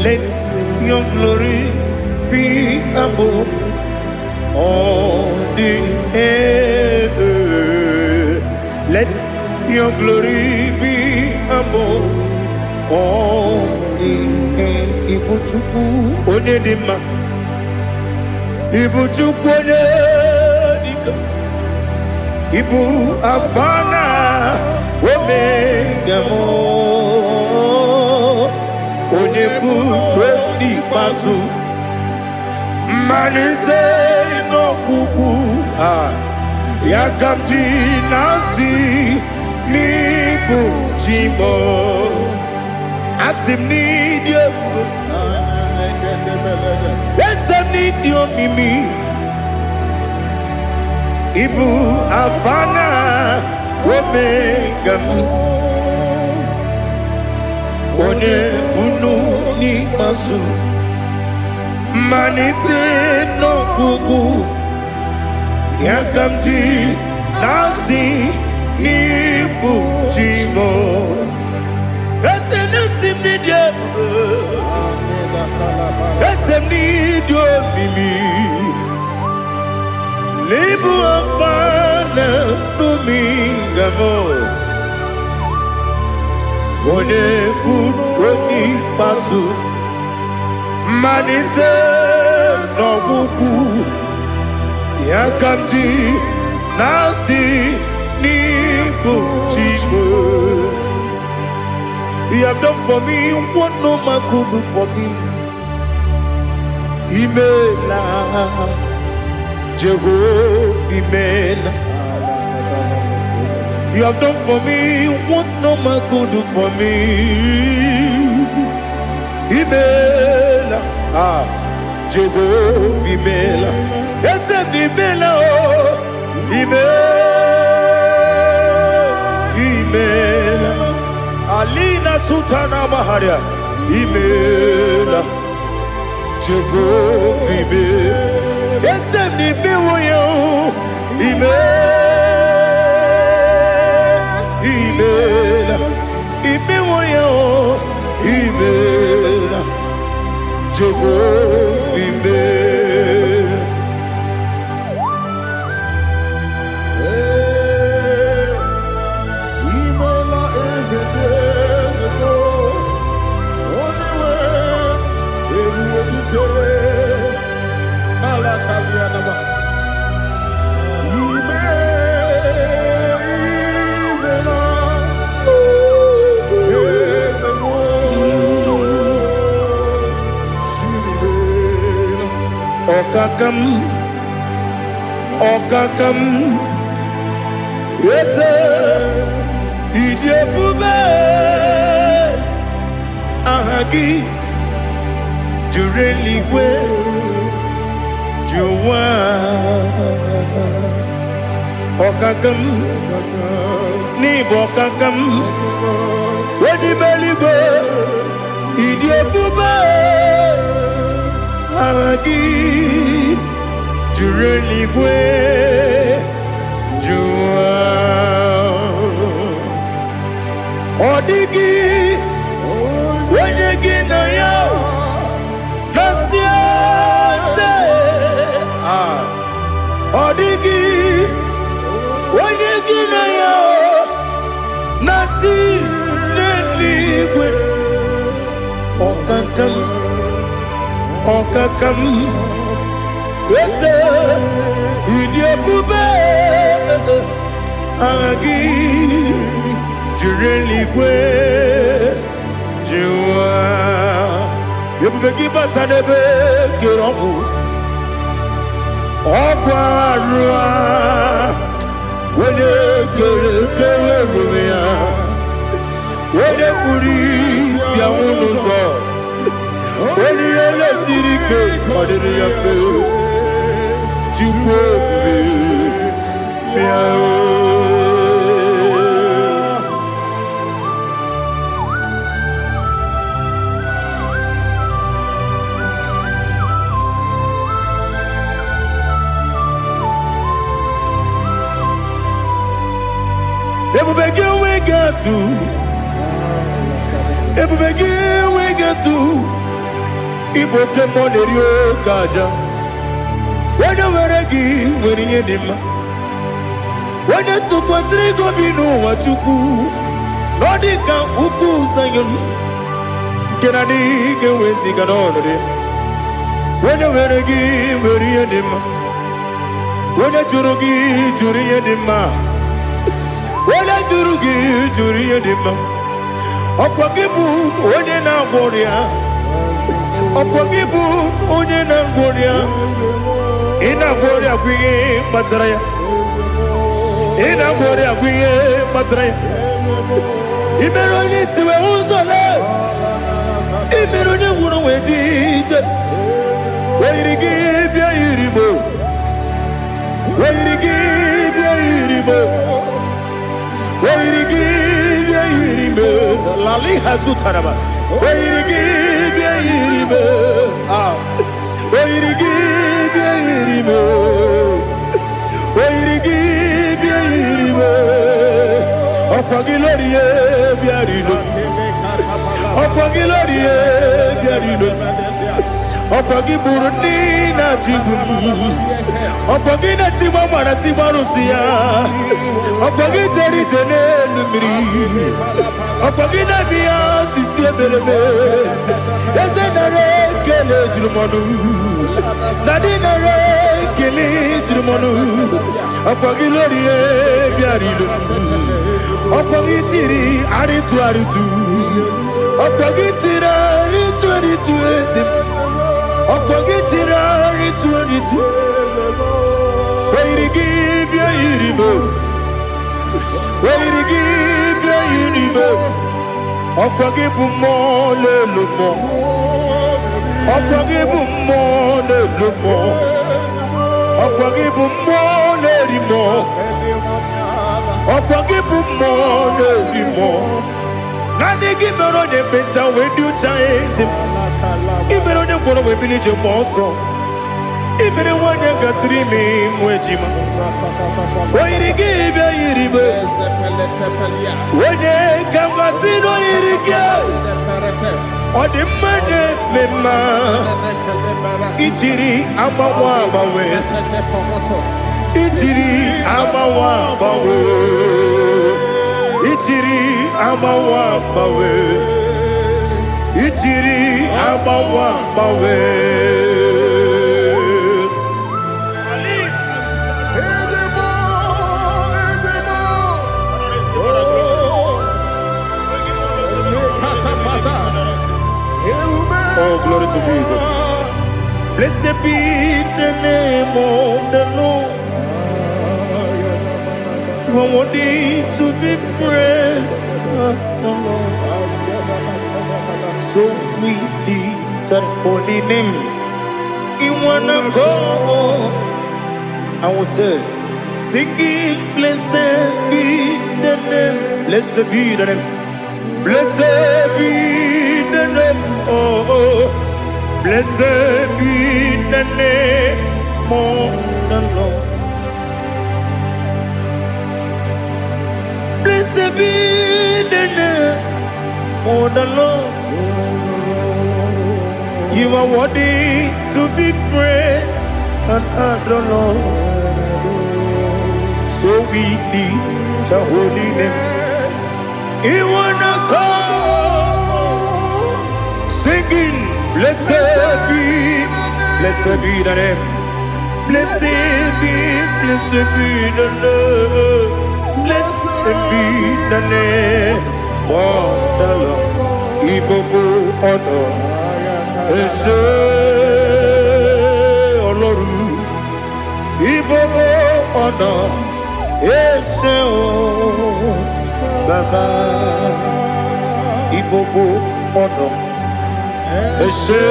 Let your glory be above all the heaven. Let your glory be above all the heaven. Ibu Chukwu onye dị mma, Ibu Chukwu onye dịka, Ibu Alfa na Omega m, onye bụ n'ikpeazụ, mmalite n'ọgwụgwụ a, ya ka m ji na-asị n'ịbụ chi m. Asị m n'ịdị ebube, eze m, n'ịdị omimi. Ịbụ Alfa na Omega m, onye bunu n'ikpeazụ, mmalite n'ọgwụgwụ, ya ka m ji na-asị n'ịbụ chi m. Eze na-esi m n'ịdị ebube, eze m, n'ịdị omimi. N'ịbụ Alfa na Omega m, onye bụ onye ikpeazụ, mmalite n'ọgwụgwụ, ya ka m ji na-asị n'ịbụ chi m. You have done for me what no man could do for me. Imela, Jehovah, Imela. You have done for me what no man could do for me. Imela, ah, Jehovah Imela. Eze m imela o, Imela, Imela. Alina Sultana Maharia, Imela, Jehovah Imela. Eze m imewo ya o, Imela, Imela, imewo ya o, Imela, Jehovah Imela. Ee, imela eze dị eze o, onye nwe ebube dike n'ala kalịanaba. Ime, imela, eze m, imela. Ọkaka m, ọkaka m, eze, ịdị ebube, aha gị juru eluigwe, ju ụwa. Ọkaka m, n'ịbụ ọkaka m, onye ime eluigwe, ịdị ebube, aha gị juru eluigwe, ju ụwa. Ọ dịghị onye gị na ya na-asị eze. Ah, ọ dịghị onye gị na ya na-atị n'eluigwe. Ọkaka m, ọkaka m, eze, ịdị ebube, aha gị juru eluigwe, ju ụwa. Ebube gị bata n'ebe kere ọgwụ, ọgwụ arụ a, onye kere kere onwe ya, onye kpuru isi anwụ n'ụzọ, onye ihe siri ike ọ dịrị ya mfe. Chukwu ebube, bịa o. Ebube gị enweghị atụ, ebube gị enweghị atụ. Ịbụ oke mmụọ na-eri oke aja. Onye nwere gị nwere ihe dị mma. Onye tụkwasịrị gị obi n'ụwa, Chukwu, na ọ dị ka ugwu Zayọn nke na adịghị ga-eweziga n'ọnọdụ ya. Onye nwere gị nwere ihe dị mma. Onye jụrụ gị jụrụ ihe dị mma. Onye jụrụ gị jụrụ ihe dị mma. Ọkwa gị bụ onye na-agwọ ọrịa. Ọkwa gị bụ onye na-agwọ ọrịa. Ị na-agwọ ọrịa bụ ihe kpatara ya. Ị na-agwọ ọrịa bụ ihe kpatara ya. Ị mere onye isi wee ụzọ lee. Ị mere onye nwụrụ wee ji ije. O yiri gị bịa yiri mo. O yiri gị bịa yiri mo. O yiri gị bịa yiri mo. Lali hazutaraba. O yiri gị bịa yiri mo. Ah. O yiri gị bịa yiri mo. O yiri gị bịa yiri mo. Ọkwa gị lórí e bịa rilo. Ọkwa gị lórí e bịa rilo. Ọkwa gị bụrụ ndị na-achịgbu m. Ọkwa gị na-etigba mara tigba arụsị ya. Ọkwa gị jere ije n'elu mmiri. Ọkwa gị na-eme ya osisi emereme. Eze, nara ekele juru m ọnụ. Daddy, nara ekele juru m ọnụ. Ọkwa gị lórí e bịara ilo. Ọkwa gị tiri arịtụ arịtụ. Ọkwa gị tiri arịtụ arịtụ, eze m. Ọkwa gị tiri arịtụ arịtụ. O yiri gị bịa yiri m. O yiri gị bịa yiri ibe. Ọkwa gị bụ mmụọ na-elu mmụọ. Ọkwa gị bụ mmụọ na-elu mmụọ. Ọkwa gị bụ mmụọ na-eri mmụọ. Ọkwa gị bụ mmụọ na-eri mmụọ. Naanị gị mere onye ekpenta wee dị ụcha, eze m. Ị mere onye ngwọrọ wee bili ije mgbe ọsọ. Ị mere nwanyị gatụrụ ime ịmụ ejima. O yiri gị bịa yiri ibe. Onye ka m gasị na o yiri gị. Ọ dị mma na-eme mma. Ijiri agbanwe agbanwe. Ijiri agbanwe agbanwe. Ijiri agbanwe agbanwe. Ijiri agbanwe agbanwe. Ali. Ezebo, ezebo. Oh, Oh, glory to Jesus. Blessed be the name of the Lord. You are worthy to be praised, the Lord. So we lift that holy name in one accord. I will say, singing, blessed be the name, blessed be the name, blessed be the name, oh, blessed be the name of the Lord. Blessed be the name of the Lord. You are worthy to be praised and adored, Lord. So we lift the holy name. In one accord, singing, blessed be the name. Blessed be the name. Blessed be the name of the Lord. Ìgbogbo ọ̀nà ẹ ṣé Ọlọ́run. Ìgbogbo ọ̀nà ẹ ṣé o Bàbá. Ìgbogbo ọ̀nà ẹ ṣé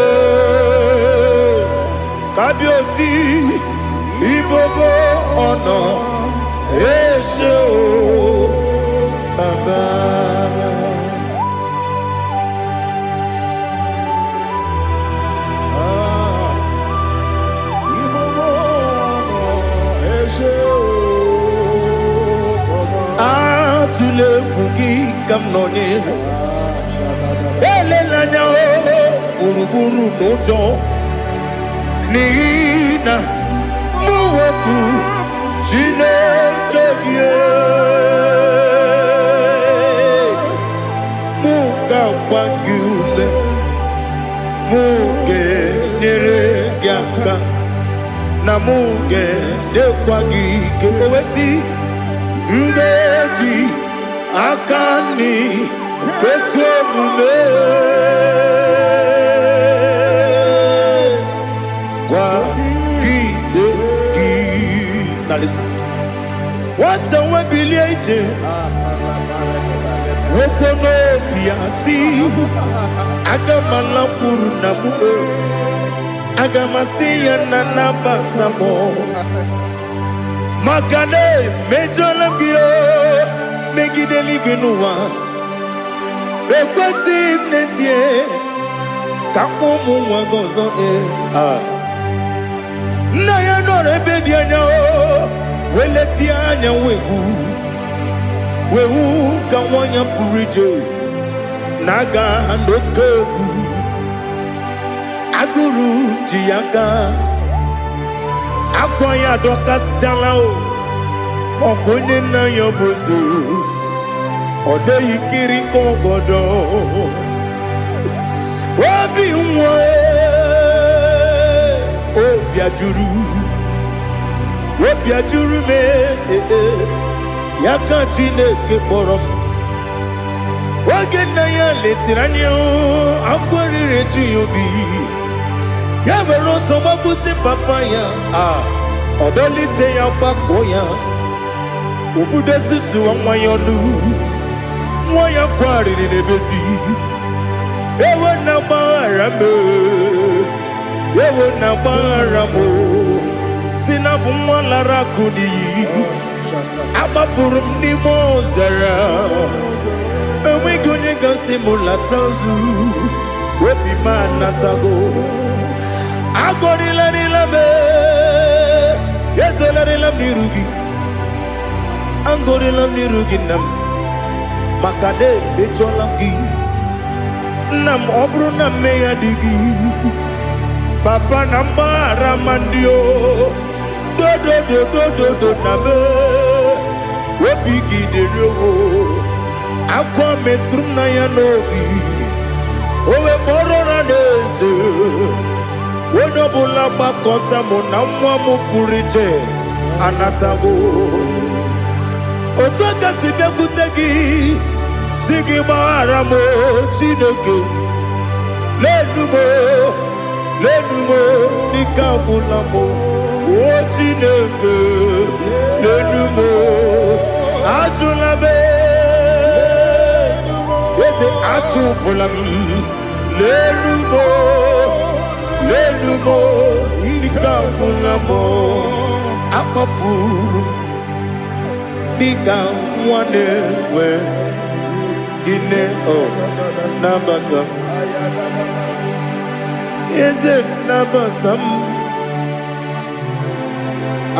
Kábíyèsí. Ìgbogbo ọ̀nà ẹ ṣé o Bàbá. Ah, ìgbogbo ọ̀nà ẹ ṣé o, Bàbá. Atụla egwu gị ka m nọ n'ihu. Elela anya o gburugburu n'ụjọ n'ihi na mụ wepụ Chineke gị, mụ ga-agba gị ume, mụ ga-enyere gị aka na mụ ga-enyekwa gị ike. O wee sị, m ga-eji aka nri kwesị omume kwagide gị. Na listen. Nwata nwe bilie ije nwoke n'obi ya si, aga m alakwuru nna m o, aga m asị ya na nabata m maka na emejọla m gị o megide eluigwe n'ụwa. Ekwesịghị m n'ezie ka mkpọ ụmụ nwa gị ọzọ. Ee, ah. Nna ya nọrọ ebe dị anya o wee letie anya wee hụ wee hụ ka nwa ya pụrụ ije na-aga n'oke egwu agụrụ ji ya aka akwa ya adọkasịchala o ọkụ onye nna ya bụ eze ọ dịghị kiri ka ọgọdọ obi nwa obi ajụrụ obi ajụrụ m ee, ya ka Chineke kpọrọ m. Oge nna ya letiri anya akwa riri eju ya obi ya were ọsọ gbapute papa ya a ọ dọlite ya gbakọ ya. Obodo susuwa nwa ya ọnụ, nwa ya kwarịrị n'ebezi. Ewo na gbaghara m, ewo na gbaghara m, si na bụ nwa lara akụ n'iyi. Agbafuru m n'ime ọzara, enweghị onye gasị m lata ozu. Obi m anatago. Agọrịlarịla m, ezolarịla m n'iru gị. Agọrịla m n'iru gị, nna m, maka na emejọla m gị, nna m. Ọ bụrụ na mmehie dị gị, papa, na mgbaghara ma ndị o dodododododo na m obi gị dịrị o. Akwa metụrụ m na ya n'obi, o wee kpọrọ na n'eze onye ọbụla gbakọta mụ na nwa m pụrụ iche anatago. Otu aka si bịakwute gị, si gị gbaghara m, Chineke. Lenu m, lenu m, n'ike agwụla m o. Chineke, lenu m, ajụla m. Eze, atụpụla m. Lenu m, lenu m, n'ike agwụla m. Akpafuru m dịka nwa na-enwe gịnị o. Nabata m, eze, nabata m.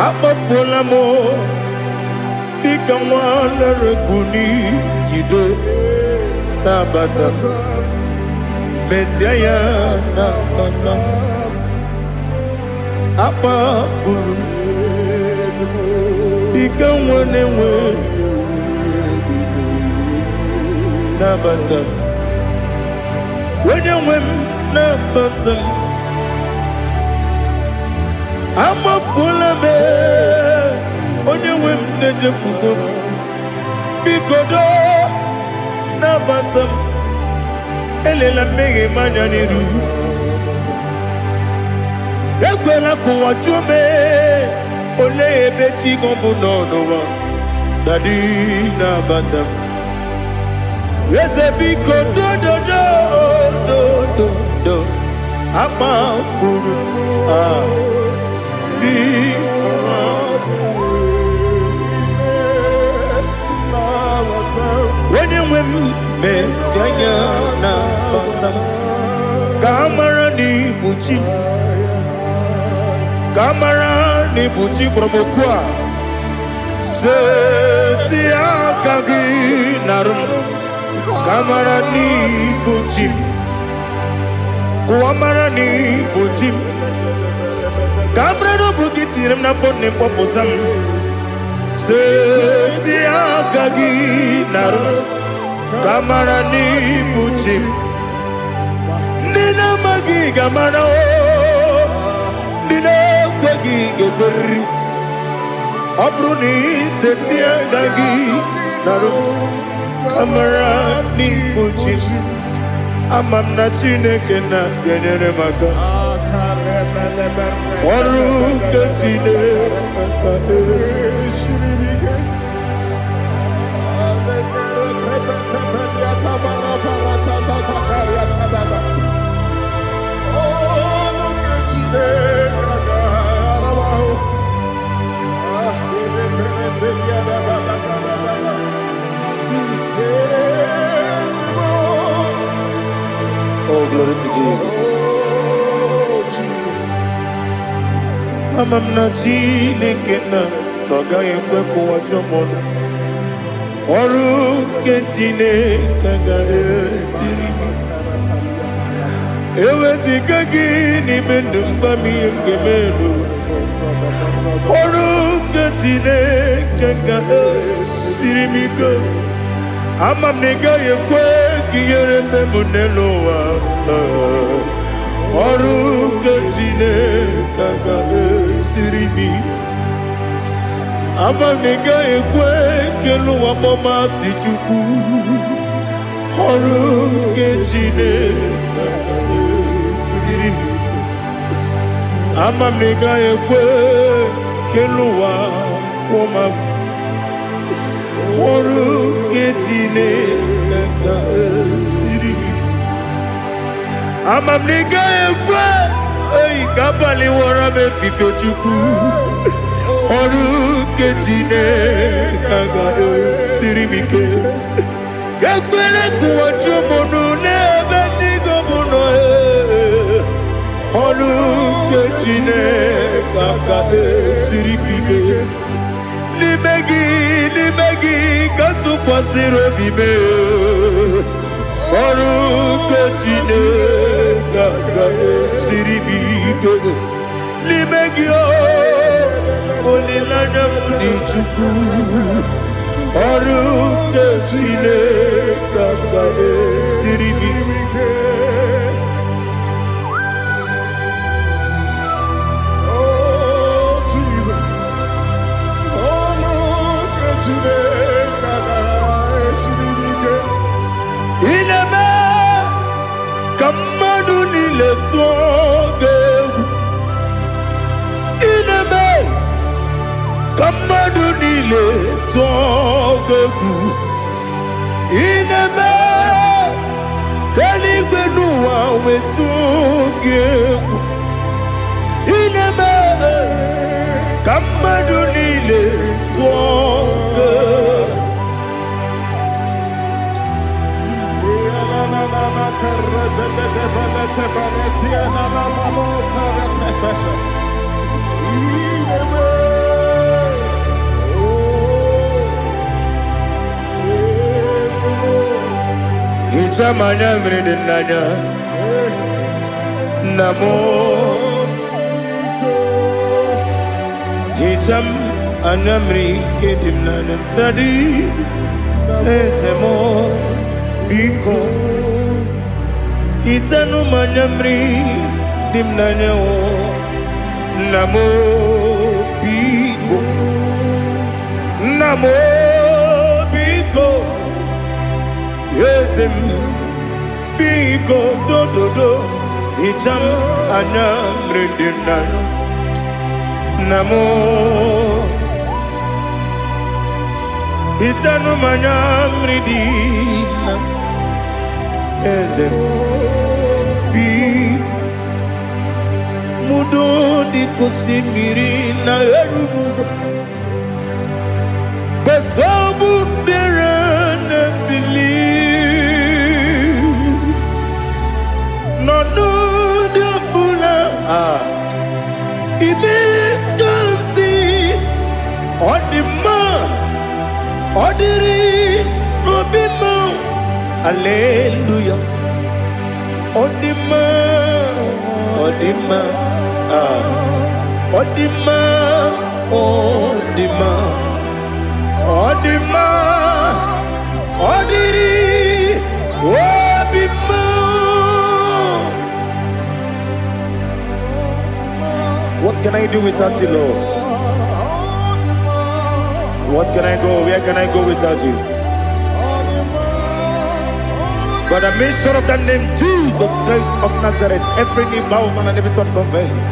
Akpafuola m dịka nwa lere yido. Nabata m, mezie ya, nabata m. Akpafuru m dịka nwa na-enwe, nabata m. Onye nwe m, nabata m. Amafuola m, onye nwe m, na-ejefugo m. Biko doo, nabata m. Elela mmehie m anya n'iru. Ekwela ka ụwa jụọ m, olee ebe chi gị bụ nọ n'ụwa. Daddy, nabata m. Eze, biko, dododo dododo. Akpafuru m, ah, biko. Onye nwe m, mezie anya, nabata m, ka a mara na ibu chi m, ka a mara na ibu chi kpọrọ m okwu a. Seti aka gị narụ m, ka a mara na ibu chi m. Kụwa mara na ibu chi m, ka a mara na ọ bụ gị tinyere m n'afọ nne m, kpọpụta m. Seti aka gị narụ m, ka a mara na ibu chi m. Ndị na-amaghị ga-amara o, ndị na-ekweghị ga-ekweriri. Ọ bụrụ na iseti aka gị narụ m, ka mara n'ibu chi m. Ama m na Chineke na ga-enyere m aka. Ọrụ nke Chineke. Oh, glory to Jesus. Ama m na Chineke na ọ gaghị ekwe ka ụwa jụọ m ọnụ. Ọrụ nke Chineke agaghị esiri m ike. Eweziga gị n'ime ndụ m, gwa m ihe m ga-eme n'ụwa. Ọrụ nke Chineke ga-esiri m ike. Ama m na ị gaghị ekwe ka ihere mme m n'elu ụwa. Ọrụ nke Chineke ga-esiri m ike. Ama m na ị gaghị ekwe ka elu ụwa kpọmasị Chukwu. Ọrụ nke Chineke ga-esiri m ike. Ama m na ị gaghị ekwe ka elu ụwa kwụọ m. Ọrụ nke Chineke ga-esiri m ike. Ama m na ị gaghị ekwe eyi ka abalị wọrọ m efifie. Chukwu, ọrụ nke Chineke ga-esiri m ike. Ekwere ka ụwa jụọ m ọnụ n'ebe chi gị bụ nọ. Ee. Ọrụ nke Chineke ga-esiri m ike. N'ime gị, n'ime gị ka m tụkwasịrị obi m. Ọrụ nke Chineke ga-esiri m ike. N'ime gị o, olileanya m dị. Chukwu, ọrụ nke Chineke ga-esiri m ike. Oh, Jesus. Ọrụ nke Chineke ga-esiri m ike. Ị na-eme ka mmadụ niile tụọ gị egwu. Ị na-eme ka mmadụ niile tụọ gị egwu. Ị na-eme ka eluigwe n'ụwa wetụọ gị egwu. Ị na-eme ka mmadụ niile tụọ gị egwu. Hichaa m anya mmiri dị n'anya, nna m. Hichaa m anya mmiri nke dị m n'anya, Daddy, eze m, biko hichanụ m anya mmiri dị m n'anya o. Nna m, biko. Nna m, biko. Eze m, biko, dododo, hichaa m anya mmiri dị m n'anya. Nna m, hichanụ m anya mmiri dị na eze m, biko. Mudo dịka osimiri na-eru n'ụzọ gbasọbụ mmiri na-ebili n'ọnọdụ ọbụla. Ah, ime ka m si ọ dị mma, ọ dịrị n'obi m. Aleluya, ọ dị mma, ọ dị mma. Ah, ọ dị mma, ọ dị mma, ọ dị mma, ọ dịrị obi m. What can I do without you, Lord? What can I go? Where can I go without you? By the mention of that name, Jesus Christ of Nazareth, every knee bows down and every tongue confess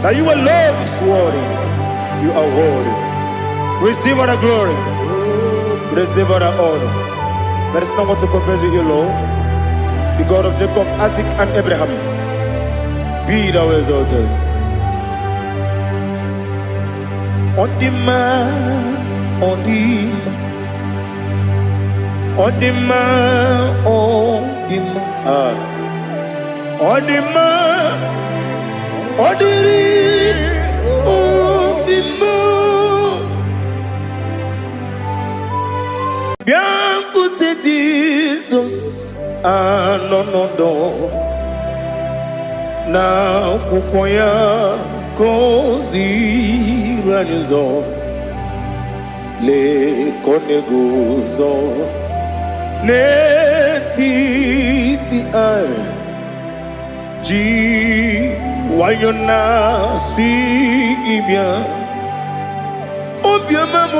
that you alone is worthy. You are worthy. Receive all the glory. Receive all the honor. There is no one to compare with you, Lord. The God of Jacob, Isaac, and Abraham. Be thou exalted. Ọ dị mma, ọ dị mma, ọ dị mma, ọ dị mma. Ah. Ọ dị mma, ọ dịrị obi m. Bịakwute Jizọs anọ n'ọdọ na akwụkwọ ya ka o ziri anyị ụzọ. Lee ka ọ na-eguzo n'etiti anyị ji nwayọ na-asị gị bịa. Obiọma m,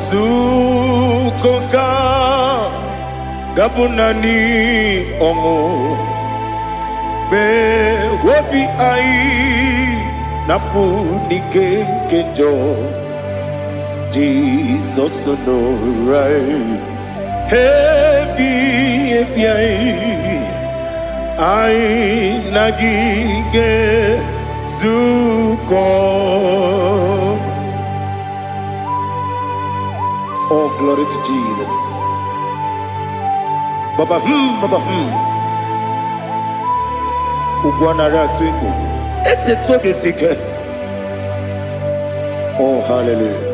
zukọ ka gabụ naanị ọṅụ mee obi anyị napụ n'ike nke njọ. Jizọs nọrọ ebi ebi anyị anyị na gị ga-ezukọ. Oh, glory to Jesus. Baba baba. Ugwu anara atụ egwu. Etetu obi esi ike. Oh, hallelujah.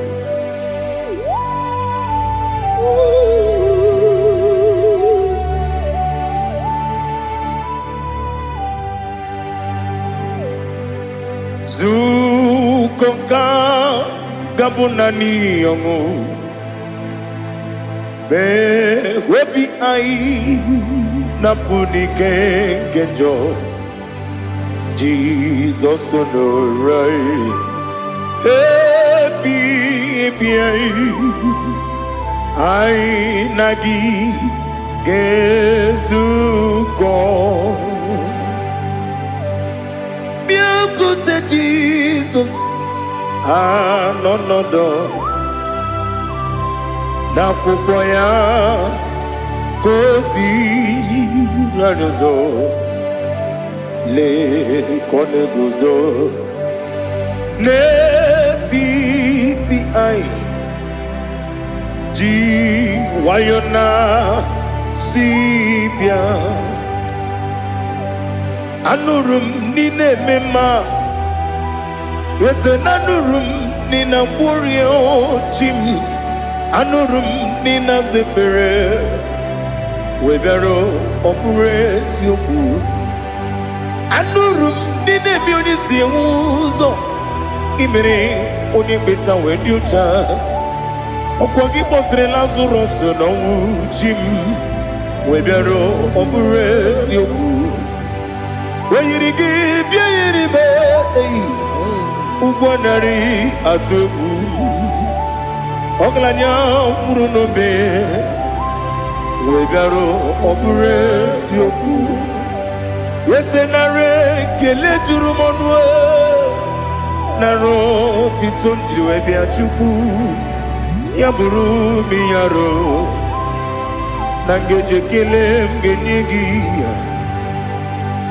Zukọ ka gabụ naanị ọṅụ. Mee obi anyị napụ n'ike nke njọ. Jizọs nọrọ anyị. Ebi ebi anyị. Anyị na gị ga-ezukọ. Bịakwute Jizọs anọ nọdụ n'akwụkwọ ya ka o ziri anyị ụzọ. Lee ka ọ na-eguzo n'etiti anyị ji nwayọ na si bịa. Anụrụ m n'ile eme mma, eze na anụrụ m n'ina mkpụrụ chi m, anụrụ m n'ina zepere wee bịara ọ bụrụ eziokwu. Anụrụ m n'ile eme onye si enwe ụzọ imere onye mkpeta wee dị ụcha. Ọkwa gị kpọtere Lazarọs n'ọnwụ chi m wee bịara ọ bụrụ eziokwu. O yiri gị bịa yiri m eyi ụgwọ narị atụ egwu. Ọgaranya nwụrụ n'obe wee bịara ọ bụrụ eziokwu. Ese narị ekele juru m ọnụ e, nara otito m jiri wee bịa Chukwu ya bụrụ m ya ro na ngeji ekele m ga-enye gị ya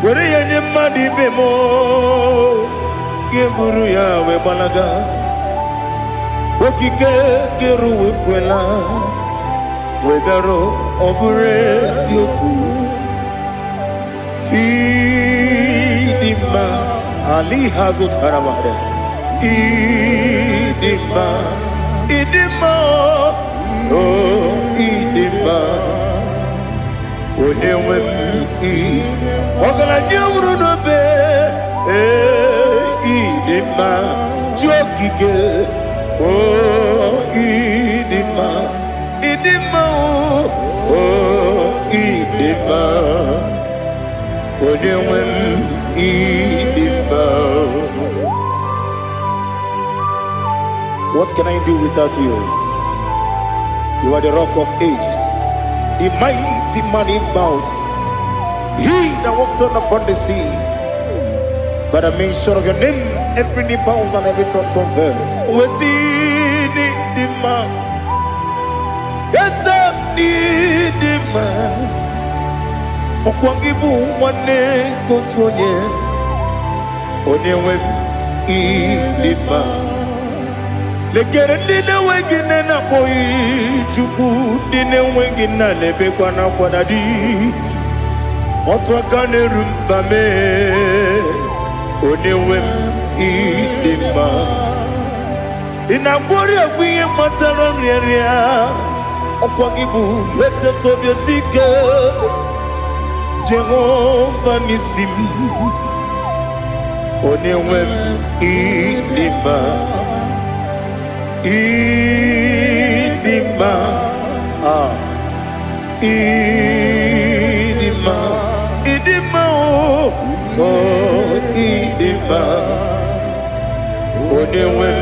were ya nye mmadụ ibe m gị buru ya wee gbalaga. Okike kere ụwa ekwela wee bịara ọ bụrụ eziokwu. Ịdị mma ali ha zụtara mmadụ. Ịdị mma, ịdị mma, o ịdị mma, onye nwe m ị ọgaranya nwụrụ n'obe. Ee, ịdị mma chi okike, o ịdị mma, ịdị mma, o ịdị mma, onye nwe m ịdị mma. What can I do without you? You are the rock of ages, the mighty man in battle, he that walked on upon the sea. By the mention of your name, every knee bows and every tongue confess. We see the man. Yes, I need the man. Ọkwa gị bụ nwanne nke otu onye, onye nwe m ịdị mma. Lekere ndị na-enweghị nne na-akpọghị Chukwu, ndị na-enweghị nna na-ebekwa n'akwa na di. Otu aka na-eru mba mee, onye nwe m ịdị mma. Ị na-agwọrị egwu ihe kpatara nrịanrịa, ọkwa gị bụ eteta obi esi ike. Jehova n'isi m, onye nwe m ịdị mma. Ịdị mma, ah, ịdị mma, ịdị mma, o oh, ịdị mma, onye nwe m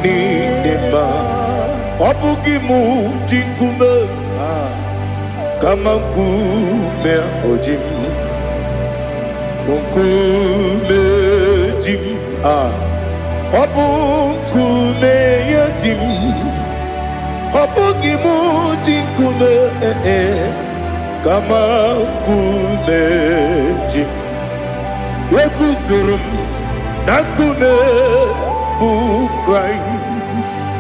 n'ịdị mma. Ọ bụghị mụ ji nkume, kama nkume o ji m, nkume ji m, ah, ọ bụ nkume ya ji m. Ọ bụghị m ji nkume, eh, kama nkume ji m. Eguzoro m na nkume bụ Kraịst.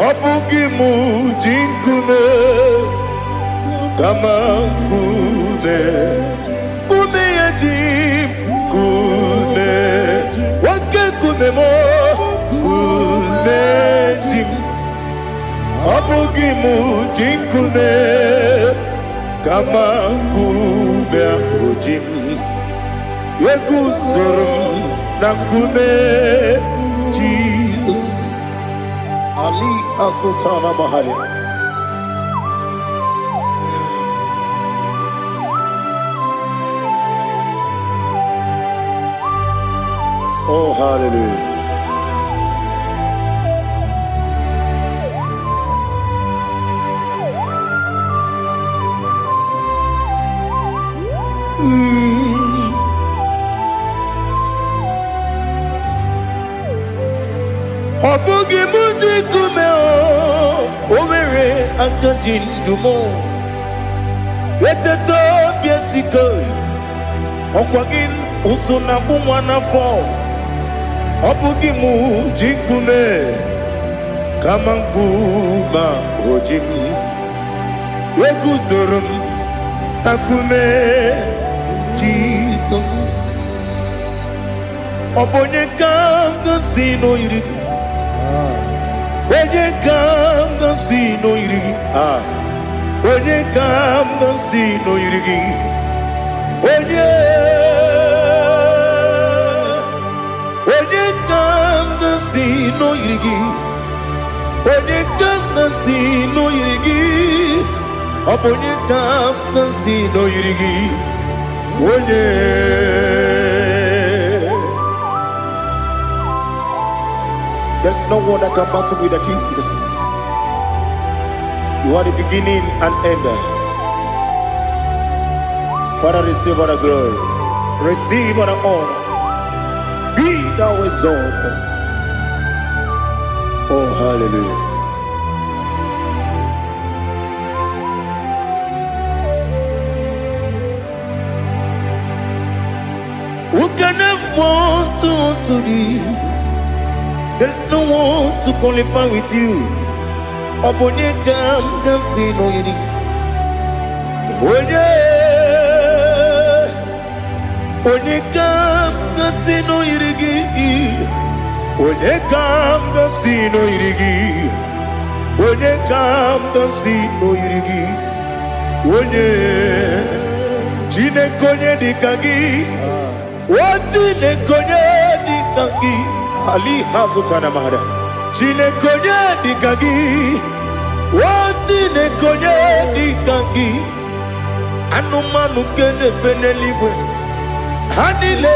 Ọ bụghị m ji nkume, kama nkume, nkume ya ji m. Nkume, oke nkume m, nkume ji m. Ọ bụghị m ji nkume, kama nkume ahụ ji m. Eguzoro m na nkume Jizọs. Ali Asutana Mahali. Oh, hallelujah. Ọ bụghị m ji nkume, o nwere aka ji ndụ m. Eteta obi esike, ọkwa gị ụsụ na agbụ nwa n'afọ. Ọ bụghị m ji nkume, kama nkume o ji m. Eguzoro m na nkume Jizọs. Ọ bụ onye ka m gosi n'oyiri gị? Onye ka m gosi n'oyiri gị? Ah, onye ka m gosi n'oyiri gị? Onye, onye ka m gosi n'oyiri gị? Onye ka m gosi n'oyiri gị? Ọ bụ onye ka m gosi n'oyiri gị? Onye. There's no one that can battle with the Jesus. You are the beginning and end. Father, receive all the glory. Receive all the honor. Be thou exalted. Oh, hallelujah. Who can have one to thee? There's no one to qualify with you. Ọ bụ onye ka m ga-asị n'oyiri? Onye, onye ka m ga-asị n'oyiri gị? Onye ka m ga-asị n'oyiri gị? Onye ka m ga-asị n'oyiri gị? Onye, Chineke, onye dịka gị? O Chineke, onye dịka gị? Ali hazụtana mara. Chineke, onye dịka gị? O Chineke, onye dịka gị? Anụmanụ nke na-efe n'eluigwe, ha niile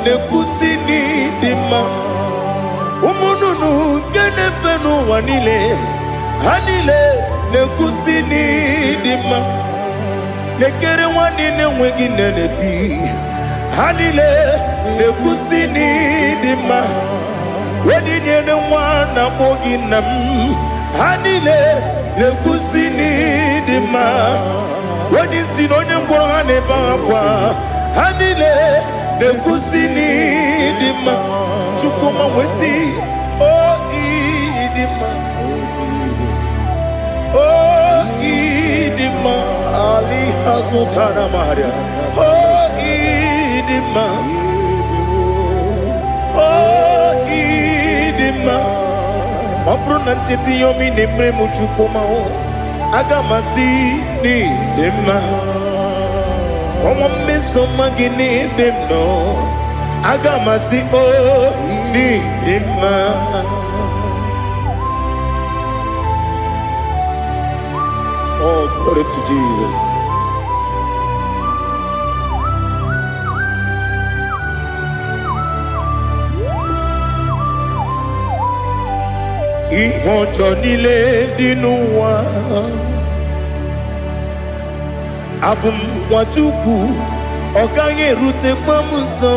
na-ekwusi n'ịdị mma. Ụmụ nnụnụ nke na-efe n'ụwa niile, ha niile na-ekwusi n'ịdị mma. Lekere nwa niile enweghị nne na-eti, ha niile na-ekwusi n'ịdị mma. Onye nyere nwa na-akpọ gị nna m, ha niile na-ekwusi n'ịdị mma. Onye isi na onye ngwọrọ, ha na-ebe akwa, ha niile na-ekwusi n'ịdị mma. Chukwuma wee o ịdị mma, o ịdị mma. Ali azụtara maria. O ịdị mma, o ịdị mma. Ọ bụrụ na ntete ihe omi na-emere m, Chukwuma, o aga m asị n'ịdị mma. Kọnwa mmeso mma gị n'ebe m nọ, aga m asị o n'ịdị mma. Oh, glory to Jesus. Ihe ọjọọ niile dị n'ụwa, abụ m nwa Chukwu, ọ gaghị erutekwa m nso.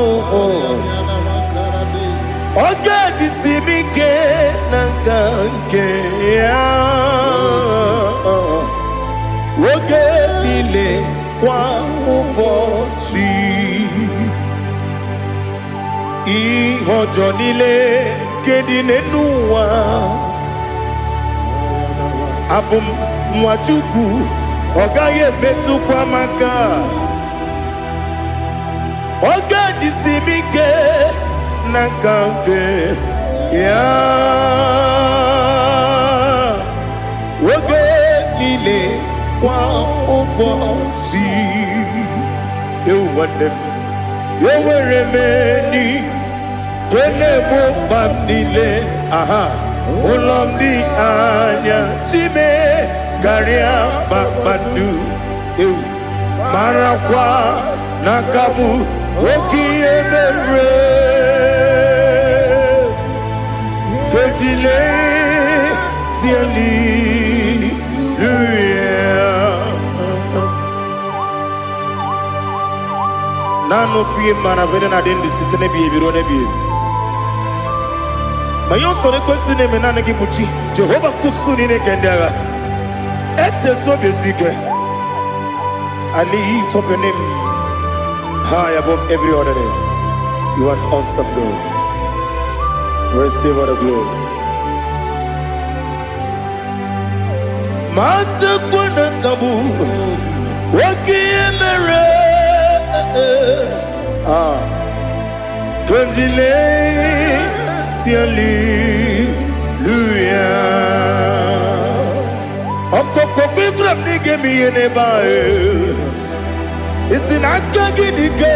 Ọ ga-ejisi m ike na nka nke ya oge niile, kwa ụbọchị. Ihe ọjọọ niile nke dị n'elu ụwa, abụ m nwa Chukwu, ọ gaghị emetụkwa m aka. Ọ ga-ejisi m ike na nka nke ya oge niile, kwa ụbọchị. Ewu nwanne m, enwere m enyi nke na-egbo mkpa m niile. Aha ụlọ m dị anya chime karịa kpakpando. Ewu, marakwa na aka bụ oke ihe mere kejile hallelujah. Naanị ofu ihe mara bụ na-adị ndụ site n'ebighị ebi ruo n'ebighị ebi. Ma ihe usoro ekwesị na-eme, naanị gị bụ chi Jehova nkusu niile nke ndị agha. Etetu obi esi ike. I lift up your name high above every other name. You are an awesome God. Receive all the glory. Matakwa na kabu oke ihe mere. Ah, Kondile hallelujah. Ọkọkọ gwara m na ị ga-eme ihe n'ebe ahụ. Isi na aka gị dị ike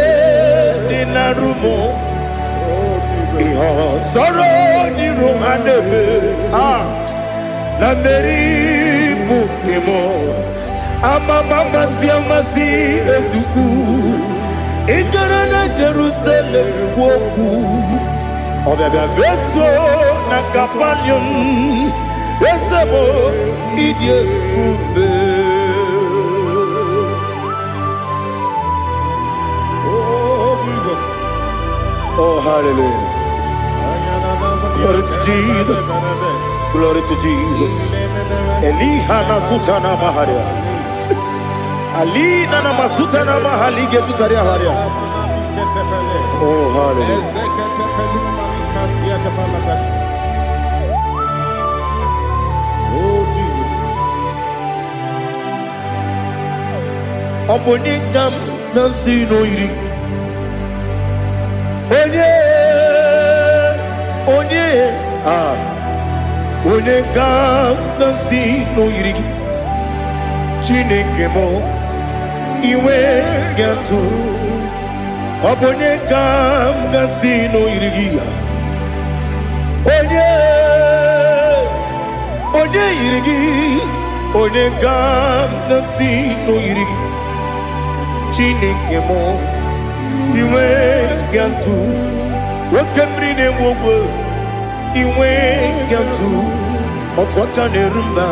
dị na rumo. Ihe ọsọrọ n'iru ha na-eme. Ah, na mmeri bụ nke m. Amama amasị amasị ezukwu. Ị gara na Jerusalem kwuo okwu. Ọbịabịa meso na Kapanium. Eze m, ịdị ebube. Oh, Jesus. Oh, hallelujah. Glory to Jesus. Glory to Jesus. Eliha na sutana maharia. Alina na masutana mahali gezutaria haria. Oh, hallelujah. Oh, Jesus. Ọ bụ onye ka m na-si n'oyiri? Onye, onye, ah, onye ka m na-si n'oyiri gị? Chineke m, iwe ga-atụ. Ọ bụ onye ka m ga-si n'oyiri gị ya? Onye, onye yiri gị? Onye ka m ga-si n'oyiri gị? Chineke m, iwe ga-atụ. Oke mmiri na-egbu ogwe, iwe ga-atụ. Otu aka na-eru mba,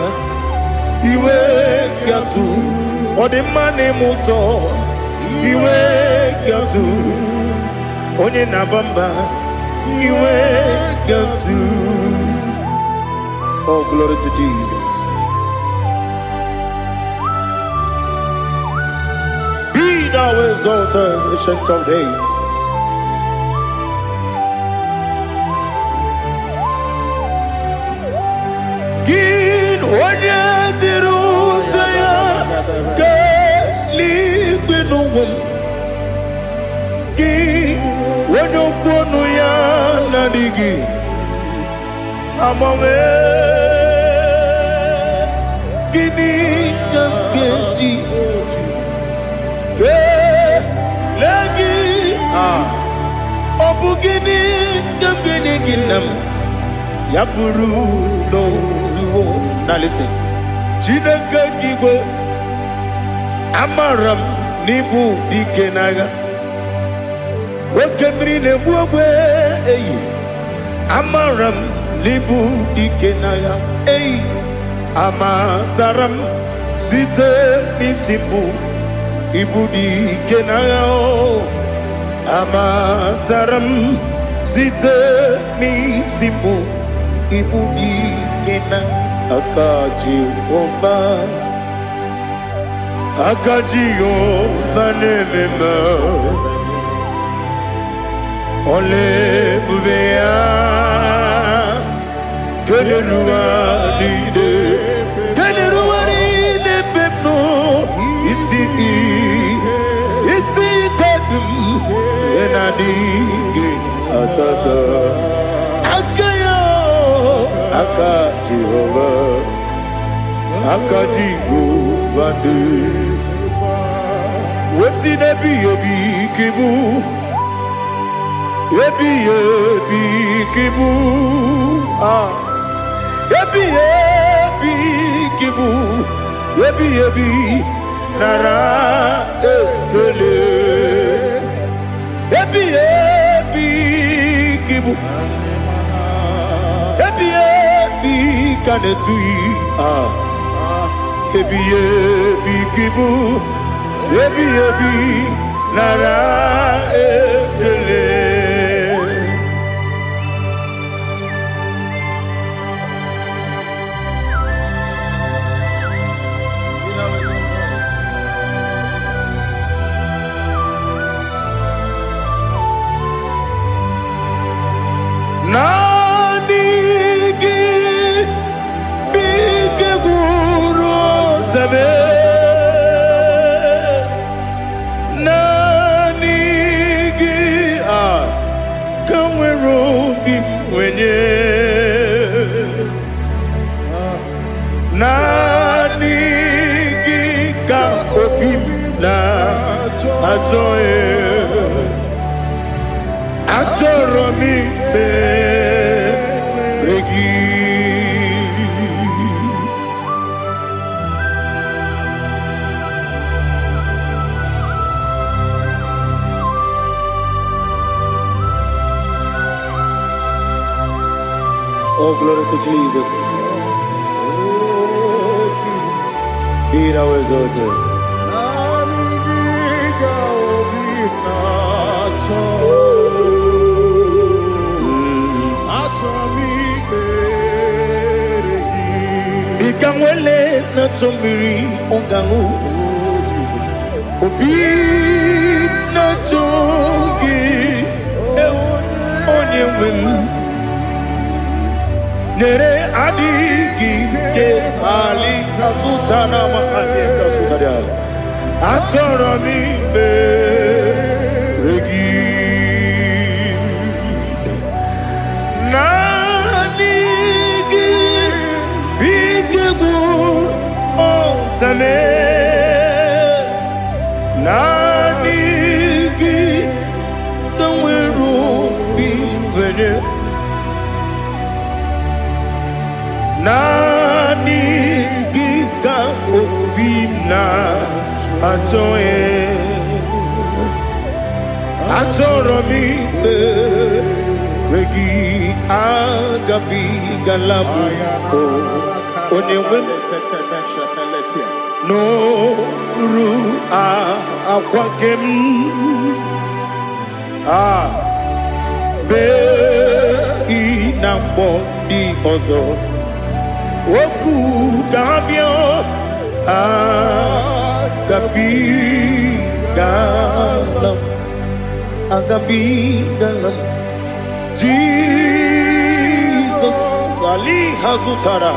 iwe ga-atụ. Ọ dị mma na-eme ụtọ, iwe ga-atụ. Onye na-aba mba, iwe ga-atụ. Oh, glory to Jesus. Be thou exalted, Ancient of Days. Gị onye jiri ute ya kelee n'ụwa m, gị onye okwu ọnụ ya na-adịghị agbanwe, gịnị ka m ga-eji kelee gị? Ah, ọ bụ gịnị ka m ga-enye gị, nna m, ya bụrụ n'ozuo na listen? Chineke gị igwe, amara m n'ịbụ dike n'agha. Oke mmiri na-egbu ogbe eyi, amara m n'ịbụ dike n'agha eyi. Amatara m site n'isi mbụ, ịbụ dike n'agha o. Amatara m. Site n'isi mbụ ibu dị ike na aka Jehova. Aka Jehova na-eme mma. Ọla ebube ya keneruwa niile, keneruwa niile ebe m nọ. Isi ike dị m ihe na-adịghị atata aka ya. Aka Jehova, aka Jehova dị wesi n'ebighị ebi ka ịbụ, ebighị ebi ka ịbụ. Ah, ebighị ebi ka ịbụ, ebighị ebi, nara ekele. Ebighị ebi ka ịbụ, ebighị ebi ka na-etughị. Ah, ebighị ebi ka ịbụ, ebighị ebi, nara ekele. Naanị gị bụ ike gwụrụ ọtabe. Naanị gị a ka nwere obi m nwenye. Naanị gị ka obi m na-achọ. Achọrọ m ikpere gị. Oh, glory to Jesus. Be thou exalted. Naanị gị ka obi na-achọ. Achọ m ikpere gị. Dịka nwele na-achọ mmiri ọ ga-aṅụ, obi na-achọ gị, ewu, onye nwe m. Nyere adịghị ike ali kasụta na mahadị kasụtara. Achọrọ m ikpere gị. Naanị gị bụ ike gwụrụ ọtame. Naanị gị ka nwere obi nwere. Naanị gị ka obi m na-achọ. Achọrọ m ikpere gị. Agabigala m o onye nwe m n'oru akwa nke m a bee ị na-akpọ ndị ọzọ okwu ka ha bịa. Agabigala m, agabigala m. Jizọs ali ha zụtara.